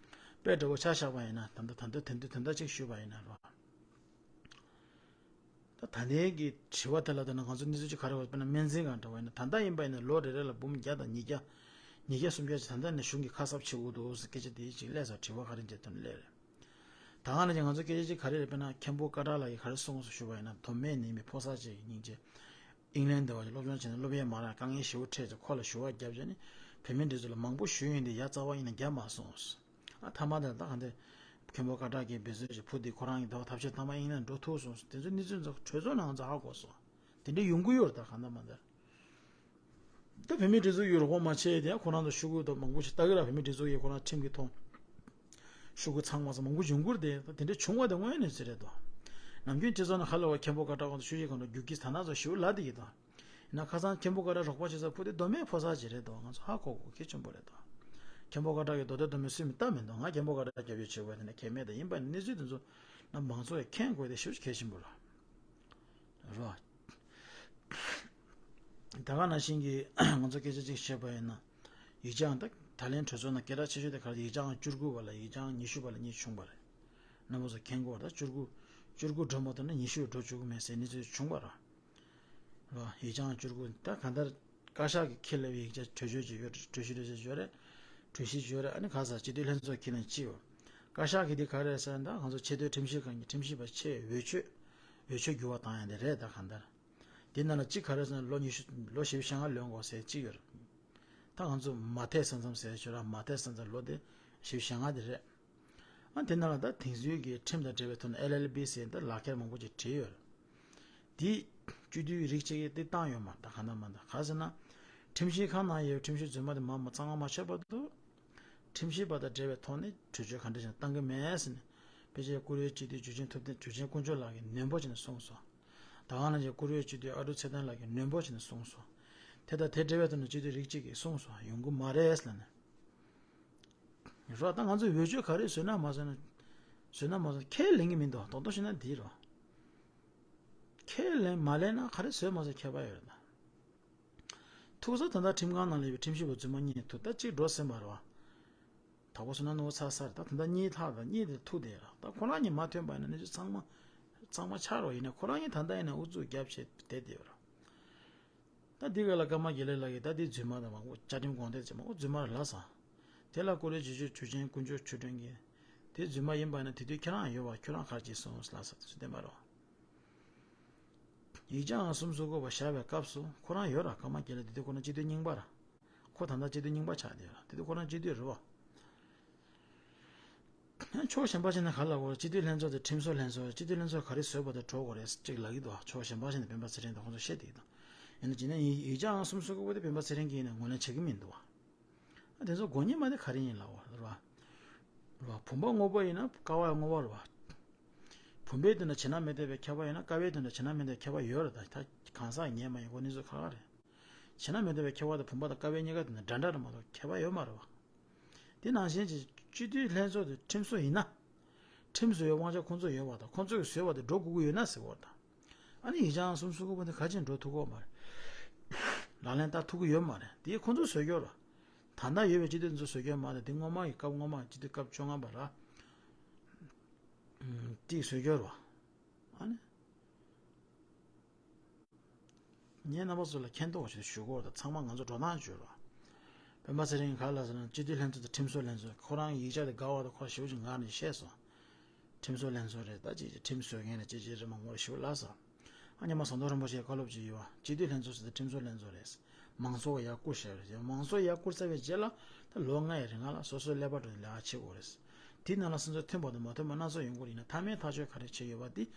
དཔེ་འདྲ་བོ་ཆ་བཞག་པ་ཡིན་ན། ད་ལྟ་ད་ལྟ་དེ་འདུག་དེ་འདྲ་ཅིག་ཞུས་པ་ཡིན་ན་རོ། ད་ད་ལྟའི་གི་དྲི་བ་དེ་ལ་ལྟོས་ན་ང་ཚོ་གནས་ཚུལ་ཅིག་ག་རེ་བ། དཔེར་ན་སྨན་རྩིས་ཁང་འདྲ་བ་ཡིན་ན། ད་ལྟ་ཡིན་པ་ཡིན་ན་ལོ་རེ་རེ་ལ་འབུམ་བརྒྱ་དང་ཉིས་བརྒྱ། ཉིས་བརྒྱ་སུམ་བརྒྱ་ཅིག་ད་ལྟ་ནས་གཞུང་གིས་ཁ་གསབ་བྱེད་དགོས་འདུག་ཟེར་སྐད་ཆ་དེ་ཅིག་སླེབས་སོང་། དྲི་བ་ག་རེ་བྱས་ཐོན་སླེབས་རེད། ད་ག་ནང་བཞིན་ང་ཚོ་སྐད་ཆ་ཅིག་ག་རེ་རེད། དཔེར་ན་མཁན་པོ་ཀ་ཏྲ་ལགས་ཀྱིས་ག་རེ་གསུངས་སོང་ཞུས་པ་ཡིན་ན། མདོ་སྨད་ནས་ཡིན་པའི་ཕོ་གསར་ཅིག་སྙིང་རྗེ། ཨིང་ལན་འདྲ་བ་ཅིག་སློབ་སྦྱོང་བྱས་ནས་སློབ་ཡས་མ་རག་དཀའ་ངལ་ཞེ་པོ་འཕྲད་ཅིག་ཁོ་ལ་ཞུ་བ་བརྒྱབ་བྱས་ནས་བོད་མིའི་སྒྲིག་འཛུགས་ལ་མང་པོ་ཞུས་ཡིན་ཏེ་ཡ་རྩ་བ་ཡིན་ན་རྒྱབ་མ་སོང་། ཨ་མཐའ་མ་དེར་ད་ག་འདྲ་མཁན་པོ་ཀ་ཏྲ་གིས་འབད་བརྩོན་བྱས་བུ་དེ་ཁོ་རང་གི་ཟླ་བ་ཐབས་ཤེས་ཐ་མ་ཨིང་ལན་འགྲོ་ཐུབ་སོང་། དེ་ཚོ་གནས་ཚུལ་ཚོ་གྲོས་ཚོགས་ནང་ང་ཚོ་ཧ་གོ་སོང་། དེ་འདྲ་ཡོང་གི་ཡོད་རེད། ད་གང་ལྟར་མ་ལྟར། ད་བོད་མིའི་སྒྲིག་འཛུགས་ཀྱིས་རོགས་པ་མ་བྱས་དེ་ཁོ་རང་ཚོ་ཤོག་གུ་དང་མང་པོ་ཞིག་ལྟ་གི་ར། བོད་མིའི་སྒྲིག་འཛུགས་ཀྱིས་ཁོ་རང་ཁྲིམས་ཀྱི་ཐོག་ཤོག་གུ་ཚང་མ་ཚང་མང་པོ་ཡོང་གི་རེད་དེ། ད་དེ་འདྲ་བྱུང་བ་དེ་དངོས་གནས་ཟེར་རེད་དོ། ནམ་རྒྱུན་སྤྱི་ཚོགས་ནང་ཧ་ལས་པ་མཁན་པོ་ཀ་ཏྲ་གང་དུ་ཤོད་ཀྱི་གང་དུ་རྒྱུག་གི་ད་ན་ཚོ་ཞུ་ལ་དེ་ཡིན་དོ། ཡིན་ན་ཁ་སང་མཁན་པོ་ཀ་ཏྲ་རོགས་པ་བྱེད་ས་བུ་དེ་མདོ་སྨད་ཕོ་གསར་ཅིག་རེད་དོ། ང་ཚོ་ཧ་གོ་གོ་གལ་ཆེན་པོ་རེད་དོ། མཁན་པོ་ཀ་ཏྲ་གི་མདོ་སྟོད་མདོ་སྨད་སུས་མི་ལྟ་མི་འདུག་ང་མཁན་པོ་ཀ་ཏྲ་རྒྱབ་སྐྱོར་བྱེད་དགོས་དེ་ནས་གལ་མེད་དེ་ཡིན་པ་ནི་གནས་ཚུལ་དེ་ཚོ་ནམ་མང་ཚོགས་ཀྱིས་མཁྱེན་དགོས་དེ་ཞེ་པོ་གལ་ཆེན་པོ་རེད། རོ། ད་ག་ནང་བཞིན་གྱི་ང་ཚོ་སྐད་ཆ་གཅིག་བཤད་པ་ཡིན་ན། ཡིག་ཆའང་ད་ད་ལན་གྲོས་ཚོགས་ནང་སྐད་གྲགས་ཆེ་ཤོས་དེ་ག་རེ། ཡིག་ཆའང་བཅུ་དགུ་པ་ལ་ཡིག་ཆའང་ཉི་ཤུ་པ་ལ་གཉིས་བྱུང་བ་རེད། རྣམ་པ་ཚོ་མཁྱེན་གྱི་ཡོད་རེད། ད་བཅུ་དགུ། བཅུ་དགུ་འགྲོ་མ་ཐུབ་ན་ཉི་ཤུ་འགྲོ་བཅུག་གི་མེད་ཟེར་གནས་ཚུལ་བྱུང་བ་རེད། རོ། ཡིག་ཆའང་བཅུ་དགུ། ད་གང་ལྟར་བཀའ་ཤག་གིས་ཁས་ལེན་པའི་ཡིག་ཆ་གྲོས་ཆོད་ཅིག་ཡོད། གྲོས་གཞི་གྲོས་ཆོད་ཅིག་ཡོད་རེད། གྲོས་གཞི་ཅིག་ཡོད་རེད། ཨ་ནི་ག་ས་སྤྱི་འཐུས་ལྷན་ཚོགས་ཁས་ལེན་ཅིག་ཡོད། བཀའ་ཤག་གིས་འདི་ག་རེ་ཟེར་ན། ད་ང་ཚོ་ཆེས་མཐོའི་ཁྲིམས་ཞིབ་ཁང་གི་ཁྲིམས་ཞིབ་པ་ཆེས་འོས་ཆོས། འོས་ཆོས་འགྱུར་བ་བཏང་ཡ་འདི་རེད། ད་གང་ལྟར། དེ་ནང་ལ་གཅིག་ག་རེ་ཟེར་ན། ལོ་ཉི་ཤུ། ལོ་བཞི་བཅུ་ཞེ་ལྔ་ལོན་དགོས་ཟེར་གཅིག་ཡོད་རེད། ད་ང་ཚོ་མ་མཐའི་ས་མཚམས་ཟེར་ཞོར་ར། མ་མཐའི་ས་མཚམས་ལོ་དེ་བཞི་བཅུ་ཞེ་ལྔ་དེ་རེད། ཨ་དེ་ནང་ལ་ད་དེང་དུས་ཀྱི་ཁྲིམས་དང་འབྲེལ་བའི་ཐོག་ནས་ཨེལ་ཨེལ་བི་ཟེར་ད་ལག་ཁྱེར་མང་པོ་ཅིག་བྲིས་ཡོད་རེད། དེ་སྤྱི་འཐུས་རིགས་གཅིག་གིས་དེ་བཏང་ཡོད་མ་རེད། ད་གང་ལྟར་མ་ལྟར་ག་ཟེར་ན། ཁྲིམས་ཞིབ་ཁང་ནང་ཡོད་ཁྲིམས་ཞིབ་རྫུན་མ་དེ་མར་མར་གཙང་མ་མ་ཆགས་བར་དུ། ཁྲིམས་ཞིབ་པ་དང་འབྲེལ་བའི་ཐོག་ནས་གྲོས་ཆོད་ག་འདྲ་ཞིག་བཏང་གི་མེད་ཟེར་ནས། ཕལ་ཆེར་བཀུར་འོས་སྤྱི་འཐུས་འཇུ་ཆེན་ཐུབ་བསྟན། འཇུ་ཆེན་དཀོན་མཆོག་ལགས་ཀྱིས་ནན་པོ་བྱས་ནས་གསུངས་སོང་། ད་ག་ནང་བཞིན་བཀུར་འོས་སྤྱི་འཐུས་ཨ་ཀྲུག་ཚེ་བརྟན་ལགས་ཀྱིས་ནན་པོ་བྱས་ནས་གསུངས་སོང་། དེ་དང་དེ་འབྲེལ་བའི་ཐོག་ནས་སྤྱི་འཐུས་རིགས་གཅིག་གིས་གསུངས་སོང་། ཡོང་གི་མ་རེད་ལབ་ནས། རོ། ད་ང་ཚོས་འོས་ཆོས་ག་རེ་བཟོས་ན་མ་བཟོས་ན། བཟོས་ན་མ་བཟོས་ན་ཁས་ལེན་གྱི་མི་འདུག་རྡོག་རྡོག་བཤད་ན་འདི་རོ། ཁས་ལེན་མ་ལེན་ན་ག་རེ་བཟོས་མ་བཟོས་ཁྱད་པར་ཡོད་རེད་ད། ཐུག་ས་ད་ལྟ་ཁྲིམས་ཁང་ནང་ལ་ཡོད་པའི་ཁྲིམས་ཞིབ་པ་རྫུན་མ་གཉིས་ཐུག་ད་གཅིག་འགྲོ་ཟིན་པ་རེད་བ། དྭགས་པོ་སོང་ན་ནོར་ཚར་ས་རེད། ད་ད་ལྟ་གཉིས་ལྷག་ད་གཉིས་དེ་ཐུག་བསྡད་ར། ད་ཁོ་རང་གཉིས་མ་ཐོན་པ་ཡིན་ན་གནས་ཚུལ་ཚང་མ་ཚང་མ་ཆགས་རོགས་ཡིན་ན། ཁོ་རང་གཉིས་ད་ལྟ་ཡིན་ན་ཨུ་ཚུགས་རྒྱབ་བྱས་བསྡད་བསྡད་ཡོད་ར། ད་འདི་ག་ལ་ཀརྨ་དགེ་ལེགས་ལགས་ཀྱིས་ད་འདི་རྫུན་མ་དང་མང་པོ་བཅའ་ཁྲིམས་དགོངས་དོན་ཅན་མང་པོ་རྫུན་མ་རེད་ལབ་སོང་། དེ་ལ་བཀུར་འོས་སྤྱི་འཐུས་འཇུ་ཆེན་དཀོན་མཆོག་ཆོས་སྒྲོན་གྱིས། དེ་རྫུན་མ་ཡིན་པ་ཡིན་ན་དེ་དུས་ཁྱེད་རང་ཡོད་པ། ཁྱོད་རང་ག་རེ་བྱས་སོང་ལབ་ས་དེ་ཚོ་བསྟན་པ་རེད། ཡིག་ཆ་ཨང་སུམ་ཅུ་སོ་དགུ་པ་བཞག་པའི་སྐབས་སུ་ཁོ་རང་ཡོད་ར། ཀརྨ་དགེ་ལེགས་དེ་དུས་ཁོ་རང་སྤྱི་འཐུས་རྙིང་པ་ར། ཁོ་ད་ལྟ་སྤྱི་འཐུས་རྙིང་པ་ཆགས་བསྡད་ཡོད་ར། དེ་དུས་ཁོ་རང་སྤྱི་འཐུས་རེད་བ། ཕྱོགས་གཞན་པ་ཞིག་ནས་ག་རེ་ལབ་དགོས་རེད། སྤྱི་འཐུས་ལྷན་ཚོགས་དེ་ཁྲིམས་བཟོ་ལྷན་ཚོགས། སྤྱི་འཐུས་ལྷན་ཚོགས་ག་རེ་བཟོས་པ་དེ་འགྲོ་དགོས་རེད་ཅིག་ལབ་ཀྱི་འདུག་ཕྱོགས་གཞན་པ་ཞིག་ནས་སྤེན་པ་ཚེ་རིང་དང་ཁོང་ཚོ་བཤད་བསྡད་ཀྱི་འདུག་ཡིན་ན་ཇི་ནས་ཡིན་ཡིག་ཆ་ཨང་སུམ་ཅུ་སོ་དགུ་པ་དེ་སྤེན་པ་ཚེ་རིང་གིས་ཡིན་ན་ངོས་ལེན་བྱེད་ཀྱི་མི་འདུག་བ། ཨ་དེ་ཚོ་དགོས་ངེས་མ་དེ་ག་རེ་ཡིན་ལབ་དགོས་རེད་བ། རེད་བ། བུམ་པ་སྔོག་པ་ཡིན་ན་ཀ་བ་ཡང་སྔོག་པ་རེད་བ། བུམ་པའི་མདུན་ན་བྱིན་རླབས་མེ་ཏོག་ཕེབས་ཁྱབ་པ་ཡིན་ན་ཀ་བའི་མདུན་ན་བྱིན་རླབས་མེ་ཏོག་ཕེབས་ཁྱབ་པ་ཡོད་རེད། ད་ད་གང་ཟག་ངེས་མ་ཡིན་གོ་གནས་ཚུལ་ཁག་ཁག་རེད། བྱིན་རླབས་མེ་ཏོག་ཕེབས་ཁྱབ་པ་དང་བུམ་པ་དང་ཀ་བའི་གཉིས་ཀ་དེ་ནི་འདྲ་འདྲ་རེད་མ་གཏོགས་ཁྱད་པར་ཡོད་མ་རེད་བ། དེ་ནང་བཞིན་གྱི་སྤྱི་འཐུས་ལྷན་ཚོགས་དེ་ཁྲིམས་བཟོ་ཡིན་ན། ཁྲིམས་བཟོ་བའི་དབང་ཆ་ཁོང་ཚོ་ཡོད་པ་དང་ཁོང་ཚོས་བཟོས་པ་དེ་འགྲོ་དགོས་ཀྱི་ཡོད་ན་ཟེར་བ་དང་། ཨ་ནི་ཡིག་ཆ་ཨང་སུམ་ཅུ་སོ་དགུ་པ་དེ་ག་ཅིག་འགྲོ་ཐུབ་ཀྱི་ཡོད་མ་རེད། ལག་ལེན་བསྟར་ཐུབ་ཀྱི་ཡོད་མ་རེད། དེ་ཁོང་ཚོས་བཟོས་ཀྱི་ཡོད་རེད། ད་ལྟ་ཡོད་པའི་སྤྱི་འཐུས་ཚོས་བཟོས་ཀྱི་ཡོད་མ་རེད། དེ་སྔོན་མ་ཡི་སྐབས་སྔོན་མ་སྤྱི་འཐུས་སྐབས་བཅོ་ལྔ་པ་ར། དེས་བཟོས་ཀྱི་ཡོད་རེད་བ། ཨ་ནི། ངས་རྣམ་པ་ཚོ་ལ་མཁྱེན་རྟོགས་ཞིག་ཞུ་དགོས་རེད། ཚང་མ་ང་ཚོ་འགྲོ་སྟངས་བརྗོད་རོགས། སྤེན་པ་ཚེ་རིང་ག་ལ་ཟེར་ན་སྤྱི་འཐུས་ལྷན་ཚོགས་དང་ཁྲིམས་བཟོ་ལྷན་ཚོགས་ཁོ་རང་ཡིག་ཆ་དེ་དགའ་བ་དང་ཁོ་ཞེ་པོ་ཅིག་ངར་ནས་བཤད་སོང་། ཁྲིམས་བཟོ་ལྷན་ཚོགས་རེད། ད་ཅིག་ཅིག་ཁྲིམས་བཟོ་མཁན་རེད། ཅིག་ཅིག་རེད། མང་པོ་རེད་ཞེ་པོ་ལབ་སོང་། ཨ་ཉི་མ་ཟམ་གདོང་རིན་པོ་ཆེའི་བཀའ་སློབ་ཅིག་ཡོད་བ། སྤྱི་འཐུས་ལྷན་ཚོགས་ཟེར་དེ་ཁྲིམས་བཟོ་ལྷན་ཚོགས་རེད། མང་ཚོགས་ཡར་སྐུ་ཞབས་རེད། མང་ཚོགས་ཡར་བཀུར་ཚར་བའི་རྗེས་ལ་ད་ལོ་ལྔ་ཡི་རིང་ལ་སོ་སོའི་ཀླད་པ་འགྲོ་ནས་ལས་ཀ་བྱེད་དགོས་རེད། དེའི་ནང་ལ་སོ་སོ་མཐུན་པ་དང་མ་མཐུན་པ་སྣ་ཚོགས་ཡོང་གི་རེད། ཡིན་ན་མཐའ་མའི་ཐག་གཅོད་ག་རེ་བྱས་ཡོད་པ་དེ་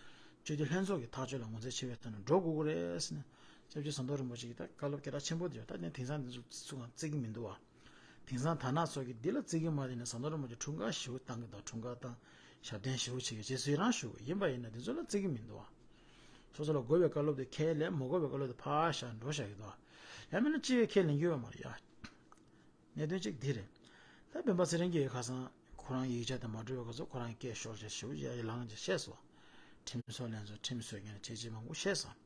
སྤྱི་འཐུས་ལྷན་ཚོགས་ཀྱི་ཐག་གཅོད་ལ་ངོས་འཛིན་བྱེད་པའི་ཐོག་ནས་འགྲོ་དགོས་ཀྱི་རེད་ཟེར་ནས་སྐྱབས་རྗེ་ཟམ་གདོང་རིན་པོ་ཆེ་གིས་ད་བཀའ་སློབ་སྐད་གྲགས་ཆེན་པོ་དེ་ཡོད། ད་ནས་དེང་སང་འདི་ཚོ་སུ་གང་བརྩི་གི་མི་འདུག་བ། དེང་སང་དར་ནག་ཚོ་གིས་འདི་ལ་བརྩི་གི་མ་རེད་ནས་ཟམ་གདོང་རིན་པོ་ཆེ་འཁྲུངས་སྐར་ཞེ་པོ་བཏང་གི་འདུག་འཁྲུངས་སྐར་བཏང་། ཞབས་བརྟན་ཞེ་པོ་བྱེད་ཀྱི་རྗེས་སུ་ཡི་རང་ཞུ་གི་ཡིན་པ་ཡིན་ན་འདི་ཚོ་ལ་བརྩི་གི་མི་འདུག་བ། སོ་སོ་ལ་དགོས་པའི་བཀའ་སློབ་དེ་ཁས་ལེན། མ་དགོས་པའི་བཀའ་སློབ་དེ་ཕར་བཞག་འགྲོ་བཞག་གི་འདུག་བ། ཡང་མིན་ན་སྤྱི་བའི་ཁས་ལེན་རྒྱུ་ཡོད་མ་རེད་ཡ། གནད་དོན་གཅིག་འདི་རེད། ད་སྤེན་པ་ཚེ་རིང་གིས་ཁ་སང་ཁོ་རང་ཡིག་ཆ་དེ་མ་འགྲོ་བའི་སྐབས་སུ་ཁོ་རང་སྐད་ཤོར་བྱས་ཞེ་པོ་ཡ་ཡི་ལངས་བྱས་བཤད་སོང་། ཁྲིམས་བཟོ་ལེན་ཚོ་ཁྲིམས་བཟོ་མཁན་ལ་བྱས་རྗེས་མང་པོ་བཤད་སོང་།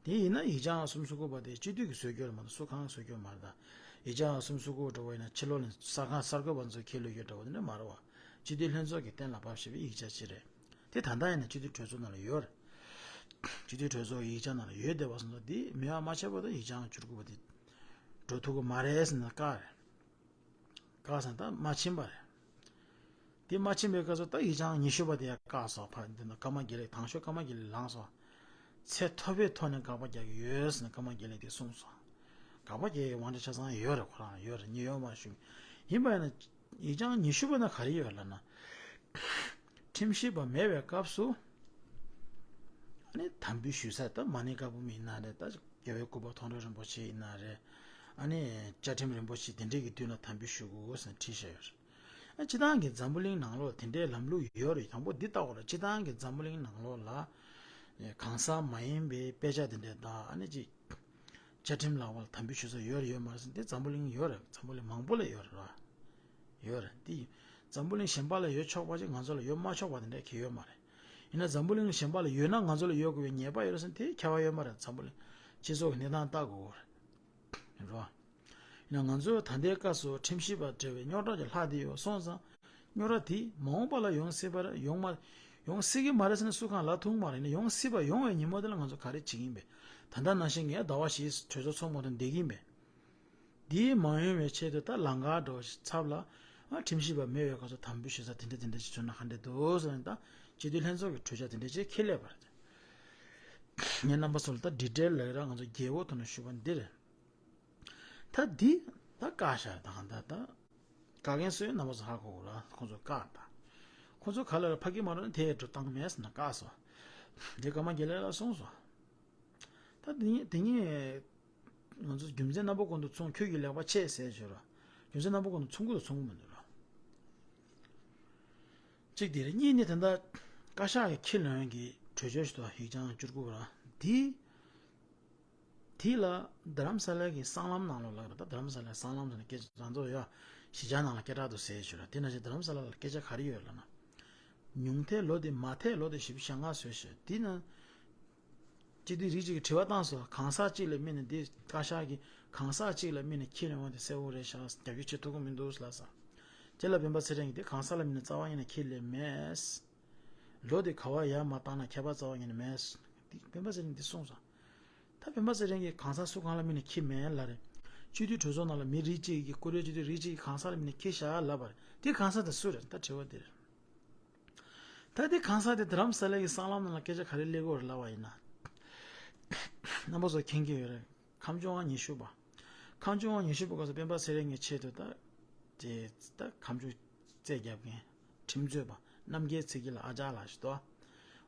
དེ་ཡིན་ན་ཡིག་ཆ་ཁང་གསུམ་སོ་དགུ་པ་དེ་སྤྱི་འཐུས་ཀྱིས་བཟོ་རྒྱུ་རེད་མ་གཏོགས་སུ་གང་བཟོ་རྒྱུ་མ་རེད་ད། ཡིག་ཆ་ཁང་གསུམ་སོ་དགུ་འགྲོ་བ་ཡིན་ན་ཕྱི་ལོགས་ནས་གསར་ཁང་གསར་འགོད་པ་ཚོ་ཁས་ལེན་རྒྱུ་འདྲ་བོ་དེ་འདྲ་མ་རེད་བ། སྤྱི་འཐུས་ལྷན་ཚོགས་ཀྱིས་གཏན་ལ་ཕབ་བྱས་པའི་ཡིག་ཆ་ཅིག་རེད། དེ་ད་ལྟ་ཡིན་ན་སྤྱི་འཐུས་གྲོས་ཚོགས་ནང་ལ་ཡོད་རེད། སྤྱི་འཐུས་གྲོས་ཚོགས་ཀྱི་ཡིག་ཆ་ནང་ལ་ཡོད་བསྡད་པ་སོང་ཙང་དེ་མེད་པ་མ་ཆགས་པ་དང་ཡིག་ཆ་ཁང་བཅུ་དགུ་པ་དེ་འགྲོ་ཐུབ་ཀྱི་མ་རེད་ཟེར་ན་བཀག་རེད། བཀག་ཟེར་ན་ད་མ་ཕྱིན་པ་རེད། དེ་མ་ཕྱིན་པའི་སྐབས་སུ་ད་ཡིག་ཆ་ཁང་ཉི་ཤུ་པ་དེ་ཡང་བཀག་སོང་། ཕར་འདི་ན་ཀརྨ་དགེ་ལེགས། དང་ཤོས་ཀརྨ་དགེ་ལེགས་ལངས་སོང་། ཚད་མཐོ་པོའི་ཐོག་ནས་དགག་པ་རྒྱག་གི་ཡོད་ཟེར་ནས་ཀརྨ་དགེ་ལེགས་དེ་གསུངས་སོང་། དགག་པ་རྒྱག་ཡའི་དབང་ཆ་ཆ་ཚང་ཡོད་རེད། ཁོ་རང་ལ་ཡོད་རེད། ཉེས་ཡོད་མ་ཞུ། ཡིན་པ་ཡིན་ན་ཡིག་ཆ་ཁང་ཉི་ཤུ་པ་ན་ག་རེ་ཡོད་ལབ་ན། ཁྲིམས་ཞིབ་པ་མེད་པའི་སྐབས་སུ། ཨ་ནི་དམ་འབུལ་ཞུ་ས་ད་མ་ཎི་བཀའ་འབུམ་ཡིན་ན་རེད། ད་རྒྱལ་བའི་སྐུ་པར་མཐོང་གྲོལ་རིན་པོ་ཆེ་ཡིན་ན་རེད། ཨ་ནི་བཅའ་ཁྲིམས་རིན་པོ་ཆེ་དེ་འདྲས་ཀྱི་མདུན་ལ་དམ་འབུལ་ཞུ་དགོས་ཟེར་ནས་བྲིས་བཞག་ཡོད་རེད། ཨ་སྤྱི་བཏང་གི་འཛམ་བུ་གླིང་ནང་ལོགས་དེ་འདྲའི་ལམ་ལུགས་ཡོད་རེད། དང་པོ་འདི་ལྟ་དགོས་རེད། སྤྱི་བཏང་གི་འཛམ་བུ་གླིང་ནང་ལོགས་ལ་གང་ཟག་མ་ཡིན་པའི་དཔེ་ཆ་དེ་འདྲས་དང་ཨ་ནི་ཅིག་བཅའ་ཁྲིམས་ལག་པ་ལ་དམ་འབུལ་ཞུ་ས་ཡོད་རེད་ཡོད་མ་རེད་ཟེར། འདི་འཛམ་བུ་གླིང་ཡོད་རེད། འཛམ་བུ་གླིང་མང་པོ་ལ་ཡོད་རེད་ར། ཡོད་རེད། འདི་འཛམ་བུ་གླིང་གཞན་པ་ལ་ཡོད་ཆོག་པ་ཅིག་ང་ཚོ་ལ་ཡོད་མ་ཆོག་པ་དེ་འདྲ་གང་ཡང་ཡོད་མ་རེད། ཡིན་ན་འཛམ་བུ་གླིང་གཞན་པ་ལ་ཡོད་ན་ང་ཚོ་ལ་ཡོད་དགོས་པའི་ཉེས་པ་ཡོད་རེད་ཟེར་ན་དེ་ཁྱད་པར་ཡོད་མ་རེད། འཛམ་བུ་གླིང་སྤྱི་ཚོགས་ཀྱི་གནས་སྟངས་ལྟ་དགོས་རེད་རོ། ཡིན་ན་ང་ཚོས་ད་ལྟའི་སྐབས་སུ་ཁྲིམས་ཞིབ་པ་འབྲེལ་བའི་རྙོག་དྲ་ཅིག་ལྷག་བསྡད་ཡོད་སོང་ཙང་། རྙོག་དྲ་དེ་མ་འོངས་པ་ལ་ཡོང་སྲིད་པ་རེད། ཡོང་མ་ཡོང་སྲིད་ཀྱི་མ་རེད་ཟེར་ན་སུ་གང་ལབ་ཐུབ་མ་རེད། ཡིན་ན་ཡོང་སྲིད་པ་ཡོང་བའི་ཉིན་མོ་དེ་ལ་ང་ཚོ་ག་རེ་བྱེད་ཀྱི་ཡིན་པས། ད་ལྟ་ནང་བཞིན་ངས་ཟླ་བ་བཞི་གྲོས་ཚོགས་ཚོགས་མ་ཐུབ་བསྡད་ཀྱི་ཡིན་པས། འདི་མ་ཡོང་བའི་ཆེད་དུ་ད་ལམ་ཁ་འགྲོ་ཚབ་ལ་ཨ་ཁྲིམས་ཞིབ་པ་མེད་པའི་སྐབས་སུ་དམ་འབུལ་ཞུ་ས་དེ་འདྲ་དེ་འདྲ་ཞིག་བྱུང་ན་ག་འདྲ་འདུག་ཟེར་ནས་ད་སྤྱི་འཐུས་ལྷན་ཚོགས་ཀྱི་གྲོས་འཆར་དེ་འདྲ་ཞིག་ཁས་ལེན་པ་རེད། ངས་རྣམ་པ་ཚོ་ལ་ད་ཌི་ཊེལ་ལ་རང་ང་ཚོ་རྒྱལ་པོ་ཐོག་ནས་ཞུས་པ་འདི་རེད། ད་འདི་ད་བཀག་བཞག་ད་གང་ད་ད་བཀག་མཁན་སུ་ཡིན་རྣམ་པ་ཚོ་ཧ་གོ་གོ་ལ་ཁོང་ཚོ་བཀག་ད། ཁོང་ཚོ་ག་ལ་ཕ་གི་མ་རོ་ནས་དེ་འགྲོ་བཏང་མེད་ཟེར་ན་བཀག་སོང་། འདི་ཀརྨ་དགེ་ལེགས་ལ་གསུངས་སོང་། ད་དེ་ཉིད་དེ་ཉིད་ང་ཚོ་རྒྱུ་མཚན་རྣམ་པ་ཀུན་ཏུ་མཚུངས། ཁྱོད་ཀྱི་ལེགས་པ་ཆེ་ཟེར་ཞུ་ར། རྒྱུ་མཚན་རྣམ་པ་ཀུན་ཏུ་མཚུངས་ཀྱི་འདུག་མཚུངས་ཀྱི་མི་འདུག་ར། གཅིག་དེ་རེད། གཉིས་ནི་ད་ལྟ་བཀའ་ཤག་གི་ཁས་ལེན་གྱི་གྲོས་ཆོད་ཞིག་འདུག་ཡིག་ཆ་བཅུ་དགུ་པ་ར། དེ་དེ་ལ་རྡ་རམ་ས་ལ་གི་སྲང་ལམ་ནང་ལོགས་ལ་ར། ད་རྡ་རམ་ས་ལའི་སྲང་ལམ་ཟེར་ན་སྐད་ཆ་རང་ཚོ་ཡ་གཞིས་ཆགས་ནང་ལ་སྐད་གྲགས་འདུག་ཟེར་ཞུ་ར། དེ་ནང་བཞིན་རྡ་རམ་ས་ལ་ལ་སྐད་ཆ་ག་རེ་ཡོད་ལབ་ན། ཉུང་མཐའི་ལོ་དེ་མ་མཐའི་ལོ་དེ་བཞི་བཅུ་ཞེ་ལྔ་བཟོས་ཤག་དེ་ན། སྤྱི་འཐུས་རིགས་གཅིག་གིས་དྲི་བ་བཏང་སོང་། གང་ཟག་གཅིག་ལ་དམིགས་ནས་འདི་བཀའ་ཤག་གིས་གང་ཟག་གཅིག་ལ་དམིགས་ནས་ཁས་ལེན་པ་དེ་གསལ་པོ་རེད་ཤག་རྒྱབ་སྐྱོར་བྱེད་ཐུབ་ཀྱི་མི་འདུག་ལབ་སོང་། དེ་ལ་སྤེན་པ་ཚེ་རིང་གིས་འདི་གང་ཟག་ལ་དམིགས་ནས་རྩ་བ་ཉིད་ནས་ཁས་ལེན་མེད། ལོ་དེ་ག་བ་ཡར་མར་བཏང་ན་ཁྱད་པར་རྩ་བ་ཉིད་ནས་མེད། འདི་སྤེན་པ་ཚེ་རིང་གིས་འདི་གསུངས་སོང་། ད་སྤེན་པ་ཚེ་རིང་གིས་གང་ཟག་སུ་གང་ལ་དམིགས་ནས་ཁས་མེད་ལབ་རེད། སྤྱི་འཐུས་གྲོས་ཚོགས་ནང་ལ་མི་རིགས་གཅིག་གིས། བཀུར་འོས་སྤྱི་འཐུས་རིགས་གཅིག་གིས་གང་ཟག་ལ་དམིགས་ནས་ཁས་བཞག་ལབ་པ་རེད། འདི་གང་ཟག་དེ་སུ་རེད། ད་དྲི་བ་འདི་རེད། ད་དེ་གང་ཟག་དེ་རྡ་རམ་ས་ལ་གི་སྲང་ལམ་ནང་ལ་སྐད་ཆ་ག་རེ་སླེབས་ཀྱི་ཡོད་རེད་ལབ་པ་ཡིན་ན། རྣམ་པ་ཚོ་མཁྱེན་གྱི་ཡོད་རེད། ཁམས་བྱུང་པ་ཉི་ཤུ་པ། ཁམས་བྱུང་པ་ཉི་ཤུ་པ་སྐབས་སུ་སྤེན་པ་ཚེ་རིང་གི་ཆེད་དུ་ད། དེ་ད་ཁམས་བྱུང་རྩོད་རྒྱབ་མཁན། ཁྲིམས་རྩོད་པ། རྣམ་རྒྱལ་ཚེ་སྐྱིད་ལགས། ཨ་ཅག་ལགས་ཤིག་འདུག་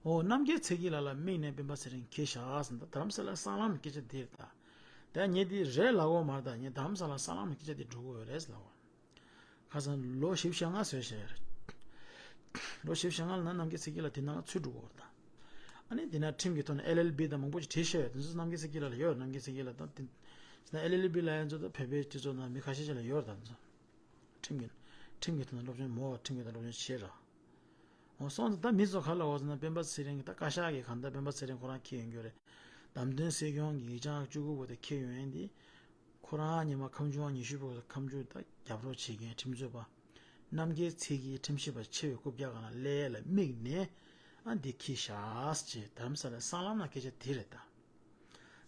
འོ་རྣམ་རྒྱལ་ཚེ་སྐྱིད་ལགས་ལ་དམིགས་ནས་སྤེན་པ་ཚེ་རིང་ཁས་བཞག་ཟེར། ད་རྡ་རམ་ས་ལ་སྲང་ལམ་གྱི་སྐད་ཆ་འདི་རེད་ད། ད་ངས་འདི་རེད་ལབ་ཀྱི་ཡོད་མ་རེད་ད། ངས་རྡ་རམ་ས་ལ་སྲང་ལམ་གྱི་སྐད་ཆ་འདི་འགྲོ་གི་ཡོད་རེད་ལབ་པ། ཁ་སང་ལོ་བཞི་བཅུ་ཞེ་ལྔ་བཟོས་བཞག་ཡོད་རེད། ལོ་བཞི་བཅུ་ཞེ་ལྔ་ལ་ན་རྣམ་རྒྱལ་ཚེ་སྐྱིད་ལགས་དེ་ནང་ལ་ཚུད་འགྲོ་གི་ཡོད་རེད་ད། ཨ་ནི་དེ་ན་ཁྲིམས་ཀྱི་ཐོག་ནས་ཨེལ་ཨེལ་བི་དང་མང་པོ་ཞིག་བྲིས་བཞག་ཡོད། དེ་ཚོ་རྣམ་རྒྱལ་ཚེ་སྐྱིད་ལགས་ལ་ཡོད། རྣམ་རྒྱལ་ཚེ་སྐྱིད་ལགས་དང་དེ་ན་ཨེལ་ཨེལ་བི་ལབ་ཡ་ཚོ་ད་བོད་པའི་སྤྱི་ཚོགས་ནང་མི་ཁ་ཤས་ཤིག་ལ་ཡོད་རེད་ད། དེ་ཚོ་ཁྲིམས་ཀྱི་ཁྲིམས་ཀྱི་ཐོག་ནས་སློབ་སྦྱོང་མོ་ཁྲིམས་ཀྱི་ཐོག་སློབ་སྦྱོང་བྱས་ར། འོ་སོང་ཙང་ད་མི་ཚོ་ག་ལ་འོ་ཟེར་ན་སྤེན་པ་ཚེ་རིང་གི་ད་བཀའ་ཤག་གི་གང་ལྟར་སྤེན་པ་ཚེ་རིང་ཁོ་རང་འཁྱེར་ཡོང་རྒྱུ་རེད། བདམས་ཐོན་སྲིད་སྐྱོང་གི་ཡིག་ཆ་བཅུ་དགུ་པོ་དེ་འཁྱེར་ཡོང་ཡན་དེ། ཁོ་རང་ཉི་མ་ཁམས་བྱུང་པ་ཉི་ཤུ་པོ་ཁམས་བྱུང་ད་རྒྱབ་རོགས་བྱེད་མཁན་ཁྲིམས་རྩོད་པ། རྣམ་རྒྱལ་ཚེ་སྐྱིད་ཁྲིམས་ཞིབ་པ་ཆེ་བའི་རྐུབ་བཀྱག་སྒང་ལ་སླེབས་ལ་དམིགས་ནས་ཨ་འདི་འཁྱེར་བཞག་ཅེས་རྡ་རམ་ས་ལའི་སྲང་ལམ་ན་སྐད་ཆ་དེ་རེད་ད།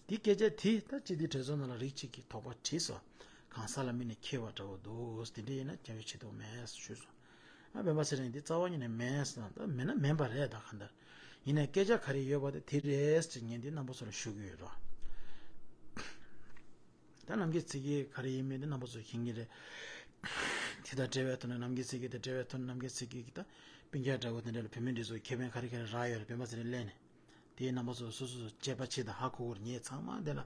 འདི་སྐད་ཆ་དེ་ད་སྤྱི་འཐུས་གྲོས་ཚོགས་ནང་ལ་རིགས་གཅིག་གིས་དོགས་པ་དྲིས་སོང་། གང་ཟག་ལ་དམིགས་ནས་འཁྱེར་བ་འདྲ་བོ་འདུག་དེ་འདྲ་ཡིན་ན་རྒྱབ་སྐྱོར་བྱེད་ཐུབ་མེད་ཞུས་སོང་། ཨ་སྤེན་པ་ཚེ་རིང་འདི་རྩ་བ་ཉིད་ནས་མེད་ཟེར་ན་ད་མེད་ན་མེད་པ་རེད་ད་གང་ལྟར། ཡིན་ནའི་སྐད་ཆ་ག་རེ་ཡོད་པ་དེ་དེ་རེད་ཅེས་ངས་འདི་རྣམ་པ་ཚོ་ལ་ཞུ་གི་ཡོད་རོགས། ད་རྣམ་རྒྱལ་ཚེ་སྐྱིད་ག་རེ་ཡིན་མིན་དེ་རྣམ་པ་ཚོས་མཁྱེན་གྱི་རེད། དེ་དང་འབྲེལ་བའི་ཐོག་ནས་རྣམ་རྒྱལ་ཚེ་སྐྱིད་དང་འབྲེལ་བའི་ཐོག་ནས་རྣམ་རྒྱལ་ཚེ་སྐྱིད་ཀྱིས་ད་སྤུན་ཀྱག་འདྲ་བོ་དེ་འདྲ་ལ་བུད་མེད་འདི་ཚོ་ཁེ་ཕན་ག་རེ་ག་རེ་རག་ཡོད་རེད། སྤེན་པ་ཚེ་རིང་སླེབས་ནས། དེའི་རྣམ་པ་ཚོ་སོ་སོ་དཔྱད་པ་བྱེད་དང་ཧ་གོ་གི་རེད། ངས་ཚང་མ་དེ་ལ་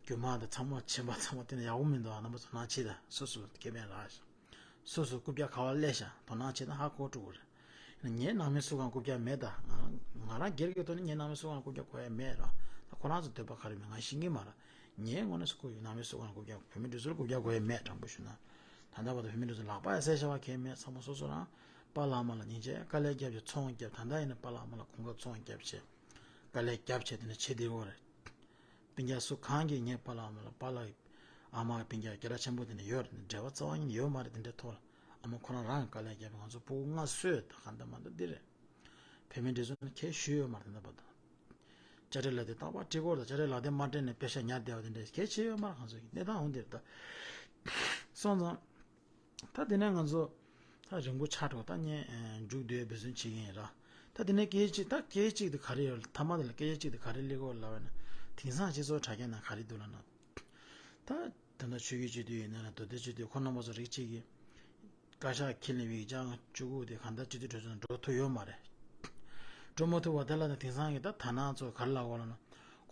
རྒྱུ་མ་དང་ཚང་མ་བྱེད་པ་ཚང་མ་དེ་ནས་ཡག་པོ་མི་འདུག་རྣམ་པ་ཚོ་ནང་བྱེད་དང་སོ་སོ་སྐད་མེད་རག་ཤག་སོ་སོ་རྐུབ་བཀྱག་ག་བ་སླེབས་ཤག་དོ་སྣང་བྱེད་དང་ཧ་གོ་འགྲོ་གི་རེད། ངའི་ནང་མི་སུ་གང་རྐུབ་བཀྱག་མེད་ད། ང་རང་སྒེར་གྱི་ཐོག་ནས་ངའི་ནང་མི་སུ་གང་རྐུབ་བཀྱག་གོ་ཡ་མེད་ར། ད་ཁོ་རང་ཚོ་འདོད་པ་ག་རེ་མེད་ང་ཤེས་ཀྱི་མ་ར། ངའི་ངོས་ནས་སུ་གོ་ཡོད་ནང་མི་སུ་གང་རྐུབ་བཀྱག་བོད་མི་འདི་ཚོར་རྐུབ་བཀྱག་གོ་ཡ་མེད་དྲང་པོ་ཞུ་ན། ད་ལྟ་བར་དུ་བོད་མི་འདི་ཚོ་ལག་པ་ཡ་གསལ་ཤ་བ་གས་མེད་ཚང་མ་སོ་སོ་རང་། པཱ་ལགས་མ་ལ་སྙིང་རྗེ་དཀའ་ལས་བརྒྱབ་བྱས་ཚོང་བརྒྱབ་ད་ལྟ་ཡིན་ན་པཱ་ལགས་མ་ལ་གོང་ཁ་ཚོང་བརྒྱབ་བྱས། དཀའ་ལས་བརྒྱབ་བྱས་དེ་འདྲ་བྱེད་བསྡད་ཡོད་རེད། སྤུན་ཀྱག་སུ་གང་གིས་ངའི་པཱ་ལགས་མ་ལ་པཱ་ལགས་ཨ་མ་སྤུན་ཀྱག་སྐད་གྲགས་ཆེན་པོ་དེ་འདྲ་ཡོད་རེད། འབྲེལ་བ་རྩ་བ་ཉིད་ཡོད་མ་རེད། དེ་འདྲའི་ཐོག་ལ་ཨ་མ་ཁོ་རང་རང་གི་དཀའ་ལས་བརྒྱབ་པའི་ང་ཚོ་ཕྲུ་གུ་ལྔ་གསོས་ད་ག་འདྲ་མ་འདྲ་འདི་རེད། བོད་མི་འདི་ཚོ་ནི་ཁྱད་ཞུས་ཡོད་མ་རེད། དེ་འདྲ་བར་དུ་དཔྱ་ཁྲལ་ལག་དེབ་རྟག་པར་སྤྲད་ཀྱི་ཡོད་རེད། དཔྱ་ཁྲལ་ལག་དེབ་མ་སྤྲད་ནས་པེ་ཤག་ཉར་བསྡད་པ་དེ་འདྲ་གལ་ཆེ་ཡོད་མ་རེད། ང་ཚོ་གི་གནས་སྟངས་འོང་འདིར་ད་སོང་ཙང་། ད་དེ་ནས་ང་ཚོ་ད་རིང་པོ་ཆགས་འགྲོ། ད་ངས་མཇུག་བསྡུའི་འབད་བརྩོན་བྱེད་ཀྱི་ཡིན་ར། ད་དེ་ནས་སྐད་ཅིག་ད་སྐད་ཅིག་དེ་ག་རེ་ཡོད། ཐ་མ་དེ་ལ་སྐད་ཅིག་དེ་ག་རེ་སླེབས་ཀྱི་ཡོད་ལབ་པ་ན། དེང་སང་སྤྱི་ཚོགས་དྲ་རྒྱ་ནང་ག་རེ་འདུག་ལབ་ན། ད་ད་ལྟ་ཆོས་བརྒྱུད་སྤྱི་འཐུས་ཡིན་ན་ར་མདོ་སྡེ་སྤྱི་འཐུས་ཁོ་རྣམ་པ་ཚོ་རིགས་གཅིག་གིས་བཀའ་ཤག་འཁྱེར་ནས་ཡིག་ཆ་བཅུ་དགུ་དེ་གང་ལྟར་སྤྱི་འཐུས་གྲོས་ཚོགས་ནང་འགྲོ་ཐུབ་ཡོད་མ་རེད། འགྲོ་མ་ཐུབ་པ་དེ་ལ་ནི་དེང་སང་གི་ད་དར་ནག་ཚོ་ག་རེ་ལབ་ཀྱི་ཡོད་ལབ་ན།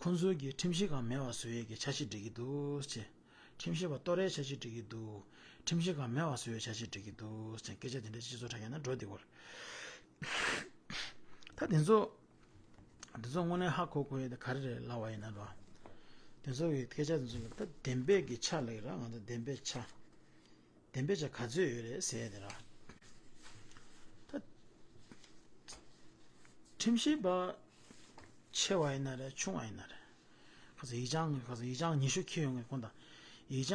ཁོང་ཚོ་གིས་ཁྲིམས་གཞི་སྒང་མེད་པ་བཟོ་ཡས་ཀྱི་འཆར་གཞི་སྒྲིག་གི་འདུག་ཅེས། ཁྲིམས་ཞིབ་པ་གཏོར་ཡས་འཆར་གཞི་སྒྲིག་གི་འདུག་ཁྲིམས་གཞི་སྒང་མེད་པ་བཟོ་ཡས་འཆར་གཞི་སྒྲིག་གི་འདུག་ཅེས་སྐད་ཆ་དེ་འདྲ་སྤྱི་ཚོགས་དྲ་རྒྱ་ནང་འགྲོ་བསྡད་ཡོད་རེད། ད་དེ་ཚོ་དེ་ཚོ་དངོས་གནས་ཧ་གོ་དགོས་ཡས་དེ་ག་རེ་རེད་ལབ་པ་ཡིན་ན་ར། དེ་ཚོ་གི་སྐད་ཆ་དེ་ཚོ་ལ་ད་བདེན་པའི་གི་ཆ་ལབ་ཀྱི་ར། ང་ཚོ་བདེན་པའི་ཆ། བདེན་པའི་ཆ་ག་ཚོད་ཡོད་རེད་ཟེར་ཡས་དེ་ར། ད་ཁྲིམས་ཞིབ་པ་ཆེ་བ་ཡིན་ན་རེད་ཆུང་བ་ཡིན་ན་རེད། ཁ་སང་ཡིག་ཆ་ཁ་སང་ཡིག་ཆ་ཉི་ཤུ་འཁྱེར་ཡོང་གི་ཁོང་དང་། ཡིག་ཆ་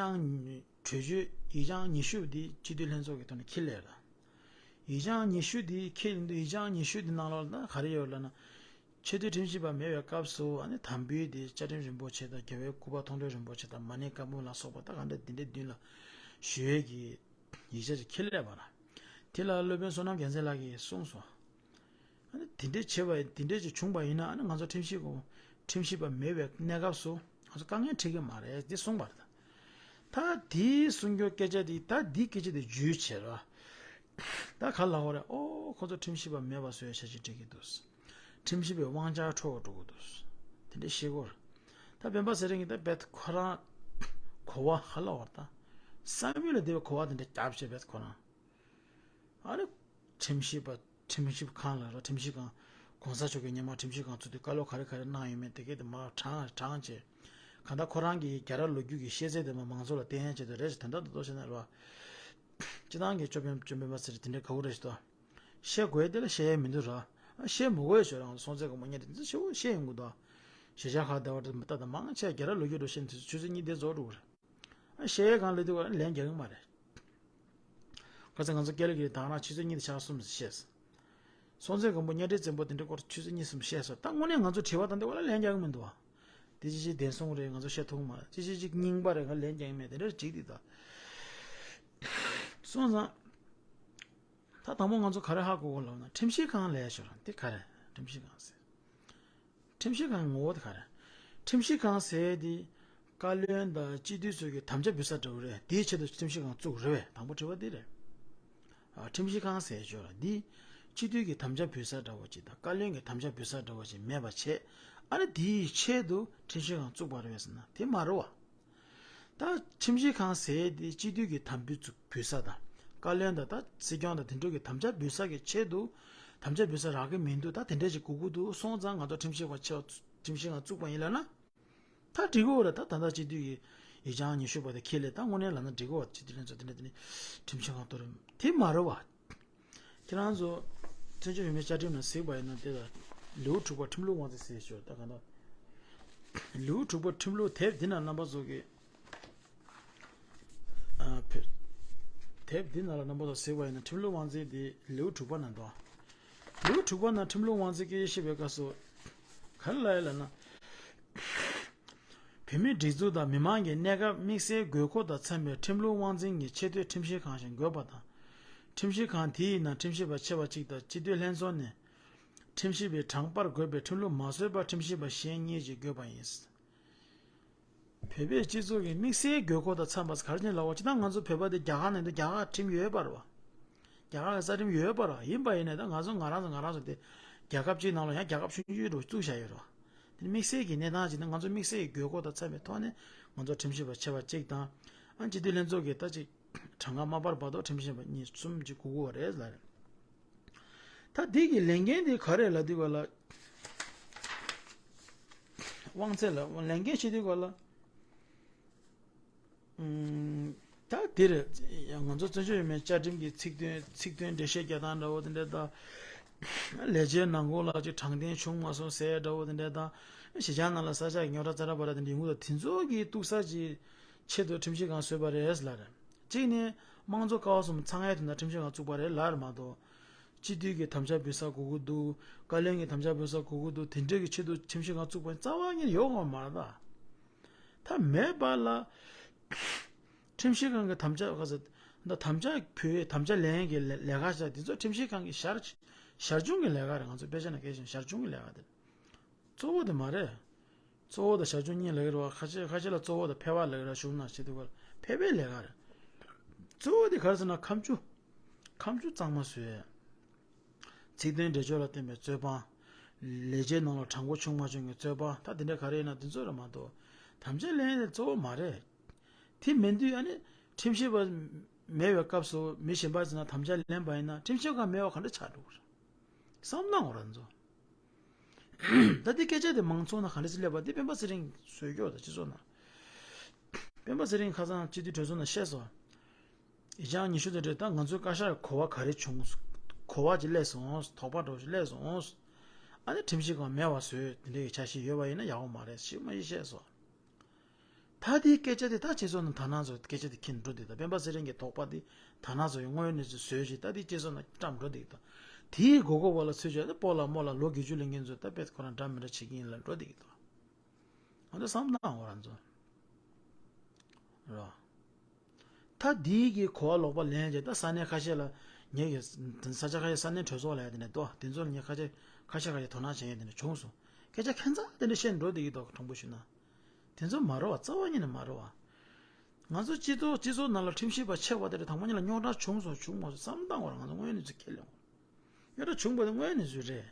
གྲོས་ཆོད་ཡིག་ཆ་ཉི་ཤུ་འདི་སྤྱི་འཐུས་ལྷན་ཚོགས་ཀྱི་ཐོག་ནས་འཁྱེར་སླེབས་ལ། ཡིག་ཆ་ཉི་ཤུ་འདི་འཁྱེར་ཡོང་དུས་ཡིག་ཆ་ཉི་ཤུ་འདི་ནང་ལོགས་ལ་ག་རེ་ཡོད་ལབ་ན། ཆེས་མཐོའི་ཁྲིམས་ཞིབ་པ་མེད་པའི་སྐབས་སུ་ཨ་ནི་དམ་འབུལ་དེ་བཅའ་ཁྲིམས་རིན་པོ་ཆེ་དང་རྒྱལ་བའི་སྐུ་པར་མཐོང་གྲོལ་རིན་པོ་ཆེ་དང་མ་ཎི་བཀའ་འབུམ་ལ་སོགས་པ་ད་ག་འདྲ་འདི་འདྲའི་མདུན་ལ་ཞུ་ཡས་ཀྱི་ཡིག་ཆ་ཅིག་འཁྱེར་སླེབས་པ་ར། དེ་ལ་སློབ་དཔོན་བསོད་ནམས་རྒྱལ་མཚན་ལགས་ཀྱིས་གསུངས་སོང་། ཨ་ནི་དེ་འདྲའི་བྱས་པ་དེ་འདྲའི་ཅིག་བྱུང་པ་ཡིན་ན་ཨ་ནི་ང་ཚོ་ཁྲིམས་ཞིབ་ཁྲིམས་ཞིབ་པ་མེད་པའི་གནས་སྐབས་སུ་ང་ཚོ་དཀའ་ངལ་འཕྲད་ཀྱི་མ་རེད་འདི་གསུངས་པ་རེད། ད་དེའི་གསུང་རྒྱུ་སྐད་ཆ་དེ་ད་འདི་སྐད་ཆ་དེ་བརྗོད་བྱས་ར། ད་ག་ལ་འོ་རེད། ཨོ་ཁོ་ཚོ་ཁྲིམས་ཞིབ་པ་མེད་པ་བཟོ་ཡ་བྱ་ཅིག་འགྲིག་གི་འདུག་ཁྲིམས་ཞིབ་པའི་དབང་ཆ་འཕྲོག་འགྲོ་གི་འདུག་དེ་འདྲ་ཤེས་དགོས་རེད། ད་སྤེན་པ་ཚེ་རིང་གིས་ད་རྦད་ཁོ་རང་གོ་བ་ག་ལ་འོ་རེད། ད་བསམ་ཡུལ་ལ་བདེ་བའི་གོ་བ་དེ་འདྲ་རྒྱབ་བྱས་རྦད་ཁོ་རང་ཨ་ནི་ཁྲིམས་ཞིབ་པ་ཁྲིམས་ཞིབ་ཁང་ལ་ར་ཁྲིམས་ཞིབ་ཁང་གོང་ས་མཆོག་གིས་སྔོན་མ་ཁྲིམས་ཞིབ་ཁང་བཙུགས་དུས་བཀའ་སློབ་ག་རེ་ག་རེ་གནང་ཡོད་མེད་དེ་གས་དེ་མར་དྲངས་དྲངས་བྱས། གང་ལྟར་ཁོ་རང་གིས་རྒྱལ་རབས་ལོ་རྒྱུས་ཀྱི་ཤེས་ཚད་དེ་མ་མང་ཚོགས་ལ་བསྟན་ཡ་ཆེད་དུ་རེད་ཞེས་དོན་དག་ཏུ་གཏོགས་བྱས་ན་ར། སྤྱི་བཏང་གི་ཅོ་སྤེན་ཅོ་སྤེན་པ་ཟེར་དེ་འདྲའི་དགའ་བོ་རེད་ཞེས་དོ། བཤད་དགོས་དེ་ལ་བཤད་ཡ་མི་འདུག་ར། ཨ་བཤད་མི་དགོས་ཞོར་རང་སྲོང་བཙན་སྒམ་པོ་གཉའ་ཁྲི་དེ་ཚོ་ཞེ་པོ་བཤད་ཡོང་གི་འདུག་གཞིས་ཆགས་ཁག་བསྡད་པ་དེ་ད་ད་མང་ཆེ་རྒྱལ་རབས་ལོ་རྒྱུས་འགྲོ་བཤད་ནས་དེ་ཚོ་ཆུ་ཚོད་གཉིས་དེ་རྫོགས་འགྲོ་གི་རེད། ཨ་བཤད་ཡ་གང་ལས་དུས་ལན་རྒྱག་གི་མ་རེད། ཁ་སང་ང་ཚོ་སྐད་ལ་གི་ད་རང་ཆུ་ཚོད་གཉིས་དང་ཕྱག་གསུམ་བཤད། སྲོང་བཙན་སྒམ་པོ་གཉའ་ཁྲི་བཙན་པོ་དེ་འདྲ་སྐོར་ཆུ་ཚོད་གཉིས་གསུམ་བཤད་སོང་། ད་དངོས་གནས་ང་ཚོ་དྲི་བ་དང་དེ་བ་ལ་ལན་རྒྱག་གི་མི་འདུག་བ། དེ་ཅི་ཅི་བདེན་སོང་རེད། ང་ཚོ་བཤད་ཐུབ་མ་རེད། ཅི་ཅི་ཅི་རྙིང་པ་རེད། ང་ལན་རྒྱག་གི་མེད། དེ་འདྲ་ཅིག་དེ་ད་སོང་ཙང་། ད་དང་པོ་ང་ཚོ་ག་རེ་ཧ་གོ་དགོས་ལབ་ན་ཁྲིམས་ཞིབ་ཁང་ལས་ཤོར་དེ་ག་རེ་ཁྲིམས་ཞིབ་ཁང་ཟེར། ཁྲིམས་ཞིབ་ཁང་ངོ་བོ་དེ་ག་རེ། ཁྲིམས་ཞིབ་ཁང་ཟེར་དེ་བཀའ་བློན་དང་སྤྱི་འཐུས་ཚོ་གི་དམ་བཅའ་འབུལ་ས་འདྲ་བོ་རེད། དེའི་ཆེད་དུ་ཁྲིམས་ཞིབ་ཁང་བཙུགས་རེད་བས། དང་པོ་དྲི་བ་འདི་རེད། ཨ་ཁྲིམས་ཞིབ་ཁང་ཟེར་ཆོག་ལ་འདི་སྤྱི་འཐུས་ཀྱི་དམ་བཅའ་འབུལ་ས་འདྲ་བོ་ཅིག་དང་བཀའ་བློན་གྱི་དམ་བཅའ་འབུལ་ས་འདྲ་བོ་ཅིག་མེད་པ་བྱས། ཨ་ནི་དེའི་ཆེད་དུ་ཁྲིམས་ཞིབ་ཁང་བཙུགས་པ་རེད་བས་ཟེར་ན་དེ་མ་རེད་བ། ད་ཁྲིམས་ཞིབ་ཁང་ཟེར་དེ་སྤྱི་འཐུས་ཀྱི་དམ་འབུལ་བཙུགས་འབུལ་ས་དང་བཀའ་བློན་དང་ད་སྲིད་སྐྱོང་དང་དེ་འདྲ་གི་དམ་བཅའ་འབུལ་ས་གི་ཆེད་དུ་དམ་བཅའ་འབུལ་ས་རག་གི་མི་འདུག་ད་དེ་འདྲ་ཞིག་དགོས་ཀྱི་འདུག་སོང་ཙང་ང་ཚོ་ཁྲིམས་ཞིབ་པ་ཆེ་བ་ཁྲིམས་ཞིབ་ཁང་བཙུགས་པ་ཡིན་ལབ་ན། ད་འགྲིག་གི་ཡོད་རེད། ད་ད་ལྟ་སྤྱི་འཐུས་ཀྱི་ཡིག་ཆ་ཉི་ཤུ་པ་དེ་ཁྱེར་ལས་ད་དངོས་གནས་ལབ་ན་འགྲིག་གི་ཡོད་རེད། སྤྱི་འཐུས་ལྷན་ཚོགས་དེ་འདྲ་དེ་ནི་ཁྲིམས་ཞིབ་ཁང་གཏོར་རིམ་དེ་མ་རེད་བ། ཁྱེད་རང་ཚོ་བཙན་བྱོལ་བོད་མིའི་བཅའ་ཁྲིམས་ནང་གཟིགས་པ་ཡིན་ན་དེ་ལ་ལེའུ་དྲུག་པ་ཁྲིམས་ལུགས་དབང་འཛིན་ཟེར་ཞོར་ད་ག་ན་ལེའུ་དྲུག་པ་ཁྲིམས་ལུགས་དེབ་འདི་ན་རྣམ་པ་ཚོ་གི་ཨ་ཕེ་དེབ་འདི་ནང་ལ་རྣམ་པ་ཚོ་གཟིགས་པ་ཡིན་ན་ཁྲིམས་ལུགས་དབང་འཛིན་འདི་ལེའུ་དྲུག་པ་ན་འདུག་ལེའུ་དྲུག་པ་ན་ཁྲིམས་ལུགས་དབང་འཛིན་སྐད་ཡིག་ཤེས་པའི་སྐབས་སུ་ག་རེ་ལབ་ཡོད་ལབ་ན། བོད་མིའི་སྒྲིག་འཛུགས་དང་མི་མང་གི་གནས་སྐབས་དམིགས་བསལ་དགོས་མཁོ་དང་འཚམ་པའི་ཁྲིམས་ལུགས་དབང་འཛིན་གྱི་ཆེས་མཐོའི་ཁྲིམས་ཞིབ་ཁང་ཞིག་དགོས་པ་དང་། ཁྲིམས་ཞིབ་ཁང་དེའི་ནང་ཁྲིམས་ཞིབ་པ་ཆེ་བ་གཅིག་དང་སྤྱི་འཐུས་ལྷན་ཚོགས་ནས་ཁྲིམས་ཞིབ་པའི་གྲངས་སྤར་དགོས་པའི་ཁྲིམས་ལུགས་མ་བཟོས་པར་ཁྲིམས་ཞིབ་པ་གཞན་གཉིས་ཀྱིས་དགོས་པ་ཡིན། བོད་པའི་སྤྱི་ཚོགས་ཀྱི་དམིགས་བསལ་དགོས་མཁོ་དང་འཚམ་པ་ག་རེ་བྱས་ལབ་པ་ཅི་ད་ང་ཚོ་བོད་པ་དེ་རྒྱ་གར་ནང་དུ་རྒྱ་གར་ཁྲིམས་ཡོད་པ་རེད་བ། རྒྱ་གར་གྱི་རྩ་ཁྲིམས་ཡོད་པ་ར་ཡིན་པ་ཡིན་ནའི་ད་ང་ཚོ་ང་རང་ཚོ་ང་རང་ཚོ་དེ་ རྒྱལ་ཁབ་ཅིག་ནང་ལ་ཡང་རྒྱལ་ཁབ་ཆུང་ཆུང་འདྲ་བོ་བཙུགས་བཞག་ཡོད་རེད་བ། དེ་ནི་དམིགས་བསལ་གྱི་གནས་སྟངས་ཅིག་ནི་ང་ཚོ་དམིགས་བསལ་གྱི་དགོས་མཁོ་དང་འཚམ་པའི་ཐོག་ནས་ང་ཚོ་ཁྲིམས་ཞིབ་པ་ཆེ་བ་གཅིག་དང་། ཨ་སྤྱི་འཐུས་ལྷན་ཚོགས་ཀྱི་ད་ཅིག་གྲངས་ཀ་མ་སྤར་བར་དུ་ཁྲིམས་ཞིབ་པ་གཉིས་གསུམ་ཅིག་དགོས་ཀྱི་ཡོད་རེད་ལབ་རེད། ད་འདི་གི་ལས་འགན་འདི་ག་རེ་ལབ་དུས་ག་ལ། དབང་ཚད་ལ་ལས་འགན་བྱེད་དུས་ག་ལ། ཨུམ། ད་འདིར་ང་ཚོ་བཙན་བྱོལ་བོད་མིའི་བཅའ་ཁྲིམས་ཀྱི་ཚིག་དོན་ཚིག་དོན་འགྲེལ་བཤད་རྒྱག་སྟངས་འདྲ་བོ་དེ་འདྲ་དང་། ལས་བྱེད་ནང་ཁུལ་ལ་ཅིག་དྲང་བདེན་བྱུང་མ་སོང་ཟེར་འདྲ་བོ་དེ་འདྲ་དང་། གཞིས་ཆགས་ནང་ལ་ས་ཆ་གི་རྙོག་དྲ་ཙ་དྲ་པ་དྲ་དེ་འདྲ་ཡོང་གི་འདུག་དེ་ཚོ་གི་གཏུག་ས་ཅིག་ཆེད་དུ་ཁྲིམས་ཞིབ་ཁང་བཟོས་པ་རེད་ལབ་རེད། གཅིག་ནས་དམངས་གཙོ་ཀ་བ་གསུམ་ཚང་ཡའི་དོན་དག་ཁྲིམས་ཞིབ་ཁང་བཙུགས་པ་རེད་ལབ་རེད་མ་གཏོགས། སྤྱི་འཐུས་ཀྱི་དམ་བཅའ་འབུལ་ས་དགོས་ཀྱི་འདུག་བཀའ་བློན་གྱི་དམ་བཅའ་འབུལ་ས་དགོས་ཀྱི་འདུག་དེ་འདྲའི་གི་ཆེད་དུ་ཁྲིམས་ཞིབ་ཁང་བཙུགས་པ་རྩ་བ་ཉིད་ཡོད་དགོས་མ་རེད་ད། ད་མེད་པ་ལ། ཁྲིམས་ཞིབ་ཁང་གི་དམ་བཅའ་ག་ཚོད། ད་དམ་བཅའ་བོད་དམ་བཅའ་ལེན་གྱི་ལས་ལས་ཀ་བྱ་དེ་ཚོ་ཁྲིམས་ཞིབ་ཁང་གི་ཞར་ཞར་བྱུང་གི་ལས་ཀ་རེད། ང་ཚོ་དཔེ་ཆ་ནང་གལ་ཆེན་ཞར་བྱུང་གི་ལས་ཀ་དེ་གཙོ་བོ་དེ་མ་རེད། གཙོ་བོ་དང་ཞར་བྱུང་གཉིས་ལབ་ཀྱི་རེད་བ། ཁ་ཤས་ཁ་ཤས་ལ་གཙོ་བོ་དང་ཕལ་པ་ལབ་ཀྱི་རེད། གཞུང་ནང་བྱེད་དུས་སྐབས་ཕལ་པའི་ལས་ཀ་རེད། གཙོ་བོ་དེ་ག་རེ་ཟེར་ན་ཁ་མཆུ། ཁ་མཆུ་གཙང་མ་བཟོས། ཚིག་དོན་འགྲེལ་བརྗོད་ལ་བརྟེན་པའི་རྩོད་སྤང་། ལས་བྱེད་ནང་ལ་དྲང་པོ་བྱུང་མ་བྱུང་གི་རྩོད་སྤང་ད་དེ་འདྲ་ག་རེ་ཡིན་ན་དེ་ཚོ་རེད་མ་གཏོགས། དམ་བཅའ་ལེན་ཡས་དེ་གཙོ་བོ་མ་རེད། དེ་མིན་དུས་ཨ་ནི་ཁྲིམས་ཞིབ་པ་མེད་པའི་སྐབས་སུ་མི་གཞན་པ་ཟེར་ན་དམ་བཅའ་ལེན་པ་ཡིན་ན་ཁྲིམས་ཞིབ་ཁང་མེད་པ་ག་འདྲ་ཆགས་འགྲོ་གི་རེད། བསམ་བློ་འོང་ར་ཚོ། ད་འདི་སྐད་ཆ་དེ་མང་ཚོགས་ནང་ག་འདྲ་སེ་སླེབས་པ་འདི་སྤེན་པ་ཚེ་རིང་བཟོས་ཀྱོག་ད་སྤྱི་ཚོགས་ནང་། སྤེན་པ་ཚེ་རིང་ཁ་སང་སྤྱི་འཐུས་གྲོས་ཚོགས་ནང་བཤད་སོང་། ཡིག་ཆ་ཉི་ཤུ་དང་འབྲེལ་ད་ང་ཚོའི་བཀའ་ཤག་གོ་བ་ག་རེ་བྱུང་། གོ་བ་ཅིག་སླེབས་སོང་། དོགས་པ་འདྲ་བོ་ཞིག་སླེབས་སོང་། ཨ་ནི་ཁྲིམས་ཞིབ་ཁང་མེད་པ་བཟོས་དེ་འདྲའི་འཆར་གཞི་ཡོད་པ་ཡིན་ན་ཡག་པོ་མ་རེད་ཞེས་མ་ཡིག་བཤད་སོང་། ད་དེའི་སྐད་ཆ་དེ་ད་སྤྱི་ཚོགས་ནང་དར་ནག་ཚོ་སྐད་ཆ་དེ་ཁྱེར་འགྲོ་དེ་ད་སྤེན་པ་ཚེ་རིང་གི་དོགས་པ་དེ་དར་ནག་ཚོ་ཡི་དངོས་ཡོད་གནས་ཚུལ་བཟོས་ཤིག་ད་དེ་སྤྱི་ཚོགས་ནང་བཀྲམ་འགྲོ་དེ་ད། དེའི་མགོ་སྐོར་བ་ལ་ཚུད་བྱས་ཏེ་སྤོ་ལགས་རྨོ་ལགས་ལོ་བརྒྱད་ཅུ་ལས་འགན་ཚོ་ད་དཔེ་ཁོ་རང་འདྲ་མི་འདྲ་བྱེད་ཀྱི་ཡིན་ལ་འགྲོ་དེ་གི་ད། ང་ཚོ་བསམ་བློ་བཏང་འོ་རང་ཚོ། རོ། ད་འདིའི་གི་གོ་བ་ལོག་པ་ལེན་རྗེས་ད་ས་གནས་ཁ་ཤས་ལ་ངས་ཀྱི་ས་ཆ་ཁ་ཤས་ས་གནས་གྲོས་ཚོགས་ལ་ཡ་དེ་ནས་ཏོ་དེ་ཚོ་ལ་ངས་ཁ་ཤས་ཁ་ཤས་ཁ་ཤས་དོ་སྣང་བྱེད་ཡ་དེ་ནས་བྱུང་སོང་། སྐད་ཆ་ཁྱད་མཚར་དེ་འདྲ་བཤད་འགྲོ་དེ་གི་ཏོ་དྲང་པོ་ཞུ་ན། དེ་ཚོ་མ་རོ་བ་རྩ་བ་ཉིད་ནས་མ་རོ་བ། ང་ཚོ་སྤྱི་ཚོགས་སྤྱི་ཚོགས་ནང་ལ་ཁྲིམས་ཞིབ་པ་ཆེ་བ་དེ་འདྲ་དང་པོ་ཉིད་ལ་རྙོག་དྲ་བྱུང་སོང་བྱུང་མ་སོང་བསམ་བཏང་བ་ར་ང་ཚོ་དངོས་ཡོད་གནས་ཚུལ་ཁས་ལེན་དགོས། རྙོག་དྲ་བྱུང་བ་དེ་དངོས་ཡོད་གནས་ཚུལ་རེད།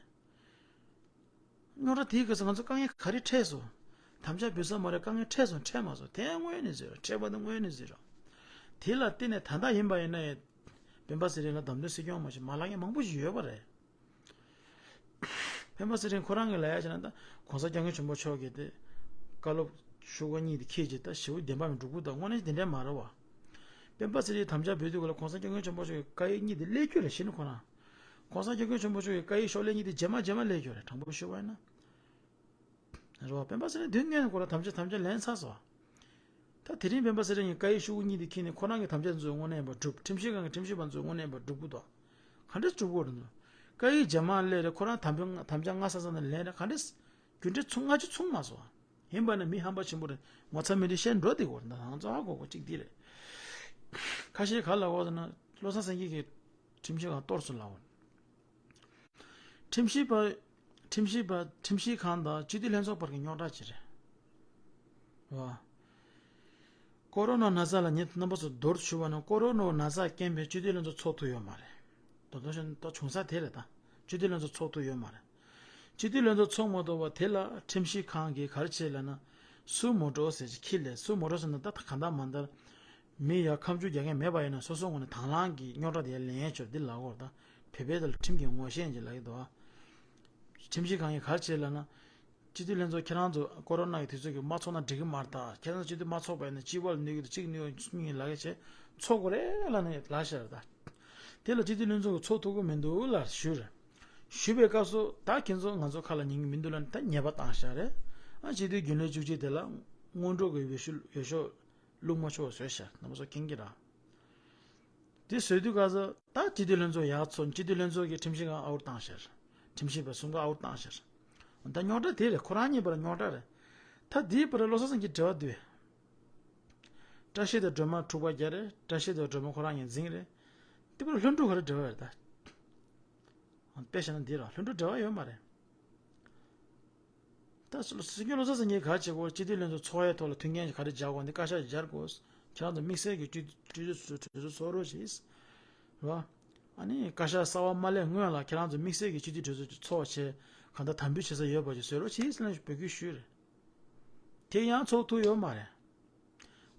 རྙོག་དྲ་དེའི་སྐབས་སུ་ང་ཚོ་དཀའ་ངལ་ག་རེ་འཕྲད་སོང་། དམ་བཅའ་འབུལ་ས་མ་རེད་དཀའ་ངལ་འཕྲད་སོང་འཕྲད་མ་སོང་དེ་དངོས་ཡོད་གནས་ཚུལ་རེད་འཕྲད་པ་དེ་དངོས་ཡོད་གནས་ཚུལ་རེད། དེ་ལ་བརྟེན་ནས་ད་ལྟ་ཡིན་པ་ཡིན་ན་ཡང་། སྤེན་པ་ཚེ་རིང་ལ་བདམས་ཐོན་སྲིད་སྐྱོང་མ་བྱེད་མ་ལག་ཉེས་མང་པོ་ཞིག་ཡོད་པ་རེད། སྤེན་པ་ཚེ་རིང་ཁོ་རང་གི་ལ་ཡ་བྱས་ན་ད་༸གོང་ས་༸སྐྱབས་མགོན་ཆེན་པོ་མཆོག་གིས་དེ་བཀའ་སློབ་ཤོག་གུ་གཉིས་དེ་ཁྱེད་ཀྱིས་ད་ཞེ་པོ་བདེན་པ་མི་འགྲུབ་གི་ད་དངོས་གནས་དེ་འདྲ་མ་རེད་བ། སྤེན་པ་ཚེ་རིང་དམ་བཅའ་འབུལ་དུས་སྐབས་ལ་༸གོང་ས་༸སྐྱབས་མགོན་ཆེན་པོ་མཆོག་གི་བཀའ་ཡིག་གཉིས་དེ་ཀླད་ཀོར་རེད་ཤེས་ནི་ཁོ་རང་༸གོང་ས་༸སྐྱབས་མགོན་ཆེན་པོ་མཆོག་གི་བཀའ་ཡིག་ཤོག་ལྷེ་གཉིས་དེ་རྗེས་མ་རྗེས་མ་ཀླད་ཀོར་རེད་དྲང་པོ་ཞུ་བ་ཡིན་ན། རེད་བ། སྤེན་པ་ཚེ་རིང་དུས་ངན་ཁོ་རང་དམ་བཅའ་དམ་བཅའ་ལེན་ཚར་སོང་། ད་དེ་རིང་སྤེན་པ་ཚེ་རིང་གིས་བཀའ་ཡིག་ཤོག་གུ་གཉིས་དེ་ཁྱེར་ནས་ཁོ་རང་གི་དམ་བཅའ་ཚོ་དངོས་གནས་ཡིན་པ་སྒྲུབ། ཁྲིམས་ཞིབ་ཁང་གི་ཁྲིམས་ཞིབ་པ་ཚོ་དངོས་གནས་ཡིན་པ་སྒྲུབ་གི་འདུག་ག་འདྲས་སྒྲུབ་དགོས་རེད་འདུག་བཀའ་ཡིག་རྗེས་མ་སླེབས་རེད་ཁོ་རང་དམ་བཅའ་དམ་བཅའ་སྔ་ས་ས་ནས་ལེན་རེད་ག་འདྲས། རྒྱུ་འབྲས་ཚུགས་སྔ་ཕྱི་ཚུགས་མ་སོང་། ཡིན་པ་ན་མི་ཧམ་པ་ཆེན་པོ་རེད། ངོ་ཚ་མི་འདྲ་བཤད་འགྲོ་དེ་གོ་རེད་ད་ང་ཚོ་ཧ་གོ་གོ་གཅིག་དེ་རེད། ཁ་ཤས་ག་ལ་གོ་ཟེར་ན་བློ་བཟང་སེང་གེ་གིས་ཁྲིམས་ཞིབ་ཁང་གཏོར་སོང་ལབ་གོ། ཁྲིམས་ཞིབ་པ། ཁྲིམས་ཞིབ་པ། ཁྲིམས་ཞིབ་ཁང་དང་སྤྱི་འཐུས་ལྷན་ཚོགས་བར་གྱི་རྙོག་དྲ་ཅིག་རེད། རོ། ཀོ་རོ་ན་ན་ཚ་ལ་ཉེ་དུ་རྣམ་པ་ཚོ་མདོར་ཞུ་བ་ན་ཀོ་རོ་ན་ན་ཚ་རྐྱེན་པས་སྤྱི་འཐུས་ལྷན་ཚོགས་ཚོགས་ཐུབ་ཡོད་མ་རེད། དོ་དོ་ཤོད་ད་བྱུང་ས་དེ་རེད་ད། སྤྱི་འཐུས་ལྷན་ཚོགས་ཚོགས་ཐུབ་ཡོད་མ་རེད། སྤྱི་འཐུས་ལྷན་ཚོགས་ཚོགས་མ་ཐུབ་པ་དེ་ལ་ཁྲིམས་ཞིབ་ཁང་གིས་ག་རེ་བྱས་ལབ་ན། སུ་མོ་ཊ་ཟེར་ཅིག་ཁྱི་ལས་སུ་མོ་ཊ་ཟེར་ན་ད་གང་ལྟར་མ་ལྟར། མི་ཡ་ཁ་མཆུ་རྒྱག་མཁན་མེད་པ་ཡིན་ན་སོ་སོ་ངོས་ནས་དང་བླངས་ཀྱིས་རྙོག་དྲ་དེ་ལེན་ཡས་ཆོག་འདི་ལབ་དགོས་ད། བོད་པའི་དེ་ལ་ཁྲིམས་ཀྱི་ངོ་ཤེས་ཀྱི་ལབ་ཀྱི་འདུག་ཨ། ཁྲིམས་ཞིབ་ཁང་གིས་ག་རེ་བྱས་ལབ་ན། སྤྱི་འཐུས་ལྷན་ཚོགས་ཁྱེད་རང་ཚོ་ཀོ་རོ་ན་གི་དུས་ཚོད་ཀྱི་མ་ཚོགས་ན་འགྲིག་གི་མ་རེད་ད། ཁྱེད་རང་ཚོ་སྤྱི་འཐུས་མ་ཚོགས་པ་ཡིན་ན་སྤྱི་པ་ལ་གནོད་ཀྱི་འདུག་གཅིག་གནོད་གཉིས་ལབ་ཀྱི་བྱས་ཚོགས་དགོས་རེད་ལབ་ནས་ལབ་བཞག་རེད་ད། དེ་ལ་སྤྱི་འཐུས་ལྷན་ཚོགས་ཀྱིས་ཚོགས་ཐུབ་ཀྱི་མི་འདུག་ལབ་ཞུས་རེད། ཞུས་པའི་སྐབས་སུ་ད་ཁྱེད་ཚོ་ང་ཚོ་ཁ་ལ་ཉན་གྱི་མི་འདུག་ལབ་ནས་ད་ཉེས་པ་བཏང་བཞག་རེད། ཨ་སྤྱི་འཐུས་རྒྱུན་ལས་བཅུ་གཅིག་དེ་ལ་སྔོན་འགྲོ་གི་འོས་ཤོག་འོས་ཤོག་བླུག་མ་ཆོག་བཟོས་ཤག་རྣམ་པ་ཚོ་མཁྱེན་གྱི་རེད། དེ་བཟོས་དུས་སྐབས་སུ་ད་སྤྱི་འཐུས་ལྷན་ཚོགས་ཡར་ཚོགས་སྤྱི་འཐུས་ལྷན་ཚོགས་ཀྱིས་ཁྲིམས་ཞིབ་ཁང་ཨའུ་ཊི་བཏང་ཤག་ཁྲིམས་ཞིབ་པ་གསུམ་ཀ་ཨའུ་ཊི་བཏང་ཤག་ད་རྙོག་དྲ་དེ་རེད་ཁོ་རང་གཉིས་བར་རྙོག་དྲ་རེད། ད་དེའི་བར་བློ་བཟང་སེང་གེ་འབྲེལ་བ་འདུག་བཀྲ་ཤིས་དང་སྒྲོལ་མ་འཁྲུག་པ་རྒྱག་རེད། བཀྲ་ཤིས་དང་སྒྲོལ་མ་ཁོ་རང་གཉིས་འཛིང་རེད། དེ་བར་ལྷུན་གྲུབ་ག་རེ་འབྲེལ་བ་རེད་ད། དཔེ་བཞག་ན་འདི་ར་ལྷུན་གྲུབ་འབྲེལ་བ་ཡོད་མ་རེད། ད་སྲིད་སྐྱོང་བློ་བཟང་སེང་གེས་ག་བྱེད་དགོས་སྤྱི་འཐུས་ལྷན་ཚོགས་ཚོགས་ཡས་ཐོག་ལ་མཐུན་རྐྱེན་ག་རེ་སྦྱར་དགོས་འདི་བཀའ་ཤག་སྦྱར་དགོས། ཁྱེད་རང་ཚོ་དམིགས་བསལ་གྱི་སྤྱི་འཐུས་སྤྱི་འཐུས་ཚོགས་རོགས་བྱེད། ར། ཨ་ནི་བཀའ་ཤག་གསར་པ་མ་སླེབས་སྔོན་ལ་ཁྱེད་རང་ཚོ་དམིགས་བསལ་གྱི་སྤྱི་འཐུས་གྲོས་ཚོགས་ཀྱི་ཚོགས་བྱས་གང་ལྟར་དམ་འབུལ་བྱེད་ས་ཡོད་པ་ཅིག་བཟོས་རོགས་བྱེད་ཟེར་ནས་འབོད་སྐུལ་ཞུས་རེད། དེ་ཡང་ཚོགས་ཐུབ་ཡོད་མ་རེད།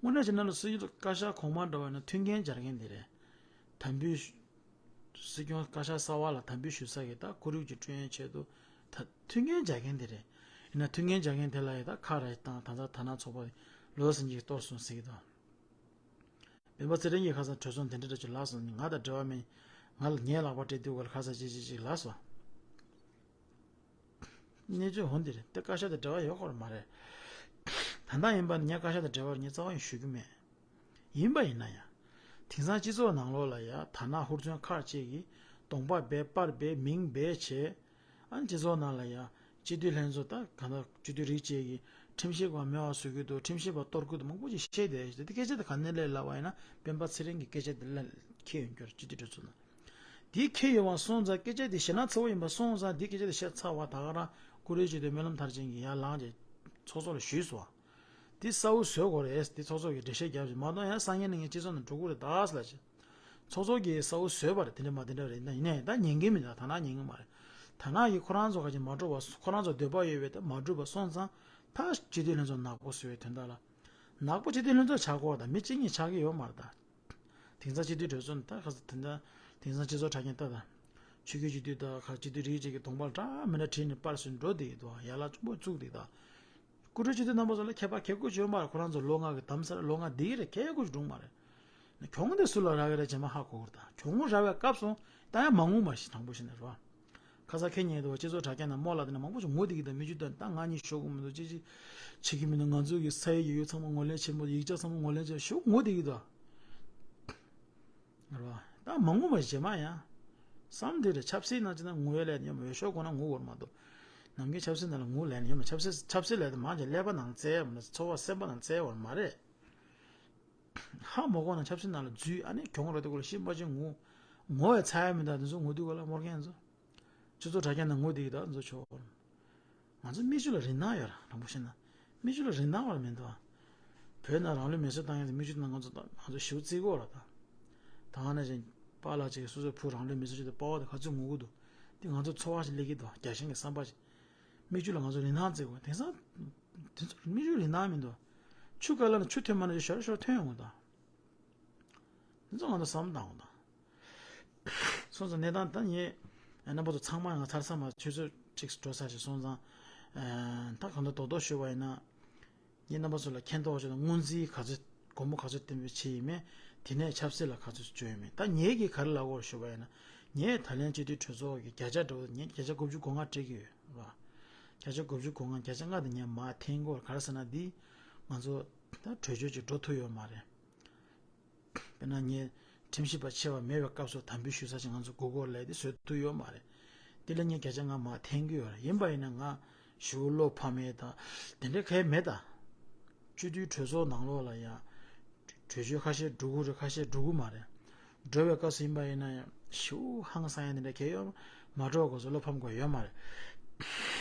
དངོས་གནས་བྱས་ན་ལ་སྲིད་བཀའ་ཤག་གོང་མ་འདྲ་བ་ཡིན་ན་མཐུན་རྐྱེན་སྦྱར་མཁན་དེ་རེད། དམ་འབུལ། སྲིད་སྐྱོང་བཀའ་ཤག་གསར་པ་ལ་དམ་འབུལ་ཞུ་ས་གི་ད་ཁོར་ཡུག་ཅིག་བསྐྲུན་ཡས་ཆེད་དུ་ད་མཐུན་རྐྱེན་སྦྱར་མཁན་དེ་རེད། ཡིན་ན་མཐུན་རྐྱེན་སྦྱར་མཁན་དེ་ལ་ཡི་ད་ཁ་ར་བཏང་ད་ལྟ་ད་ན་ཚོགས་པ་ལོ་ཟིན་གྱིས་གཏོར་སོང་ཟེར་གི་འདུག་སྤེན་པ་ཚེ་རིང་གིས་ཁ་སང་གྲོས་ཚོགས་འདི་འདྲ་འདྲ་ཅིག་ལབ་སོང་། ང་དང་འབྲེལ་བ་མེད། ང་ལ་ངའི་ལག་པ་སྤྲད་དུས་ག་ལ་ཁ་སང་ཅིག་ཅིག་ཅིག་ལབ་སོང་། གནས་ཚུལ་འོ་འདི་རེད། དེ་བཀའ་ཤག་དང་འབྲེལ་བ་ཡོད་སྐོར་མ་རེད། ད་ལྟ་ཡིན་པ་ནི་ངས་བཀའ་ཤག་དང་འབྲེལ་བ་ངས་རྩ་བ་ཡང་ཞུ་གི་མེད། ཡིན་པ་ཡིན་ན་ཡང་། དེང་སང་སྤྱི་ཚོགས་ནང་ལོགས་ལ་ཡང་ད་ནག་ཧུར་བརྩོན་ཁག་ཅིག་གིས་གདོང་པ་སྦས་པར་སྦས་མིང་སྦས་བྱས། ཨ་ནི་སྤྱི་ཚོགས་ནང་ལ་ཡང་སྤྱི་འཐུས་ལྷན་ཚོགས་ད་གང་ལྟར་སྤྱི་འཐུས་རིགས་གཅིག་གིས་ཁྲིམས་ཞིབ་པ་མེད་པ་བཟོ་གི་འདུག་ཁྲིམས་ཞིབ་པ་གཏོར་གི་འདུག་མང་པོ་ཅིག་བཤད་བསྡད་ཡོད། དེ་སྐད་ཆ་དེ་ག་ནས་སླེབས་ལབ་པ་ཡིན་ན་སྤེན་པ་ཚེ་རིང་གི་སྐད་ཆ་དེ་ལ་འཁྱེར་ཡོང་རྒྱུ་རེད། སྤྱི་འཐུས་གྲོས་ཚོགས་ནང་། དེ་འཁྱེར་ཡོང་བ་སོང་ཙང་སྐད་ཆ་དེ་ཞེ་ན་ཚ་བོ་ཡིན་པ་སོང་ཙང་དེ་སྐད་ཆ་དེ་བཤད་ཚར་བ་ད་ག་རང་ཀུ་རེ་བྱེད་དུས་སྨོན་ལམ་མཐར་ཕྱིན་གྱི་ཡར་ལངས་རྗེས་ཚོགས་གཙོ་ལ་ཞུས་སོང་། དེ་གསལ་པོ་བཟོ་དགོས་རེད། དེ་ཚོགས་གཙོ་གིས་འགྲེལ་བཤད་རྒྱབ་ཅིག་མ་གཏོགས་ཡང་སང་ཉིན་གནངས་ཉིན་སྤྱི་ཚོགས་ནང་འགྲོ་གི་རེད་ད་ཟེར་ལབ་ཅིག་ཚོགས་གཙོ་གིས་གསལ་པོ་བཟོས་པ་རེད། དེ་འདྲ་མ་དེ་འདྲ་རེད། ཡིན་ན་ཡིན་ན་ད་ཉན་གི་མི་འདུག་ད་ནག་ཉན་གི་མ་རེད། ད་ནག་གིས་ཁོ་རང་ཚོ་ག་ཅིག་མ་འགྲོ་བ་ཁོ་རང་ཚོ་འདོད་པ་ཡོད་པའི་ད་མ་འགྲུབ་པ་སོང་ཙང་ད་སྤྱི་འཐུས་ལྷན་ཚོགས་ནག་པོ་བཟོ་བའི་དོན་དག་ལ། ནག་པོ་སྤྱི་འཐུས་ལྷན་ཚོགས་ཆགས་དགོས་པ་དང་མི་གཅིག་གཉིས་ཆགས་ཀྱི་ཡོད་མ་རེད་ད། དེང་སང་སྤྱི་འཐུས་གྲོས་ཚོགས་ནི་ད་ག་ཚོད་དེ་འདྲ། དེང་སང་སྤྱི་ཚོགས་དྲ་རྒྱ་ལྟ་དང་། ཆོས་བརྒྱུད་སྤྱི་འཐུས་དང་ཁ་སྤྱི་འཐུས་རིགས་གཅིག་གི་གདོང་པ་འདྲ་མི་འདྲ་བྲིས་ནས་པར་བཟོས་འགྲོ་བསྡད་ཀྱི་འདུག་ཡ་ལ་གཅུང་པོ་བཙུགས་བསྡད་ཀྱི་འདུག་ཀུ་ཤུ་སྤྱི་འཐུས་རྣམ་པ་ཚོ་ལ་ཁྱད་པར་གལ་དགོས་ཅིག་ཡོད་མ་རེད། ཁོ་རང་ཚོ་ལོ་ལྔ་གི་དམ་སར་ལོ་ལྔ་བསྡད་ཀྱི་རེད། གལ་དགོས་ཅིག་འགྲོ་གི་མ་རེད། གྱོང་དེ་སུ་ལ་རག་གི་རེད་ཅེས་མ་ཧ་གོ་གི་རེད་ད། གྱོང་རག་པའི་སྐབས་སུ་ད་ཡང་མ་ངུ་མ་ཞིག་དྲང་པོ་བཤད་ན་རེད་བ། ཁ་ས་ཁེ་ཉེ་དུ་སྤྱི་ཚོགས་དྲ་རྒྱ་ནང་རྨོ་ལགས་དེ་ནས་མང་པོ་ཞིག་ངུ་བསྡད་ཀྱི་འདུག་མི་རྒྱུ་དང་ད་ང་གཉིས་ཤོག་གི་མི་འདུག་ཅི་ཅི་བྱེད་ཀྱི་མི་འདུག་ང་ཚོ་གི་ས་ཡི་ཡོད་ཡོད་ཚང་མ་ངོས་ལེན་བྱེད་མི་འདུག་ཡིག་ཆ་ཚང་མ་ངོས་ལེན་བྱེད་ཞུ་ངུ་བསྡད་ཀྱི་འདུག་རེད་བ། ད་མ་ངུ་བ་ཞེ་མ་ཡང་། བསམ་དེ་རེད། ཆབ་སྲིད་ནང་ཅི་ན་ངུ་ཡོད་ལས་ཉོ་མ་ཡོད་ཤོག་གོ་ན་ངུ་བར་མ་གཏོགས། ནམ་རྒྱུན་ཆབ་སྲིད་ནང་ལ་ངུ་ལས་ཉོ་མ་ཆབ་སྲིད་ཆབ་སྲིད་ལས་དེ་མང་ཆེ་ཀླད་པ་ནང་བཙལ་བ་ན་ཚོར་བ་སེམས་པ་ནང་བཙལ་བར་མ་རེད། ཧ་མ་གོ་ན་ཆབ་སྲིད་ནང་ལ་འཛུལ་ཨ་ནི་གྱོང་རོ་དེ་གོ་ལ་ཤི་མ་ཅིག་ངུ། ངོ་བའི་ཚ་ཡ་མི་འདུག་དེ་ཚོ་ངུ་དུས་གོ་ལ་མོར་མཁན་ཚོ། སྤྱི་ཚོགས་དྲ་རྒྱ་ནང་ངུ་དེ་གི་ད་ཚོ་ཆོག་ང་ཚོ་མི་ཆོས་ལ་རིན་ཐང་ཡོད་ར་དྲང་པོ་བཤད་ན། མི་ཆོས་ལ་རིན་ཐང་བར་མི་འདུག་བོད་ནང་རང་ལུས་མེ་སྲེག་བཏང་ཡ་དེ་མི་ཆོས་ནང་ང་ཚོ་ང་ཚོ་ཞིའུ་རྩི་གོ་ར་ད། ད་ང་ནས་ཅིག་པཱ་ལགས་ཅིག་སོ་སོའི་བུ་རང་ལུས་མེ་སྲེག་བྱས་ཏེ་པཱ་ལགས་དེ་ག་ཚོད་ངུ་གི་འདུག་དེ་ང་ཚོ་ཚོར་བ་ཞིག་སླེབས་ཀྱི་འདུག་རྒྱལ་ཞེན་གྱི་བསམ་པ་ཞིག་མི་ཆོས་ལ་ང་ཚོ་རིན་ཐང་བརྩི་དགོས། དེང་སང་དེ་ཚོ་མི་ཆོས་རིན་ཐང་མི་འདུག་ཆུ་དཀར་ལ་ན་ཆུ་ཐོན་མ་ན་ཞོར་ཞོར་ཐོན་ཡོང་གི་འདུག་དེ་ཚོ་ང་ཚོ་བསམ་བཏང་དགོས་འདུག་སོང་ཙང་གནས་སྟངས་ད་ངས་རྣམ་པ་ཚོ་ཚང་མ་ང་ཚར་ཚར་མ་ཆུ་ཚོད་གཅིག་འགྲོ་ས་ཞིག་སོང་ཙང་ད་གང་ལྟར་རྡོག་རྡོག་ཞུ་བ་ཡིན་ན། ངས་རྣམ་པ་ཚོ་ལ་མཁྱེན་རྟོགས་བྱས་ན་སྔོན་རྩིས་ག་ཚོད་སྒོར་མོ་ག་ཚོད་བཏོན་པའི་ཆེད་ཡིན་མིན། དེ་ནས་ཆབ་སྲིད་ལ་ག་ཚོད་བཅོལ་ཡོད་མེད། ད་ངེད་ཀྱིས་ག་རེ་ལབ་དགོས་ཞུ་བ་ཡིན་ན། ངས་ད་ལན་སྤྱི་འཐུས་གྲོས་ཚོགས་ཀྱི་བརྒྱ་ཆ་འགྲོ་ངས་བརྒྱ་ཆ་དགུ་བཅུ་གོ་ལྔ་སྤྲད་ཀྱི་ཡོད་རེད་བ། བརྒྱ་ཆ་དགུ་བཅུ་གོ་ལྔ་བརྒྱ་ཆ་ལྔ་དེ་ངས་མར་འཐེན་དགོས། ག་རེ་ཟེར་ན་འདི་ང་ཚོ་ད་གྲོས་ཆོད་ཅིག་འགྲོ་ཐུབ་ཡོད་མ་རེད། དཔེར་ན་ངས་ཁྲིམས་ཞིབ་པ་ཆེ་བ་མེད་པའི་སྐབས་སུ་དམ་འབུལ་ཞུ་ས་ཞིག་ང་ཚོ་དགོས་མཁོ་ལས་དེ་བཟོ་ཐུབ་ཡོད་མ་རེད། དེ་ལ་ངས་བརྒྱ་ཆ་ལྔ་མར་འཐེན་གྱི་ཡོད་རེད། ཡིན་པ་ཡིན་ན་ང་ཞེ་པོ་བློ་ཕམ་ཡས་དང་དེ་འདྲའི་གང་ཡང་མེད་ད། སྤྱི་འཐུས་གྲོས་ཚོགས་ནང་ལོགས་ལ་ཡང་གྲོས་ཆོད་ཁ་ཤས་འགྲོ་གི་རེད། ཁ་ཤས་འགྲོ་གི་མ་རེད། འགྲོ་བའི་སྐབས་སུ་ཡིན་པ་ཡིན་ན་ཡང་ཞེ་པོ་ཧང་སང་ཡས་དེ་འདྲ་གང་ཡང་ཡོད་མ། འགྲོ་བའི་སྐབས་སུ་བློ་ཕམ་དགོས་ཡོད་མ་རེད།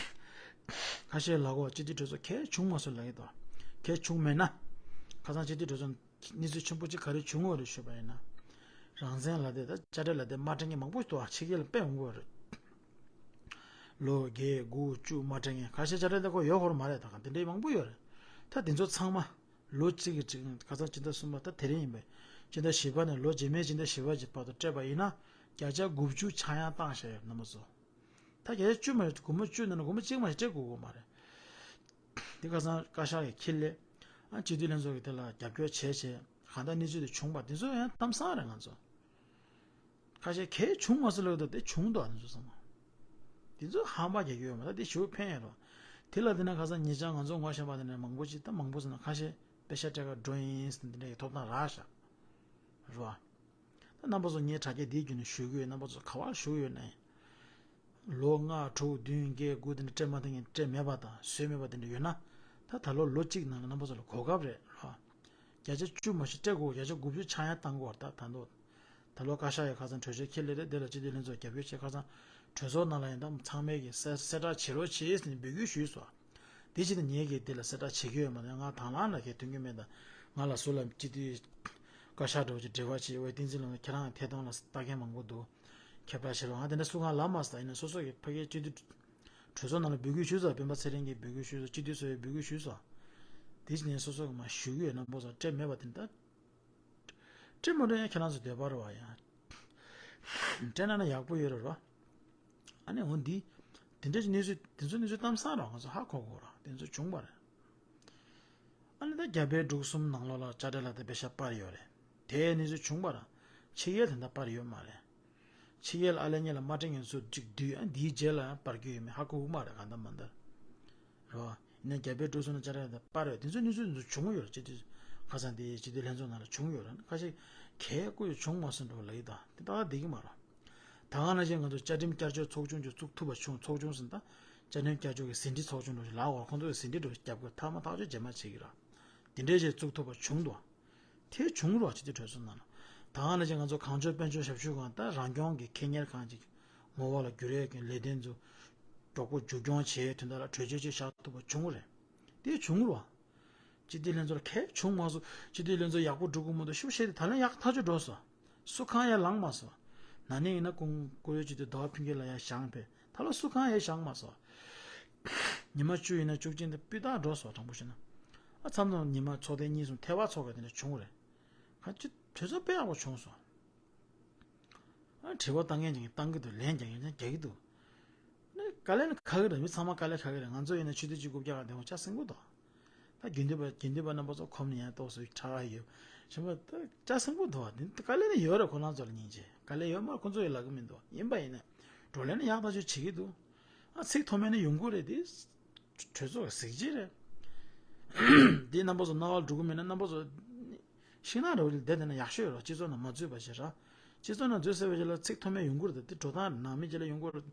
ཁ་ཤས་ལབ་གོ་སྤྱི་འཐུས་གྲོས་ཚོགས་གལ་བྱུང་མ་སོང་ལབ་ཀྱི་འདུག་གལ་བྱུང་མེད་ན། ཁ་སང་སྤྱི་འཐུས་གྲོས་ཚོགས་གནས་ཚུལ་ཆེན་པོ་གཅིག་ག་རེ་བྱུང་ཡོད་རེད་ཞུས་པ་ཡིན་ན། རང་བཙན་ལབ་དེ་ད་དཔྱ་ཁྲལ་ལབ་དེ་མ་སྤྲད་མཁན་མང་པོ་ཞིག་འདུག་ཕྱི་རྒྱལ་ལ་དཔེ་འོང་གི་ཡོད་རེད། ལོ་བརྒྱད་དགུ་བཅུ་མ་སྤྲད་མཁན་ཁ་ཤས་དཔྱ་ཁྲལ་ལྟ་གོ་ཡོད་ཧོར་མ་རེད། ད་ག་དེ་འདྲའི་མང་པོ་ཡོད་རེད། ད་དེ་ཚོ་ཚང་མ་ལོ་གཅིག་གི་གཅིག་ཁ་སང་སྤྱི་ཟླ་གསུམ་པ་ད་དེ་རིང་ཡིན་པས་སྤྱི་ཟླ་བཞི་པ་ནས་ལོ་རྗེས་མའི་སྤྱི་ཟླ་བཞི་པ་གྱི་བར་དུ་སྤྲད་པ་ཡིན་ན་བརྒྱ་ཆ་དགུ་བཅུ་ཆག་ཡང་བཏང་བཞག་ཡོད་རྣམ་པ་ཚོ། ད་བརྒྱ་ཆ་བཅུ་མ་རེད། སྒོར་མོ་བཅུ་ནང་ནས་སྒོར་མོ་གཅིག་མ་ཞིག་སྤྲད་དགོས་ཀྱི་མ་རེད། འདི་ཁ་སང་བཀའ་ཤག་གི་འཁྱེར་སླེབས། ཨ་སྤྱི་འཐུས་ལྷན་ཚོགས་ཀྱི་དེ་ལ་རྒྱབ་སྐྱོར་བྱས་བྱས་གང་ལྟར་གནས་ཚུལ་དེ་བྱུང་བ་འདི་ཚོ་ཡང་གཏམ་བཟང་རེད། ང་ཚོ་ཁ་ཤས་གལ་བྱུང་མ་སོང་ལབ་ཀྱི་འདུག་དེ་བྱུང་འདུག་འདི་ཚོ་ཚང་མ། འདི་ཚོ་ཧམ་པ་རྒྱག་གི་ཡོད་མ་རེད། འདི་ཞེ་པོ་ཕན་ཡོད་རེད། དེ་ལ་དེ་ན་ཁ་སང་ཉེ་ཆར་ང་ཚོ་ངོ་ཤེས་པ་དེ་ནས་མང་པོ་ཅིག་ད་མང་པོ་ཟེར་ན་ཁ་ཤས་པེ་ཤ་སྤྲད་ག་འགྲོ་ཡིན་ཟེར་ནས་འདི་འདྲ་གི་ཐོབ་ཐང་རག་ཤག་རེད་བ། ད་རྣམ་པ་ཚོ་ངས་དྲ་རྒྱ་འདིའི་བརྒྱུད་ནས་ཞུ་གི་ཡོད། རྣམ་པ་ཚོ་ག་པར་བཞུགས་ཡོད་ནའི། ལོ་ལྔ་དྲུག་བདུན་བརྒྱད་དགུ་དེ་འདྲ་སྤྲད་མ་ཐུབ་མཁན་སྤྲད་མེད་པ་དང་བཟོས་མེད་པ་དེ་འདྲ་ཡོད་ན། ད་ད་ལོ་ལོ་གཅིག་ནང་ལ་རྣམ་པ་ཚོ་ལ་གོ་སྐབས་རེད་ར། བརྒྱ་ཆ་བཅུ་མ་ཞིག་སྤྲད་དགོས། བརྒྱ་ཆ་དགུ་བཅུ་ཆག་ཡང་བཏང་དགོས་རེད། ད་ད་ལོ་ད་ལོ་བཀའ་ཤག་ཡ་ཁ་སང་གྲོས་ཆོད་འཁྱེར་སླེབས་རེད། དེ་ལ་སྤྱི་འཐུས་ལྷན་ཚོགས་རྒྱབ་སྐྱོར་བྱས། ཁ་སང་གྲོས་ཚོགས་ནང་ལ་ཡང་ད་ཚང་མས་ཀྱི་གསལ་གསལ་བསྒྲགས་བྱེད་རོགས་བྱེད་ཟེར་ནས་འབོད་སྐུལ་ཞུས་སོང་། དེ་བྱས་ནས་ངས་ཀྱིས་དེ་ལ་གསལ་བསྒྲགས་བྱེད་ཀྱི་ཡོད་མ་རེད། ང་དང་བླངས་ལ་གས་མཐུན་གྱི་མེད། ད་ང་ལ་སུ་ལ་སྤྱི་འཐུས་བཀའ་ཤག་འདྲ་བོ་ཅིག་འབྲེལ་བ་བྱེད་འོས་བསྟན་འཛིན་ལགས་ཁྱེད་རང་ཐད་གཏོང་ལ་ལྟ་མཁན་མང་པོ་འདུག་ཁྱབ་བསྒྲགས་བྱེད་རོགས། ང་དེ་འདྲ་སུ་གང་ལབ་མ་སོང་། ཡིན་ན་སོ་སོ་གི་ཕ་གིའི་སྤྱི་འཐུས་གྲོས་ཚོགས་ནང་ལ་འབོད་སྐུལ་ཞུས་སོང་། སྤེན་པ་ཚེ་རིང་གིས་འབོད་སྐུལ་ཞུས་སོང་། སྤྱི་འཐུས་ཚོས་འབོད་སྐུལ་ཞུས་སོང་། དེ་བཞིན་ནས་སོ་སོ་གི་མ་ཞུ་གི་ཡོད། རྣམ་པ་ཚོ་སྤྲད་མེད་པ་དེ་འདྲ། སྤྲད་མ་སྤྲད་ཡང་ཁྱེད་རང་ཚོ་འདོད་པ་རེད་བ། ཡང་སྤྲད་ན་ན་ཡག་པོ་ཡོད་རེད་རོ། ཨ་ནི་འོ་འདི་དེ་འདྲ་གི་གནས་ཚུལ་དེ་ཚོ་གནས་ཚུལ་གཏམ་བཟང་རོ། ང་ཚོ་ཧ་གོ་གོ་རོ། དེ་ཚོ་བྱུང་བ་རེད། ཨ་ནི་ད་རྒྱ་བལ་འབྲུག་གསུམ་ནང་ལོགས་ལ་དཔྱ་ཁྲལ་ལག་དེབ་པེ་ཤག་སྤར་ཡོད་རེད། དེའི་གནས་ཚུལ་བྱུང་བ་ར། ཕྱི་རྒྱལ་དེ་འདྲ་སྤར་ཡོད་མ་རེད། ཕྱི་རྒྱལ་ཨ་ལེ་ཉེ་ལ་དམའ་འབྲིང་ངན་སུ་གཅིག་བསྡུས། ཨ་འདིའི་རྗེས་ལ་ཡང་སྤར་རྒྱུ་ཡོད་མེད་ཧ་གོ་གི་མ་རེད། གང་ལྟར་མ་ལྟར་རོ། ཡིན་ན་རྒྱ་བལ་འབྲུག་གསུམ་ལ་དཔྱ་ཁྲལ་ལག་དེབ་སྤར་ཡོད། དེ་ཚོའི་གནས་ཚུལ་དེ་ཚོ་བྱུང་ཡོད་རེད། སྤྱི་འཐུས་ཁ་སང་དེ་སྤྱི་འཐུས་ལྷན་ཚོགས་ནང་ལ་བྱུང་ཡོད་རེད། ཁ་ཤས་གལ་ཀུ་ཡོད་བྱུང་མ་སོང་འགྲོ་ལ་ཡི་ད་དེ་ད་བསྡད་ཀྱི་མ་རེད། ད་ག་ནང་བཞིན་ང་ཚོ་བཅའ་ཁྲིམས་བསྐྱར་བཅོས་ཚོགས་ཆུང་ཅིག་བཙུགས་ཐུབ་པ་བྱུང་། ཚོགས་ཆུང་ཟེར་ན་ད་བཅའ་ཁྲིམས་བསྐྱར་བཅོས་ཀྱི་ཟིན་བྲིས་ཚོགས་ཆུང་འགྲོ་ཞིག་ལབ་དགོས་རེད། ཁོང་ཚོ་གི་ཟིན་བྲིས་འགྲོ་ཞིག་རྒྱབ་དགོས། ཐག་མ་ཐག་ཆོད་རྗེས་མ་བྱེད་ཀྱི་ར། དེ་འདྲའི་ཞིག་བཙུགས་ཐུབ་པ་བྱུང་འདུག་དེ་བྱུང་རོགས། སྤྱི་འཐུས་གྲོས་ཚོགས་ནང་ལ་ད་ག་ནང་བཞིན་ང་ཚོ་གངས་ལྗོངས་དཔལ་འབྱོར་ཞབས་ཞུ་ཁང་ད་རང་སྐྱོང་གི་ཁེ་གཉེར་ཁང་ཅིག་ངོ་བོ་ལ་བསྒྱུར་ཡས་ཀྱི་ལས་དོན་ཚོ་མགྱོགས་པོ་མཇུག་སྐྱོང་བྱས་དོན་དག་ལ་གྲོས་ཆོད་ཅིག་བཞག་ཐུབ་པ་བྱུང་རེད། དེ་བྱུང་རོགས། སྤྱི་འཐུས་ལྷན་ཚོགས་ལ་གལ་བྱུང་མ་སོང་། སྤྱི་འཐུས་ལྷན་ཚོགས་ཡག་པོ་འགྲོ་གི་མི་འདུག་ཤུགས་བཤད་དེ་ད་ལན་ཡག་ཐག་ཆོད་འགྲོ་སོང་། སུ་གང་ཡང་ལངས་མ་སོང་། ན་ནིང་ཡིན་ན་ཀུང་ཀུ་ཡོ་སྤྱི་འཐུས་ཟླ་བ་ཕུན་སྐྱིད་ལགས་ཡར་བཞེངས་པས་ད་ལོ་སུ་གང་ཡང་བཞེངས་མ་སོང་། ཉི་མ་བཅུ་ཡིན་ན་བཅུ་གཅིག་འདི་སྤུས་དག་འགྲོ་སོང་། དྲང་པོ་བཤད་ན། ཨ་མཚམས་མཚམས་ཉི་མ་ཚོགས་ཐེངས་གཉིས་གསུམ་ཐལ་བ་ཚོགས་པ་དེ་འདྲ་བྱུང་རེད། གང་ཅི་གྲོས་ཚོགས་དཔེ་ཡག་པོ་བྱུང་སོང་། ཨ་དྲི་བ་བཏང་མཁན་ཅིག་བཏང་གི་འདུག་ལན་རྒྱག་མཁན་ཅིག་རྒྱག་གི་འདུག་ནི་དཀའ་ལས་ནི་ཁག་གི་རེད། མི་ཚང་མ་དཀའ་ལས་ཁག་གི་རེད། ང་ཚོ་ཡིན་ན་ཆུ་ཚོད་གཅིག་དགུ་བརྒྱ་ག་བདེ་མོ་ཆ་སྲིན་པོ་འདུག་ད་དགེ་འདུན་པ་དགེ་འདུན་པ་རྣམ་པ་ཚོ་ཁོམ་ནས་ཡང་ཏོག་ཙམ་ཁྲ་ཡོད་ཆེན་པོ་ད་ཆ་སྲིན་པོ་འདུག་དེ་དཀའ་ལས་ནི་ཡོད་རེད། ཁོ་རང་ཚོ་ལ་སྙིང་རྗེ་དཀའ་ལས་ཡོད་མ་རེད། ཁོ་ཚོ་ཡི་ལབ་གི་མི་འདུག་ཡིན་པ་ཡིན་ན་བགྲོ་གླེང་ནི་ཡག་ཐག་ཆོད་བྱེད་ཀྱི་འདུག་ཨ་ཚིག་མཐོ་དམན་ནི་ཡོང་གི་རེད་དེ། གྲོས་ཚོགས་ཀྱི་གཟི་བརྗིད་རེད། འདི་རྣམ་པ་ཚོ་རྣ་བར་འགྲོ་གི་མེད་ན་རྣམ་པ་ཚོ་ཤིང་ནགས་ར་བ་ལ་བསྡད་བསྡད་ན་ཡག་ཤོས་རེད། སྤྱི་ཚོགས་ནང་མ་འཛུལ་བ་བྱེད་ར། སྤྱི་ཚོགས་ནང་འཛུལ་ཟེར་བ་ཞིག་ལ་ཚིག་མཐོ་དམན་ཡོང་གི་རེད། དེ་འགྲོ་སྟངས་རེད། ནང་མི་ཅིག་ལ་ཡོང་གི་རེད།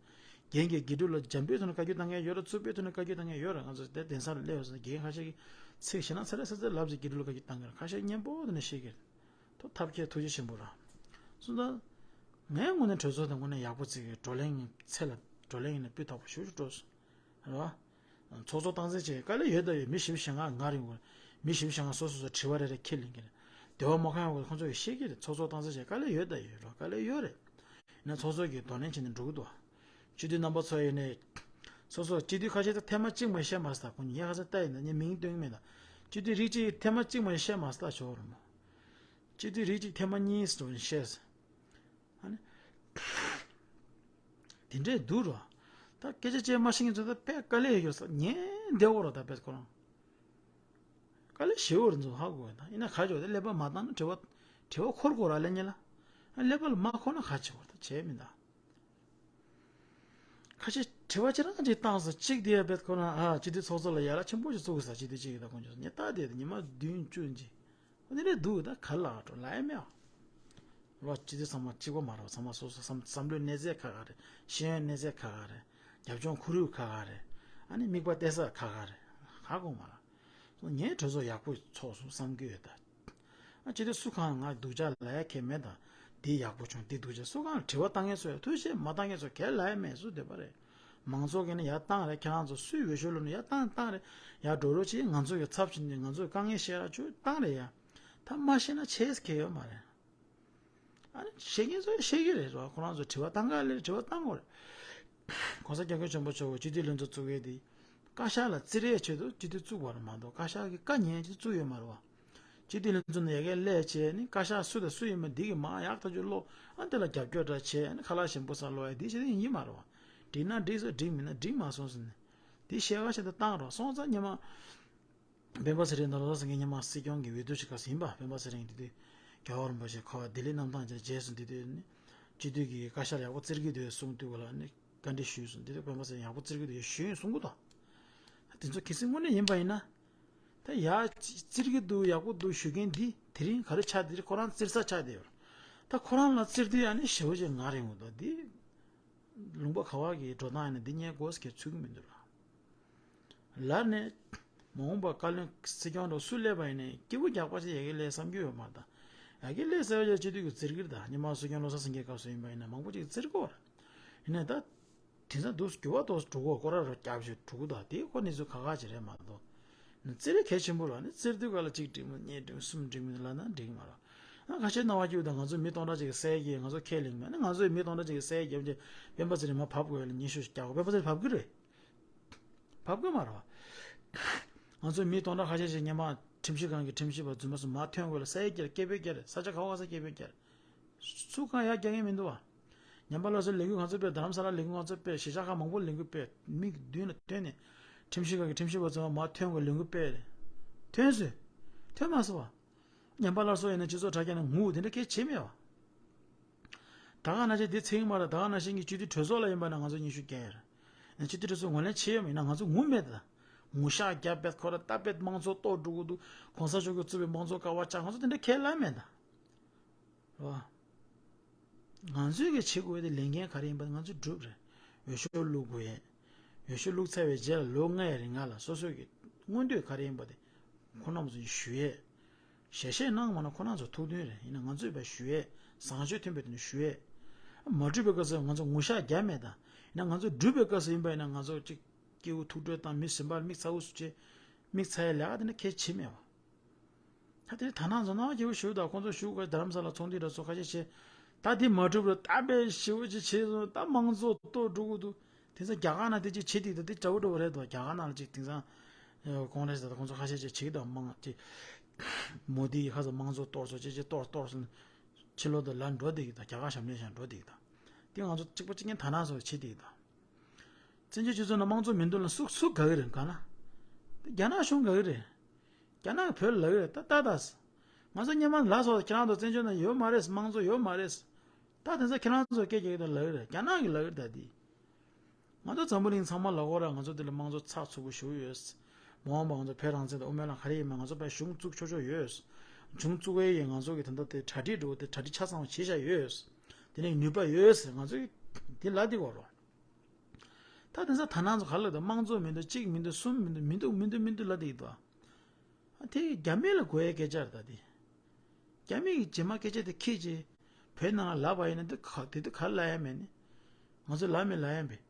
རྒན་གྱིས་དགེ་ཕྲུག་ལ་འཇམ་པོའི་ཐོག་ནས་བཀའ་བཀྱོན་བཏང་མཁན་ཡོད་རེད། རྩུབ་པོའི་ཐོག་ནས་བཀའ་བཀྱོན་བཏང་མཁན་ཡོད་རེད། ང་ཚོ་དེ་གདན་ས་ལ་སླེབས་ཡོང་ས་རྒན་ཁ་ཤས་ཀྱིས་ཚིག་ཞེ་ན་ཚ་རེ་ཚ་ཚ་ལབ་ཅིག་དགེ་ཕྲུག་ལ་བཀའ་བཀྱོན་བཏང་གི་རེད། ཁ་ཤས་སྙན་པོ་དེ་ནས་བཤད་ཀྱི་རེད། ཐུགས་ཐབས་མཁས་ཐུགས་རྗེ་ཆེན་པོ་ར། སོང་ཙང་། ངའི་ངོས་ནས་གྲོས་ཚོགས་དེ་དངོས་གནས་ཡག་པོ་བརྩི་གི། བགྲོ་གླེང་གི་ཚད་ལ་བགྲོ་གླེང་ཡིན་ན་སྤུས་དག་པོ་ཞེ་པོ་ཅིག་འགྲོ་སོང་། རེད་བ། ཚོགས་གཙོ་སྟངས་འཛིན་བྱེད་དཀའ་ལས་ཡོད་ད་ཡོད། མི་བཞི་བཅུ་ཞེ་ལྔ་ང་རེད་འོ། མི་བཞི་བཅུ་ཞེ་ལྔ་སོ་སོ་སོ་དྲི་བ་རེ་རེ་ཁྱེར་ལེན་གི་རེད། འདོད་པ་མ་ཁེངས་པ་ཁོང་ཚོ་ཡི་ཤེས་ཀྱི་རེད། ཚོགས་གཙོ་སྟངས་འཛིན་བྱེད་དཀའ་ལས་ཡོད་ད་ཡོད་རོ། དཀའ་ལས་ཡོད་རེད། ཡིན་ན་ཚོགས་གཙོ་གིས་གདོང་ལེན་བྱས་ནས་འགྲོ་གི་འདུག་སྤྱི་འཐུས་རྣམ་པ་ཚོ་ཡིན་ནའི། སོ་སོ་སྤྱི་འཐུས་ཁ་ཤས་ད་ཐེངས་མ་གཅིག་མ་བཤད་མ་སོང་། ད་ཁོང་ངས་ཁ་སང་ལྟ་ཡིན་ད་ངས་མིང་སྟོན་གི་མེད་ད། སྤྱི་འཐུས་རིགས་གཅིག་ཐེངས་མ་གཅིག་མ་བཤད་མ་སོང་ད་ཞོར་རུ་མོ། སྤྱི་འཐུས་རིགས་གཅིག་ཐེངས་མ་གཉིས་སུ་བཤད་སོང་། ཨ་ནི། དེ་འདྲས་འདུག་རོ། ད་སྐད་ཆ་བཤད་མ་ཤེས་མཁན་ཚོ་ད་དཔེ་དཀའ་ལས་ཡོད་ས་ཉན་བདེ་བོ་རོ། ད་དཔེ་ཁོ་རང་། དཀའ་ལས་ཞེ་པོ་རེད་ཚོ་ཧ་གོ་ད། ཡིན་ན་ཁ་ཆོ་དེ་ཀླད་པ་མ་བཏང་ན་དྲི་བ་དྲི་བ་འཁོར་དགོས་ར་ལས་ཉེ་ལ། ཀླད་པ་ལ་མ་འཁོར་ན་ཁ་ཆེ་བོ་ད་བྱས་མིན་ད། ཁ་ཆེ་དྲི་བ་ཅི་རང་ཅིག་བཏང་སོང་གཅིག་དེ་ཡ་བེད་ཁོ་ན་ཨ་སྤྱི་འཐུས་ཚོགས་གཙོ་ལ་ཡ་ལ་ཆེན་པོ་ཞིག་བཙུགས་ས་སྤྱི་འཐུས་གཅིག་ཡོད་ད་ཁོང་ཚོ་ཉེ་ལྟ་དེ་ཉི་མ་བདུན་བཅུ་ཅིག་འོ་དེ་འདྲས་འདུག་ད་ག་ལ་འགྲོ་ལ་ཡ་མེད་ཨ། ལོ་སྤྱི་འཐུས་ཚང་མ་གཅིག་པ་མ་རེད། ཚང་མ་སོ་སོ་བསམ་བསམ་བློའི་གནས་ཚད་ཁག་ཁག་རེད། ཤེས་ཡོན་གནས་ཚད་ཁག་ཁག་རེད། རྒྱབ་ལྗོངས་ཁོར་ཡུག་ཁག་ཁག་རེད། ཨ་ནི་མིག་པ་གཏད་ས་ཁག་ཁག་རེད། ཧ་གོ་མ་ལ། ངས་གྲོས་ཚོགས་ཡག་པོ་ཚོགས་སོང་བསམ་གྱི་ཡོད་ད། ཨ་ཅི་སྟེ་སུ་གང་ང་སྡུག་ཅག་ལ་ཡ་ཁྱད་མེད་ད། འདི་ཡག་པོ་བྱུང་འདི་སྡུག་ཅག་སུ་གང་ལ་དྲི་བ་བཏང་མཁན་ཚོ་ཡ་ཐུགས་ཆེ་མ་བཏང་མཁན་ཚོ་གལ་ལ་ཡ་མེད་སུ་འདོད་པ་རེད། མང་ཚོགས་ཀྱིས་ནི་ཡ་བཏང་རེད། ཁྱེད་རང་ཚོ་སུའི་འོས་ཤོག་བླུགས་ནི་ཡ་བཏང་བཏང་རེད། ཡ་འགྲོ་རོགས་བྱེད། ང་ཚོ་གི་ཚབ་བྱེད་ནི་ང་ཚོ་གི་དཀའ་ངལ་བཤད་ར་ཆུ་བཏང་རེད་ཡ། ད་མ་བཤད་ན་ཆེས་ཁེ་ཡོད་མ་རེད། ཨ་ནི་བཤད་མཁན་ཚོ་བཤད་ཀྱི་རེད་རོ། ཁོ་རང་ཚོ་དྲི་བ་བཏང་ག་ལེར་དྲི་བ་བཏང་དགོས་རེད། ༸གོང་ས་༸སྐྱབས་མགོན་ཆེན་པོ་མཆོག་གིས་སྤྱི་འཐུས་ལྷན་ཚོགས་བཙུགས་ཡས་དེ། བཀའ་ཤག་ལ་བཙིར་ཡས་ཆེད་དུ་སྤྱི་འཐུས་བཙུགས་པ་རེད་མ་གཏོགས་བཀའ་ཤག་གི་བཀའ་ཉན་ཆེད་བཙུགས་ཡོད་མ་རེད་བ། སྤྱི་འཐུས་ལྷན་ཚོགས་ནང་ཡ་གིར་སླེབས་བྱས་ནི་བཀའ་ཤག་སུ་དང་སུ་ཡིན་མིན་འདི་གི་མ་ཡག་ཐག་ཆོད་ཀློག་ཨ་འདི་ལ་རྒྱབ་སྐྱོར་འདྲ་བྱས་ནི་ཁ་ལག་ཞིམ་པོ་ཟ་ཀློག་ཡས་འདི་བྱེད་དུས་ཡིན་གྱི་མ་རེད་བ། འགྲིག་ན་འགྲིག་སོང་། འགྲིག་མིན་ན་འགྲིག་མ་སོང་ཟེར་ནས། འདི་བཤད་ག་བཤད་དུ་བཏང་རོགས་སོང་ཙང་ཉི་མ། སྤེན་པ་ཚེ་རིང་དང་བློ་བཟང་སེང་གེ་སྔོན་མ་སྲིད་སྐྱོང་གི་འོས་བསྡུ་ཞིག་སྐབས་སུ་ཡིན་པ། སྤེན་པ་ཚེ་རིང་འདི་དུས་རྒྱལ་བ་རིན་པོ་ཆེ་ཁོ་བ་ལྡི་ལི་གནམ་ཐང་ཅིག་མཇལ་སོང་། འདི་དུས་ནི་སྤྱི་འཐུས་ཀྱི་བཀའ་ཤག་ཡག་པོ་བཙིར་གྱི་འདུག་གསུངས་དུས་ག་ལ་ནི་བཀའ་འདྲི་ཞུས་སོང་། འདི་དུས་སྤེན་པ་ཚེ་རིང་ཡག་པོ་བཙིར་གྱི་འདུག་ཞུས་གསུང་གི་འདུག་ད་དེ་ཚོ་གལ་སྲིད་དངོས་གནས་ཡིན་པ་ཡིན་ན། ད་ཡ་བཙིར་གྱི་འདུག་ཡག་པོ་འདུག་ཞུ་མཁན་འདི་དེ་རིང་ག་རེ་ཆགས། དེ་རིང་ཁོ་རང་བཙིར་ས་ཆགས་བསྡད་ཡོད། ད་ཁོ་རང་ལ་བཙིར་དུས་ཨ་ནི་ཞེ་པོ་ཅིག་ངར་ཡོང་གི་འདུག་འདི། ལུང་པ་ག་བ་གི་འགྲོ་སྟངས་ཡིན་ན་འདི་ཉན་དགོས་ཟེར་ཚུལ་གྱི་མི་འདུག་ར། ལར་ནས་མ་འོངས་པ་བཀའ་བློན་སྲིད་སྐྱོང་འདྲ་སུ་སླེབས་པ་ཡིན་ནའི་སྐྱིད་པོ་རྒྱག་པ་ཞིག་ཡ་གི་སླེབས་བསམ་རྒྱུ་ཡོད་མ་རེད་ད། ཡ་གི་སླེབས་ཟེར་བ་ཅིག་སྤྱི་འཐུས་ཀྱི་བཙིར་གྱི་རེད་ད། སྔོན་མ་སྲིད་སྐྱོང་བློ་བཟང་སེང་གེའི་སྐབས་སུ་ཡིན་པ་ཡིན་ན་མང་པོ་ཅིག་བཙིར་གོ་ར། ཡིན་ནའི་ད། དེང་སང་འདུག་འགྱུར་བ་ཏོག་ཙམ་འགྲོ་གོ་སྐོར་ར་ར་རྒྱབ་ཞིག་འགྲོ་གི་ད། དེ་ཁོ་གནས་ཚུལ་ཁག་ཁག་ཅིག་རེད་མ་གཏོགས། ནི་བཙིར་རེ་གལ་ཆེན་པོ་ར་ནི་བཙིར་དུས་ག་ལ་གཅིག་འགྲིག་མོད་གཉིས་འགྲིག་མོད་གསུམ་འགྲིག་མོད་ལ་ན་འགྲིག་མ་ར། ཨ་ཁ་ཤས་སྣང་བ་སྐྱིད་པོ་དང་། ང་ཚོ་མི་སྟོང་ཕྲག་ཅིག་གི་སའི་གི་ང་ཚོ་ཁས་ལེན་མེད་ན། ང་ཚོའི་མི་སྟོང་ཕྲག་ཅིག་གི་སའི་རྒྱབ་ཀྱི་སྤེན་པ་ཚེ་རིང་མར་བབས་དགོས་ལ་སྙན་ཞུ་ཞིག་རྒྱག་དགོས། སྤེན་པ་ཚེ་རིང་བབས་ཀྱི་རེད། བབས་ཀྱི་མ་རེད་བ། ང་ཚོའི་མི་སྟོང་ཕྲག་ཁ་ཤས་ཤིག་སྔོན་མ་ཁྲིམས་ཞིབ་ཁང་གི་ཁྲིམས་ཞིབ་པ་རྫུན་མ་ཚོ་མར་ཐོན་དགོས་ལ་སའི་རྒྱབ་སྐད་འབོད་རྒྱག་རེད། ས་ཆ་ག་བ་ག་ས་སྐད་འབོད་རྒྱག་རེད། སུ་གང་ཡར་རྒྱག་མཁན་མི་འདུག་བ། ཉམས་པ་སླར་གསོའི་ལས་འགུལ་ང་ཚོ་སྤེལ། རྡ་རམ་ས་ལར་ལས་འགུལ་ང་ཚོ་སྤེལ། གཞིས་ཆགས་ཁག་མང་པོ་ལས་འགུལ་སྤེལ། མིག་མདུན་ལ་ཐོན་ནས་ཁྲིམས་ཞིབ་ཁང་གི་ཁྲིམས་ཞིབ་པ་ཚོ་མར་ཐོན་དགོས་ལས་འགུལ་སྤེལ་རེད། ཐོན་སོང་། ཐོན་མ་སོང་བ། ཉམས་པ་སླར་གསོ་ཡིན་ན་སྤྱི་ཚོགས་དྲ་རྒྱ་ནས་ངུ་དེ་འདྲ་སྐད་བྱེད་མེད་བ། ད་ག་ནང་བཞིན་དེ་ཚིག་མ་རེད། ད་ག་ནང་བཞིན་གྱི་སྤྱི་འཐུས་གྲོས་ཚོགས་ལ་ཡིན་པ་ན་ང་ཚོ་སྙན་ཞུ་རྒྱག་ཡ་རེད། ཡང་སྤྱི་འཐུས་གྲོས་ཚོགས་ངོས་ལེན་བྱེད་ཡོད་མིན་ན་ང་ཚོ་ངུ་མེད་ད། ངུ་ཤག་རྒྱབ་པས་ཁོ་ར་ལྟ་བས་དམངས་གཙོ་གཏོར་འགྲོ་གི་འདུག། གོང་ས་མཆོག་གིས་བཙུགས་པའི་དམངས་གཙོ་ཀ་བ་ཅག་ང་ཚོ་དེ་འདྲ་ཁས་ལེན་མེད་ད། རེད་བ། ང་ཚོས་གི་བྱེད་དགོས་དེ་ལས་འགན་ག་རེ་ཡིན་པ་ང་ཚོས་སྒྲུབ་རེད། འོས་ཤོག་བླུག་དགོས་ཡས། འོས་ཤོག་བླུག་ཚར་བའི་རྗེས་ལ་ལོ་ལྔའི་རིང་ལ་སོ་སོ་གི་མངོན་འདོད་ག་རེ་ཡིན་པ་དེ་ཁོང་རྣམ་ཚོ་ཞུ་ཡས། ཞལ་བཞེས་གནང་མ་གནང་ཁོ་རང་ཚོ་ཐུགས་འདུན་རེད། ཡིན་ན་ང་ཚོས་ཕར་ཞུ་ཡས། བཟང་སྤྱོད་མཐུན་པའི་དོན་ཞུ་ཡས། མ་འགྲུབ་པའི་སྐབས་སུ་ང་ཚོ་ངུ་ཤག་རྒྱག་མེད་ད། ཡིན་ན་ང་ཚོ་འགྲུབ་པའི་སྐབས་སུ་ཡིན་པ་ཡིན་ན་ང་ཚོ་གཅིག་སྐྱེ་བོ་ཐུགས་སྤྲོ་དང་མི་སེམས་པ་མིག་ཚ་བོ་སུ་བྱེད། མིག་ཚ་ཡས་ལས་ཀ་དེ་འདྲ་གལ་ཆེ་མེད་བ། ད་དེ་ད་ནང་ཚོ་ནང་སྐྱེ་བོ་ཞུ་དང་ཁོང་ཚོ་ཞུ་དགོས། རྡ་རམ་ས་ལ་ཚོགས་འདུ་འདྲ་ཚོ་ཁ་ཤས་བྱས། ད་དེ་མ་འགྲུབ་རུ་ད་དཔེ་ཞེ་བོ་ཅིག་བྱས་སོང་། ད་དམངས་གཙོ་གཏོར་འགྲོ་གི་འདུག། དེང་སང་རྒྱ་གར་ནང་དེ་ཅིག་བྱེད་དེ་ད་དེ་འདྲ་བོ་འདྲ་བོ་རེད་དོ། རྒྱ་གར་ནང་ལ་ཅིག་དེང་སང་ཀོང་རེས་དང་ཁོང་ཚོ་ཁ་ཤས་ཅིག་བྱེད་དང་དམངས་ཅིག་མོ་དི་ཡི་ཁ་སང་དམངས་གཙོ་གཏོར་སོང་ཅིག་ཅིག་གཏོར་གཏོར་སོང་། ཕྱི་ལོགས་དུ་ལ་འགྲོ་བསྡད་ཀྱི་དང་། རྒྱ་གར་ཞབས་འདྲེན་བྱས་འགྲོ་བསྡད་ཀྱི་དང་། དེ་ང་ཚོ་གཅིག་པ་གཅིག་རྐྱང་ད་ནང་སོགས་བྱེད་བསྡད་ཀྱི་དང་། བཙན་བྱོལ་སྤྱི་ཚོགས་ནང་དམངས་གཙོ་མི་འདུག་ལ་སུ་སུ་དགའ་གི་རེད། ག་ན་རྒྱ་ནག་གཞུང་དགའ་གི་རེད། རྒྱ་ནག་གི་བོད་ལ་ལབ་གི་རེད། ད་ལྟ་ད་ང་ཚོ་སྔོན་མ་ལ་སོགས་ཁྱེད་རང་ཚོ་བཙན་བྱོལ་ནང་ཡོད་མ་རེད། དམངས་གཙོ་ཡོད་མ་རེད། ད་དེང་སང་ཁྱེད་རང་ཚོ་སྐད་རྒྱག་གི་ད་ལབ་གི་རེད། རྒྱ་ནག་གི་ལབ་གི་རེད། ད་དེ་ང་ཚོ་འཛམ་བུ་གླིང་ཚང་མ་ལ་གོ་ར་ང་ཚོ་འདི་ལ་དམངས་གཙོ་ཚགས་ཚུད་པོ་ཞིག་ཡོད། མ་འོངས་པ་ང་ཚོ་བོད་རང་བཙན་དང་དབུ་མའི་ལམ་ག་རེ་ཡིན་མིན་ང་ཚོ་དཔེ་གཞུང་བཙུགས་ཆོག་ཆོག་ཡོད། གཞུང་བཙུགས་པའི་ཡིན་ང་ཚོ་གི་ད་ལྟ་དེ་གྲ་སྒྲིག་འགྲོ་དེ་གྲ་སྒྲིག་ཆ་ཚང་བ་བྱེད་བཞག་ཡོད། དེ་ནས་ནུས་པ་ཡོད་ཟེར་ང་ཚོས་དེ་ལབ་དེ་གོ་རོ། ད་དེང་སང་ད་ནང་ཚོ་ག་ལ་ད་དམངས་གཙོ་མི་འདུག། གཅིག་མི་འདུག། གསུམ་མི་འདུག། མི་འདུག་མི་འདུག་མི་འདུག་ལབ་དེ་ཡིན་དོ། ཨ་དེ་རྒྱ་མི་ལ་གོ་ཡའི་སྐད་ཆ་རེད། ད་དེ་རྒྱ་མི་གི་རྗེས་མ་སྐད་ཆ་དེ་ཁྱེད་ཀྱིས་བོད་ནང་ལ་ལབ་པ་ཡིན་ན་དེ་ག་དེ་དུས་ག་ལ་ལབ་ཡ་མེད་ནི། ང་ཚོ་ལབ་མི་ལབ་ཡ་མེད།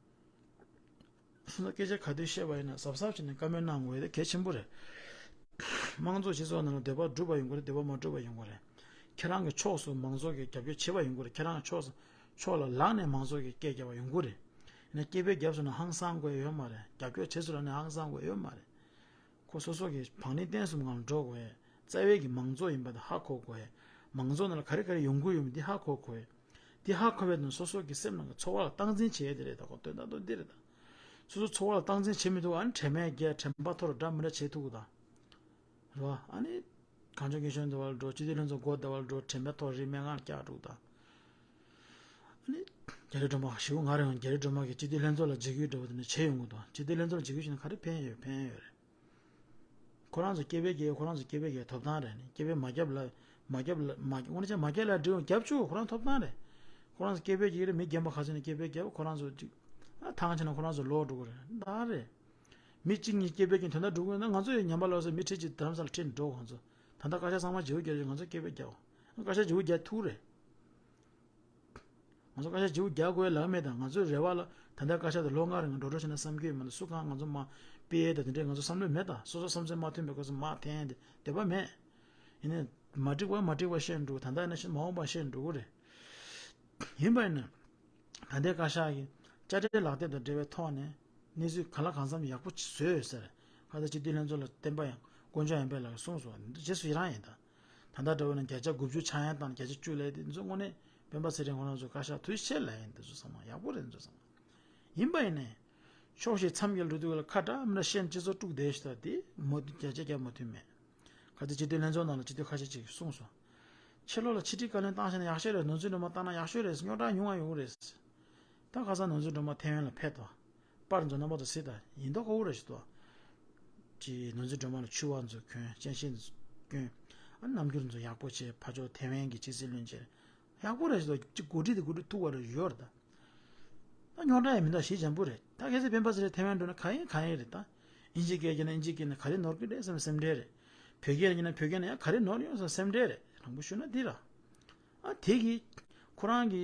སོ་སོ་སྐད་ཆ་ག་དུས་བཤད་པ་ཡིན་ན་གཟབ་གཟབ་བྱས་ནས་བཀའ་མོལ་གནང་དགོས་དེ་གལ་ཆེན་པོ་རེད། དམངས་གཙོ་སྤྱི་ཚོགས་ནང་ལ་འདོད་པ་འགྲུབ་པ་ཡོང་གི་རེད། འདོད་པ་མ་འགྲུབ་པ་ཡོང་གི་རེད། ཁྱེད་རང་གི་ཕྱོགས་སུ་མང་ཚོགས་ཀྱིས་རྒྱབ་སྐྱོར་བྱེད་པ་ཡོང་གི་རེད། ཁྱེད་རང་གི་ཕྱོགས་སུ་ཕྱོགས་ལ་ལངས་ནས་མང་ཚོགས་ཀྱིས་སྐད་རྒྱབ་པ་ཡོང་གི་རེད། ཡིན་ན་སྐད་འབོད་རྒྱབ་སོང་ན་ཧང་སང་དགོས་ཡོད་མ་རེད། རྒྱབ་སྐྱོར་བྱེད་སོང་ན་ནི་ཧང་སང་དགོས་ཡོད་མ་རེད། ཁོ་སོ་སོ་གི་བག་ནི་བསྟན་སྲུང་ངང་འགྲོ་དགོས། རྩ་བའི་གི་མང་གཙོ་ཡིན་པ་དེ་ཧ་གོ་དགོས། མང་གཙོ་ནང་ལ་ག་རེ་ག་རེ་ཡོང་གི་ཡོད་མེད་འདི་ཧ་གོ་དགོས། འདི་ཧ་གོ་བའི་ནང་སོ་སོ་གི་སེམས་ནང་གི་ཚོར་བ་ལ་སྟངས་འཛིན་བྱེད་ཡ་དེ་རེད། ད་ཁོ་དོན་དག་ཏུ་འདི་རེད། ད་སོ་སོ་ཚོར་བ་ལ་སྟངས་འཛིན་བྱེད་མི་ཐུབ། ཨ་ནི་དྲན་མེད་རྒྱལ་དྲན་པ་འཐོར་འདྲ་མི་འདྲ་བྱེད་ཐུབ་གི་ད། རེད་བ། ཨ་ནི་གངས་ལྗོངས་སྐྱིད་གཤོངས་ཟླ་བ་ལ་འགྲོ། སྤྱི་འཐུས་ལྷན་ཚོགས་སྒོ་ཟླ་བ་ལ་འགྲོ། དྲན་པ་འཐོར་རིགས་སྨན་ཁང་ལ་བསྐྱལ་འགྲོ་ད། ཨ་ནི་རྒྱ་རི་སྒྲོལ་མ་ཞིག་ང་རང་རྒྱ་རི་སྒྲོལ་མ་གིས་སྤྱི་འཐུས་ལྷན་ཚོགས་ལ་འཇིགས་སྐུལ་འདྲ་བོ་དེ་འདྲ་བྱས་ཡོང་གི་འདུག། སྤྱི་འཐུས་ལྷན་ཚོགས་ལ་འཇིགས་སྐུལ་བྱས་ན་ག་རེ་ཕན་ཡོད། ཕན་ཡོད་རེད། ཁོ་རང་ཚོ་སྐད་འབོད་རྒྱག་ཁོ་རང་ཚོ་སྐད་འབོད་རྒྱག་ཐོབ་ཐང་རེད། ནི་སྐད་འབོད་མ་རྒྱབ་ལ་མ་རྒྱབ་ལ་མ་རྒྱབ་འོ་ན་ཅང་མ་རྒྱབ་ལ་འགྲིག་རྒྱབ་ཆོག་ཁོ་རང་ཐོབ་ཐང་རེད། ཁོ་རང་ཚོ་སྐད་འབོད་རྒྱག་རེད། མི་རྒན་པ་ཁ་ཚོ་ནས་སྐད་འབོད་རྒྱབ་ཁོ་རང་ཚོ་ཅིག་ཨ་ཐང་ཆད་ན་ཁོ་རང་ཚོ་ལོག་འགྲོ་གི་རེད། ད་རེད། མི་གཅིག་གཉིས་སྐད་འབོད་ཀྱིས་དོན་དག་འགྲུབ་གི་ཡོད་ན་ང་ཚོ་ཡང་ཉམས་པ་ལོག་ས་མི་ཁྲི་གཅིག་རྡ་རམ་ས་ལ་ཁྲིད་འགྲོ་ཁོང་ཚོ་ད་ལྟ་བཀའ་ཤག་ཚང་མ་བརྗེ་པོ་རྒྱག་རེད། ང་ཚོ་སྐད་འབོད་རྒྱག་བཀའ་ཤག་བརྗེ་པོ་རྒྱག་ཐུབ་རེད། ང་ཚོ་བཀའ་ཤག་བརྗེ་པོ་རྒྱག་དགོས་ལབ་མེད་ད། ང་ཚོའི་རེ་བ་ལ་ད་ལྟ་བཀའ་ཤག་དེ་ལོ་ལྔ་རིང་འགྲོ་འགྲོ་བྱས་ན་བསམ་གྱི་ཡོད་མ་གཏོགས་སུ་གང་ང་ཚོ་མ་སྤེལ་ཡས་ད་དེ་འདྲས་ང་ཚོ་བསམ་བློ་མེད་ད། སོ་སོ་བསམ་ཚུལ་མ་མཐུན་པའི་སྐབས་སུ་མར་འཐེན་ཏེ་འདོད་པ་མེད། ཡིན་ནའི་མ་འགྲིག་པ་མ་འགྲིག་པ་བཤད་འགྲོ། ད་ལྟ་ཡིན་ན་ཤི་མ་འོངས་པ་བཤད་འགྲོ་གི་རེད། ཡིན་པ་ཡིན་ན་ད་ལྟའི་བཀའ་ཤག་གིས་དཔྱ་ཁྲལ་ལག་དེབ་དང་འབྲེལ་བའི་ཐོག་ནས་གནས་ཚུལ་གང་ལ་གང་འཚམ་ཡག་པོ་བཟོས་ཡོད་ཟེར། ཁ་ས་སྤྱི་འཐུས་ལྷན་ཚོགས་ལ་བསྟན་པ་ཡང་དཀོན་མཆོག་ཡང་འཕེལ་ལགས་ཀྱིས་གསུངས་སོང་། རྗེས་སུ་ཡི་རང་ཡིན་ད། ད་ལྟ་འདྲ་བོ་ན་བརྒྱ་ཆ་དགུ་བཅུ་ཆག་ཡང་བཏང་བརྒྱ་ཆ་བཅུ་ལས་དེ་ཚོ་དངོས་གནས་སྤེན་པ་ཚེ་རིང་ཁོ་རང་ཚོ་བཀའ་ཤག་ཐུགས་རྗེ་ཆེ་ལབ་ཡིན། དེ་ཚོ་ཚང་མ་ཡག་པོ་རེད། དེ་ཚོ་ཚང་མ་ཡིན་པ་ཡིན་ནས་ཕྱོགས་ཞིག་མཚམས་སྐྱེལ་འགྲོ་དུས་ལ་ཁ་གྲག་མི་འདྲ་ཤེས་སྤྱི་ཚོགས་དཀྲུག་བསྡད་ཤག་དེ་མོ་བརྒྱ་ཆ་བརྒྱ་མོས་མཐུན་མེད། ཁ་ཚ་སྤྱི་འཐུས་ལྷན་ཚོགས་ནང་ལ་སྤྱི་འཐུས་ཁ་ཤས་ཅིག་གིས་གསུངས་སོང་། ཕྱི་ལོགས་ལ་ཕྱི་དྲིལ་བཀའ་བློན་བཏང་ཤེས་ན་ཡག་ཤོས་རེད། ནོར་འཛིན་སྒྲོལ་མ་བཏང་ན་ཡག་ཤོས་རེད། རྙོག་དྲ་ཉུང་བ་ཡོང་གི་རེད། ད་ཁ་སང་ནོར་འཛིན་སྒྲོལ་མ་ཐེ་ཝན་ལ་ཕེབས་དོ། པར་ཚོ་རྣམ་པ་ཚོ་གཟིགས་དང་། ཡིན་མདོག་ཁ་པོ་རེད་ཞུ་དོ། ཅི་ནོར་འཛིན་སྒྲོལ་མ་ལ་ཕྱུ་པ་ཚོ་གྱོན། སྤྱན་ཤེལ་ཚོ་གྱོན། ཨ་རྣམ་འགྱུར་ཚོ་ཡག་པོ་བྱས། ཕར་ཕྱོགས་ཐེ་ཝན་གྱི་སྤྱི་སྲིད་བློན་ཆེན་ཡག་པོ་རེད་ཞུ་དོ། ཅི་གོ་སྒྲིག་དེ་གོ་སྒྲིག་ཐུབ་པ་རེད། ཡོད་རེད་ད། ད་རྙོག་དྲ་ཡང་མི་འདུག། ཞེ་འཇམ་པོ་རེད། ད་གལ་སྲིད་སྤེན་པ་ཚེ་རིང་ཐེ་ཝན་འགྲོ་ན་གང་ཡིན་གང་ཡིན་རེད་ད། ཨིན་ཇི་སྐད་རྒྱབ་ན་ཨིན་ཇི་སྐད་ན་ག་རེ་ནོར་གི་རེད་བསམ་སེམས་ཁྲལ་རེད། བོད་སྐད་རྒྱབ་ན་བོད་སྐད་ན་ཡང་ག་རེ་ནོར་ཡོང་བསམ་སེམས་ཁྲལ་རེད། དྲང་པོ་ཞུ་ན་འདི་ར། ཨ་དེ་གིས་ཁོ་རང་གི་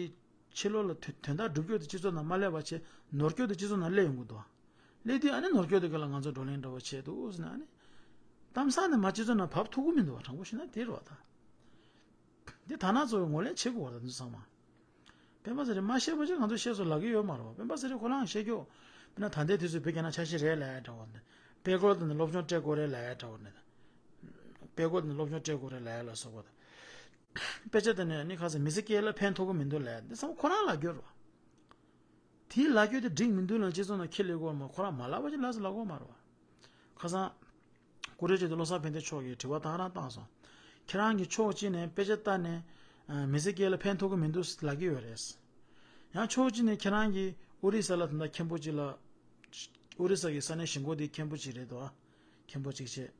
ཕྱི་ལོགས་ལ་དོན་དོན་དག་སྒྲུབ་སྐྱོར་དེ་སྤྱི་ཚོགས་ནང་མ་སླེབས་པ་བྱས། ནོར་སྐྱོར་དེ་སྤྱི་ཚོགས་ནང་སླེབས་ཡོང་གི་འདུག། སླེབས་དུས་ཨ་ནི་ནོར་སྐྱོར་དེ་ག་ལ་ང་ཚོ་བགྲོ་གླེང་འདྲ་བོ་བྱས་འདུག་ཟེར་ན། ཨ་ནི་གཏམ་བཟང་ནི་མ་སྤྱི་ཚོགས་ནང་བབས་ཐུབ་ཀྱི་མི་འདུག་བ། དྲང་པོ་ཞུ་ན་དེ་རེད་བ་ད། འདི་ཐ་ན་ཚོ་ངོས་ལེན་བྱེད་དགོས་པ་དང་འདི་ཚང་མ། སྤེན་པ་ཚེ་རིང་མ་ཤེས་པ་ཅིག་ང་ཚོ་ཤེས་སོ་ལབ་ཀྱི་ཡོད་མ་རེད་བ། སྤེན་པ་ཚེ་རིང་ཁོ་རང་ཤེས་ཀྱོག་དཔེར་ན་ད་ལྟའི་དུས་ཚོད་བོད་རྒྱ་ནག་ཆ་ཤས་རེད་ལབ་ཡ་འདྲ་བོ་འདི། དཔེ་སྐོར་དང་ནི་སློབ་སྦྱོང་སྤྲད་དགོས་རེད་ལབ་ཡ་འདྲ་བོ་འདི། དཔེ་སྐོར་དང་ནི་སློབ་སྦྱོང་སྤྲད་དགོས་རེད་ལབ་ཡ་ལ་སོགས་པ་དང་། དཔེ་ཆ་དེ་ནས་ནི་ཁ་སང་མི་ཚེ་སྐྱེལ་ལ་ཕན་ཐོགས་ཀྱི་མི་འདུག་ལབ་ཡ་འདི་ཚང་མ་ཁོ་རང་ལབ་ཀྱི་ཡོད་རེད་བ། དེའི་ལབ་རྒྱུ་དེ་འགྲིག་མི་འདུག་ལ་སྤྱི་ཚོགས་ནང་ཁྱེར་ལས་དགོས་མ་ཁོ་རང་མ་ལབ་པ་ཅིག་ལབ་ཟེར་ལབ་དགོས་མ་རེད་བ། ཁ་སང་། ཀུ་རེ་ཅིག་ཏུ་བློ་བཟང་ཕན་བདེ་མཆོག་གིས་དྲི་བ་ད་ག་རང་བཏང་སོང་། ཁྱེད་རང་གིས་ཕྱོགས་གཅིག་ནས་དཔེ་ཆ་ལྟ་ནས་མི་ཚེ་སྐྱེལ་ལ་ཕན་ཐོགས་ཀྱི་མི་འདུག་ལབ་ཀྱི་ཡོད་རེད། ཡང་ཕྱོགས་གཅིག་ནས་ཁྱེད་རང་གིས་ཨོ་རི་ས་ལ་ད་ལྟ་མཁན་པོ་ཅིག་ལ། ཨོ་རི་ས་གི་ས་གནས་གཞིས་འགོ་དེའི་མཁན་པོ་ཅིག་རེད་དོ། མཁན་པོ་ཅིག་བྱས།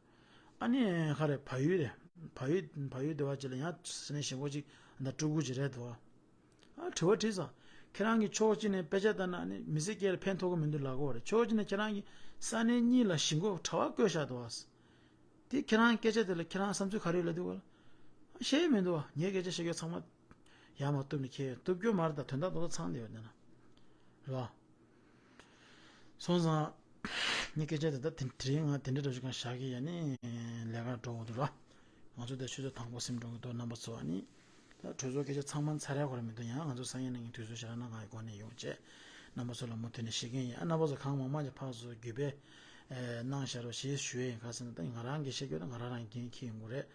ཨ་ནི་ག་རེ་བལ་ཡུལ་རེད། བལ་ཡུལ་བལ་ཡུལ་སྡེ་བ་ཅིག་ལ་ཡང་ས་གནས་གཞིས་འགོ་ཅིག་ད་ལྟ་སྤྲུལ་སྐུ་ཅིག་རེད་དོ། ཨ་དྲི་བ་དྲིས་སོང་། ཁྱེད་རང་གིས་ཕྱོགས་གཅིག་ནས་དཔེ་ཆ་ལྟ་ན་ནི་མི་ཚེ་སྐྱེལ་ཕན་ཐོགས་ཀྱི་མི་འདུག་ལབ་ཀྱི་ཡོད་རེད། ཕྱོགས་གཅིག་ནས་ཁྱེད་རང་གིས་ས་གནས་གཉིས་ལ་གཞིས་འགོ་གྲྭ་པ་བསྐོས་བཞག་འདུག་བ། དེ་ཁྱེད་རང་སྐད་ཆ་དེ་ལ་ཁྱེད་རང་བསམ་ཚུལ་ག་རེ་ཡོད་ལབ་དུས་བ་ལ། ཤེས་མི་འདུག་བ། ངའི་སྐད་ཆ་བཤད་རྒྱུ་ཚང་མ་ཡར་མར་གཏུབ་ནས་ཁྱེད་གཏུབ་རྒྱུ་མ་རེད། ད་དོན་དག་རྡོག་རྡོག་ཚང་བསྡད་ཡོད་འདི་ན། རེད་བ། སོང་ཙང་། ངའི་སྐད་ཆ་དེ་ད་དེ་དེ་རིང་ང་དེ་འདྲ་འདྲ་ཞིག་གང་བཞག་གི་ཡ་ནི་ལས་ཀ་འགྲོ་འོང་དུ་ར། ང་ཚོ་དེ་ཆུ་ཚོད་དང་པོ་སེམས་འགྲོ་གི་འདུག་རྣམ་པ་ཚོ་ཨ་ནི། ད་གྲོས་ཚོགས་སྐད་ཆ་ཚང་མ་ཚར་ཡ་གོ་ར་མི་འདུག་ཡང་ང་ཚོ་སང་ཉིན་གནངས་ཉིན་དུས་ཚོད་ཤར་ན་ང་ཡི་སྒོ་ནས་ཡོང་བྱས། རྣམ་པ་ཚོ་ལ་མུ་མཐུད་ནས་བཤད་ཀྱི་ཡིན། ཨ་རྣམ་པ་ཚོ་གང་མང་མང་ཅིག་ཕར་ཚུར་བརྒྱུད་སྤེལ་གནང་བཞག་རོགས་ཞེས་ཞུ་ཡ་ཡིན། ག་ཟེར་ན་ད་ང་རང་གིས་བཤད་རྒྱུ་ད་ང་རང་རང་འགན་འཁྱེར་ཡོང་གི་རེད།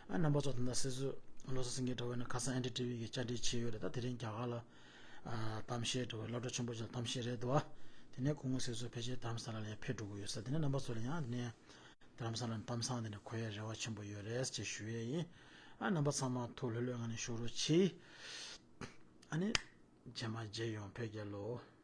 ཨ་རྣམ་པ་ཚོ་ད་ལྟ་སྲིད་ཟུར་བློ་བཟང་སེང་གེ་འདྲ་བོ་ཡིན་ན་ཁ་སང་ཨེན་ཌི་ཊི་ཝི་གིས་བཅར་འདྲི་བྱས་ཡོད་རེད། ད་དེ་རིང་རྒྱ་གར་ལ་གཏམ་བཤད་འདྲ་བོ་སློབ་གྲྭ་ཆེན་པོ་ཞིག་ལ་གཏམ་བཤད་རེད་འདུག་བ། དེ་ནས་སྐུ་ངོ་སྲིད་ཟུར་ཕལ་ཆེར་རྡ་རམ་ས་ལ་ལ་ཡང་ཕེབས་འགྲོ་གི་ཡོད་ས། དེ་ནས་རྣམ་པ་ཚོ་ལ་ཡང་དེ་ནས་རྡ་རམ་ས་ལ་གཏམ་བཟང་དེ་ནས་གོ་ཡའི་རེ་བ་ཆེན་པོ་ཡོད་རེད་ཅེས་ཞུ་ཡས་ཡིན། ཨ་རྣམ་པ་ཚང་མ་ཐུགས་ལྷོད་ལྷོད་ངང་ནས་བཞུགས་རོགས་གྱིས། ཨ་ནི། རྗེས་མ་མཇལ་ཡོང་། བོད་རྒྱལ་ལོ།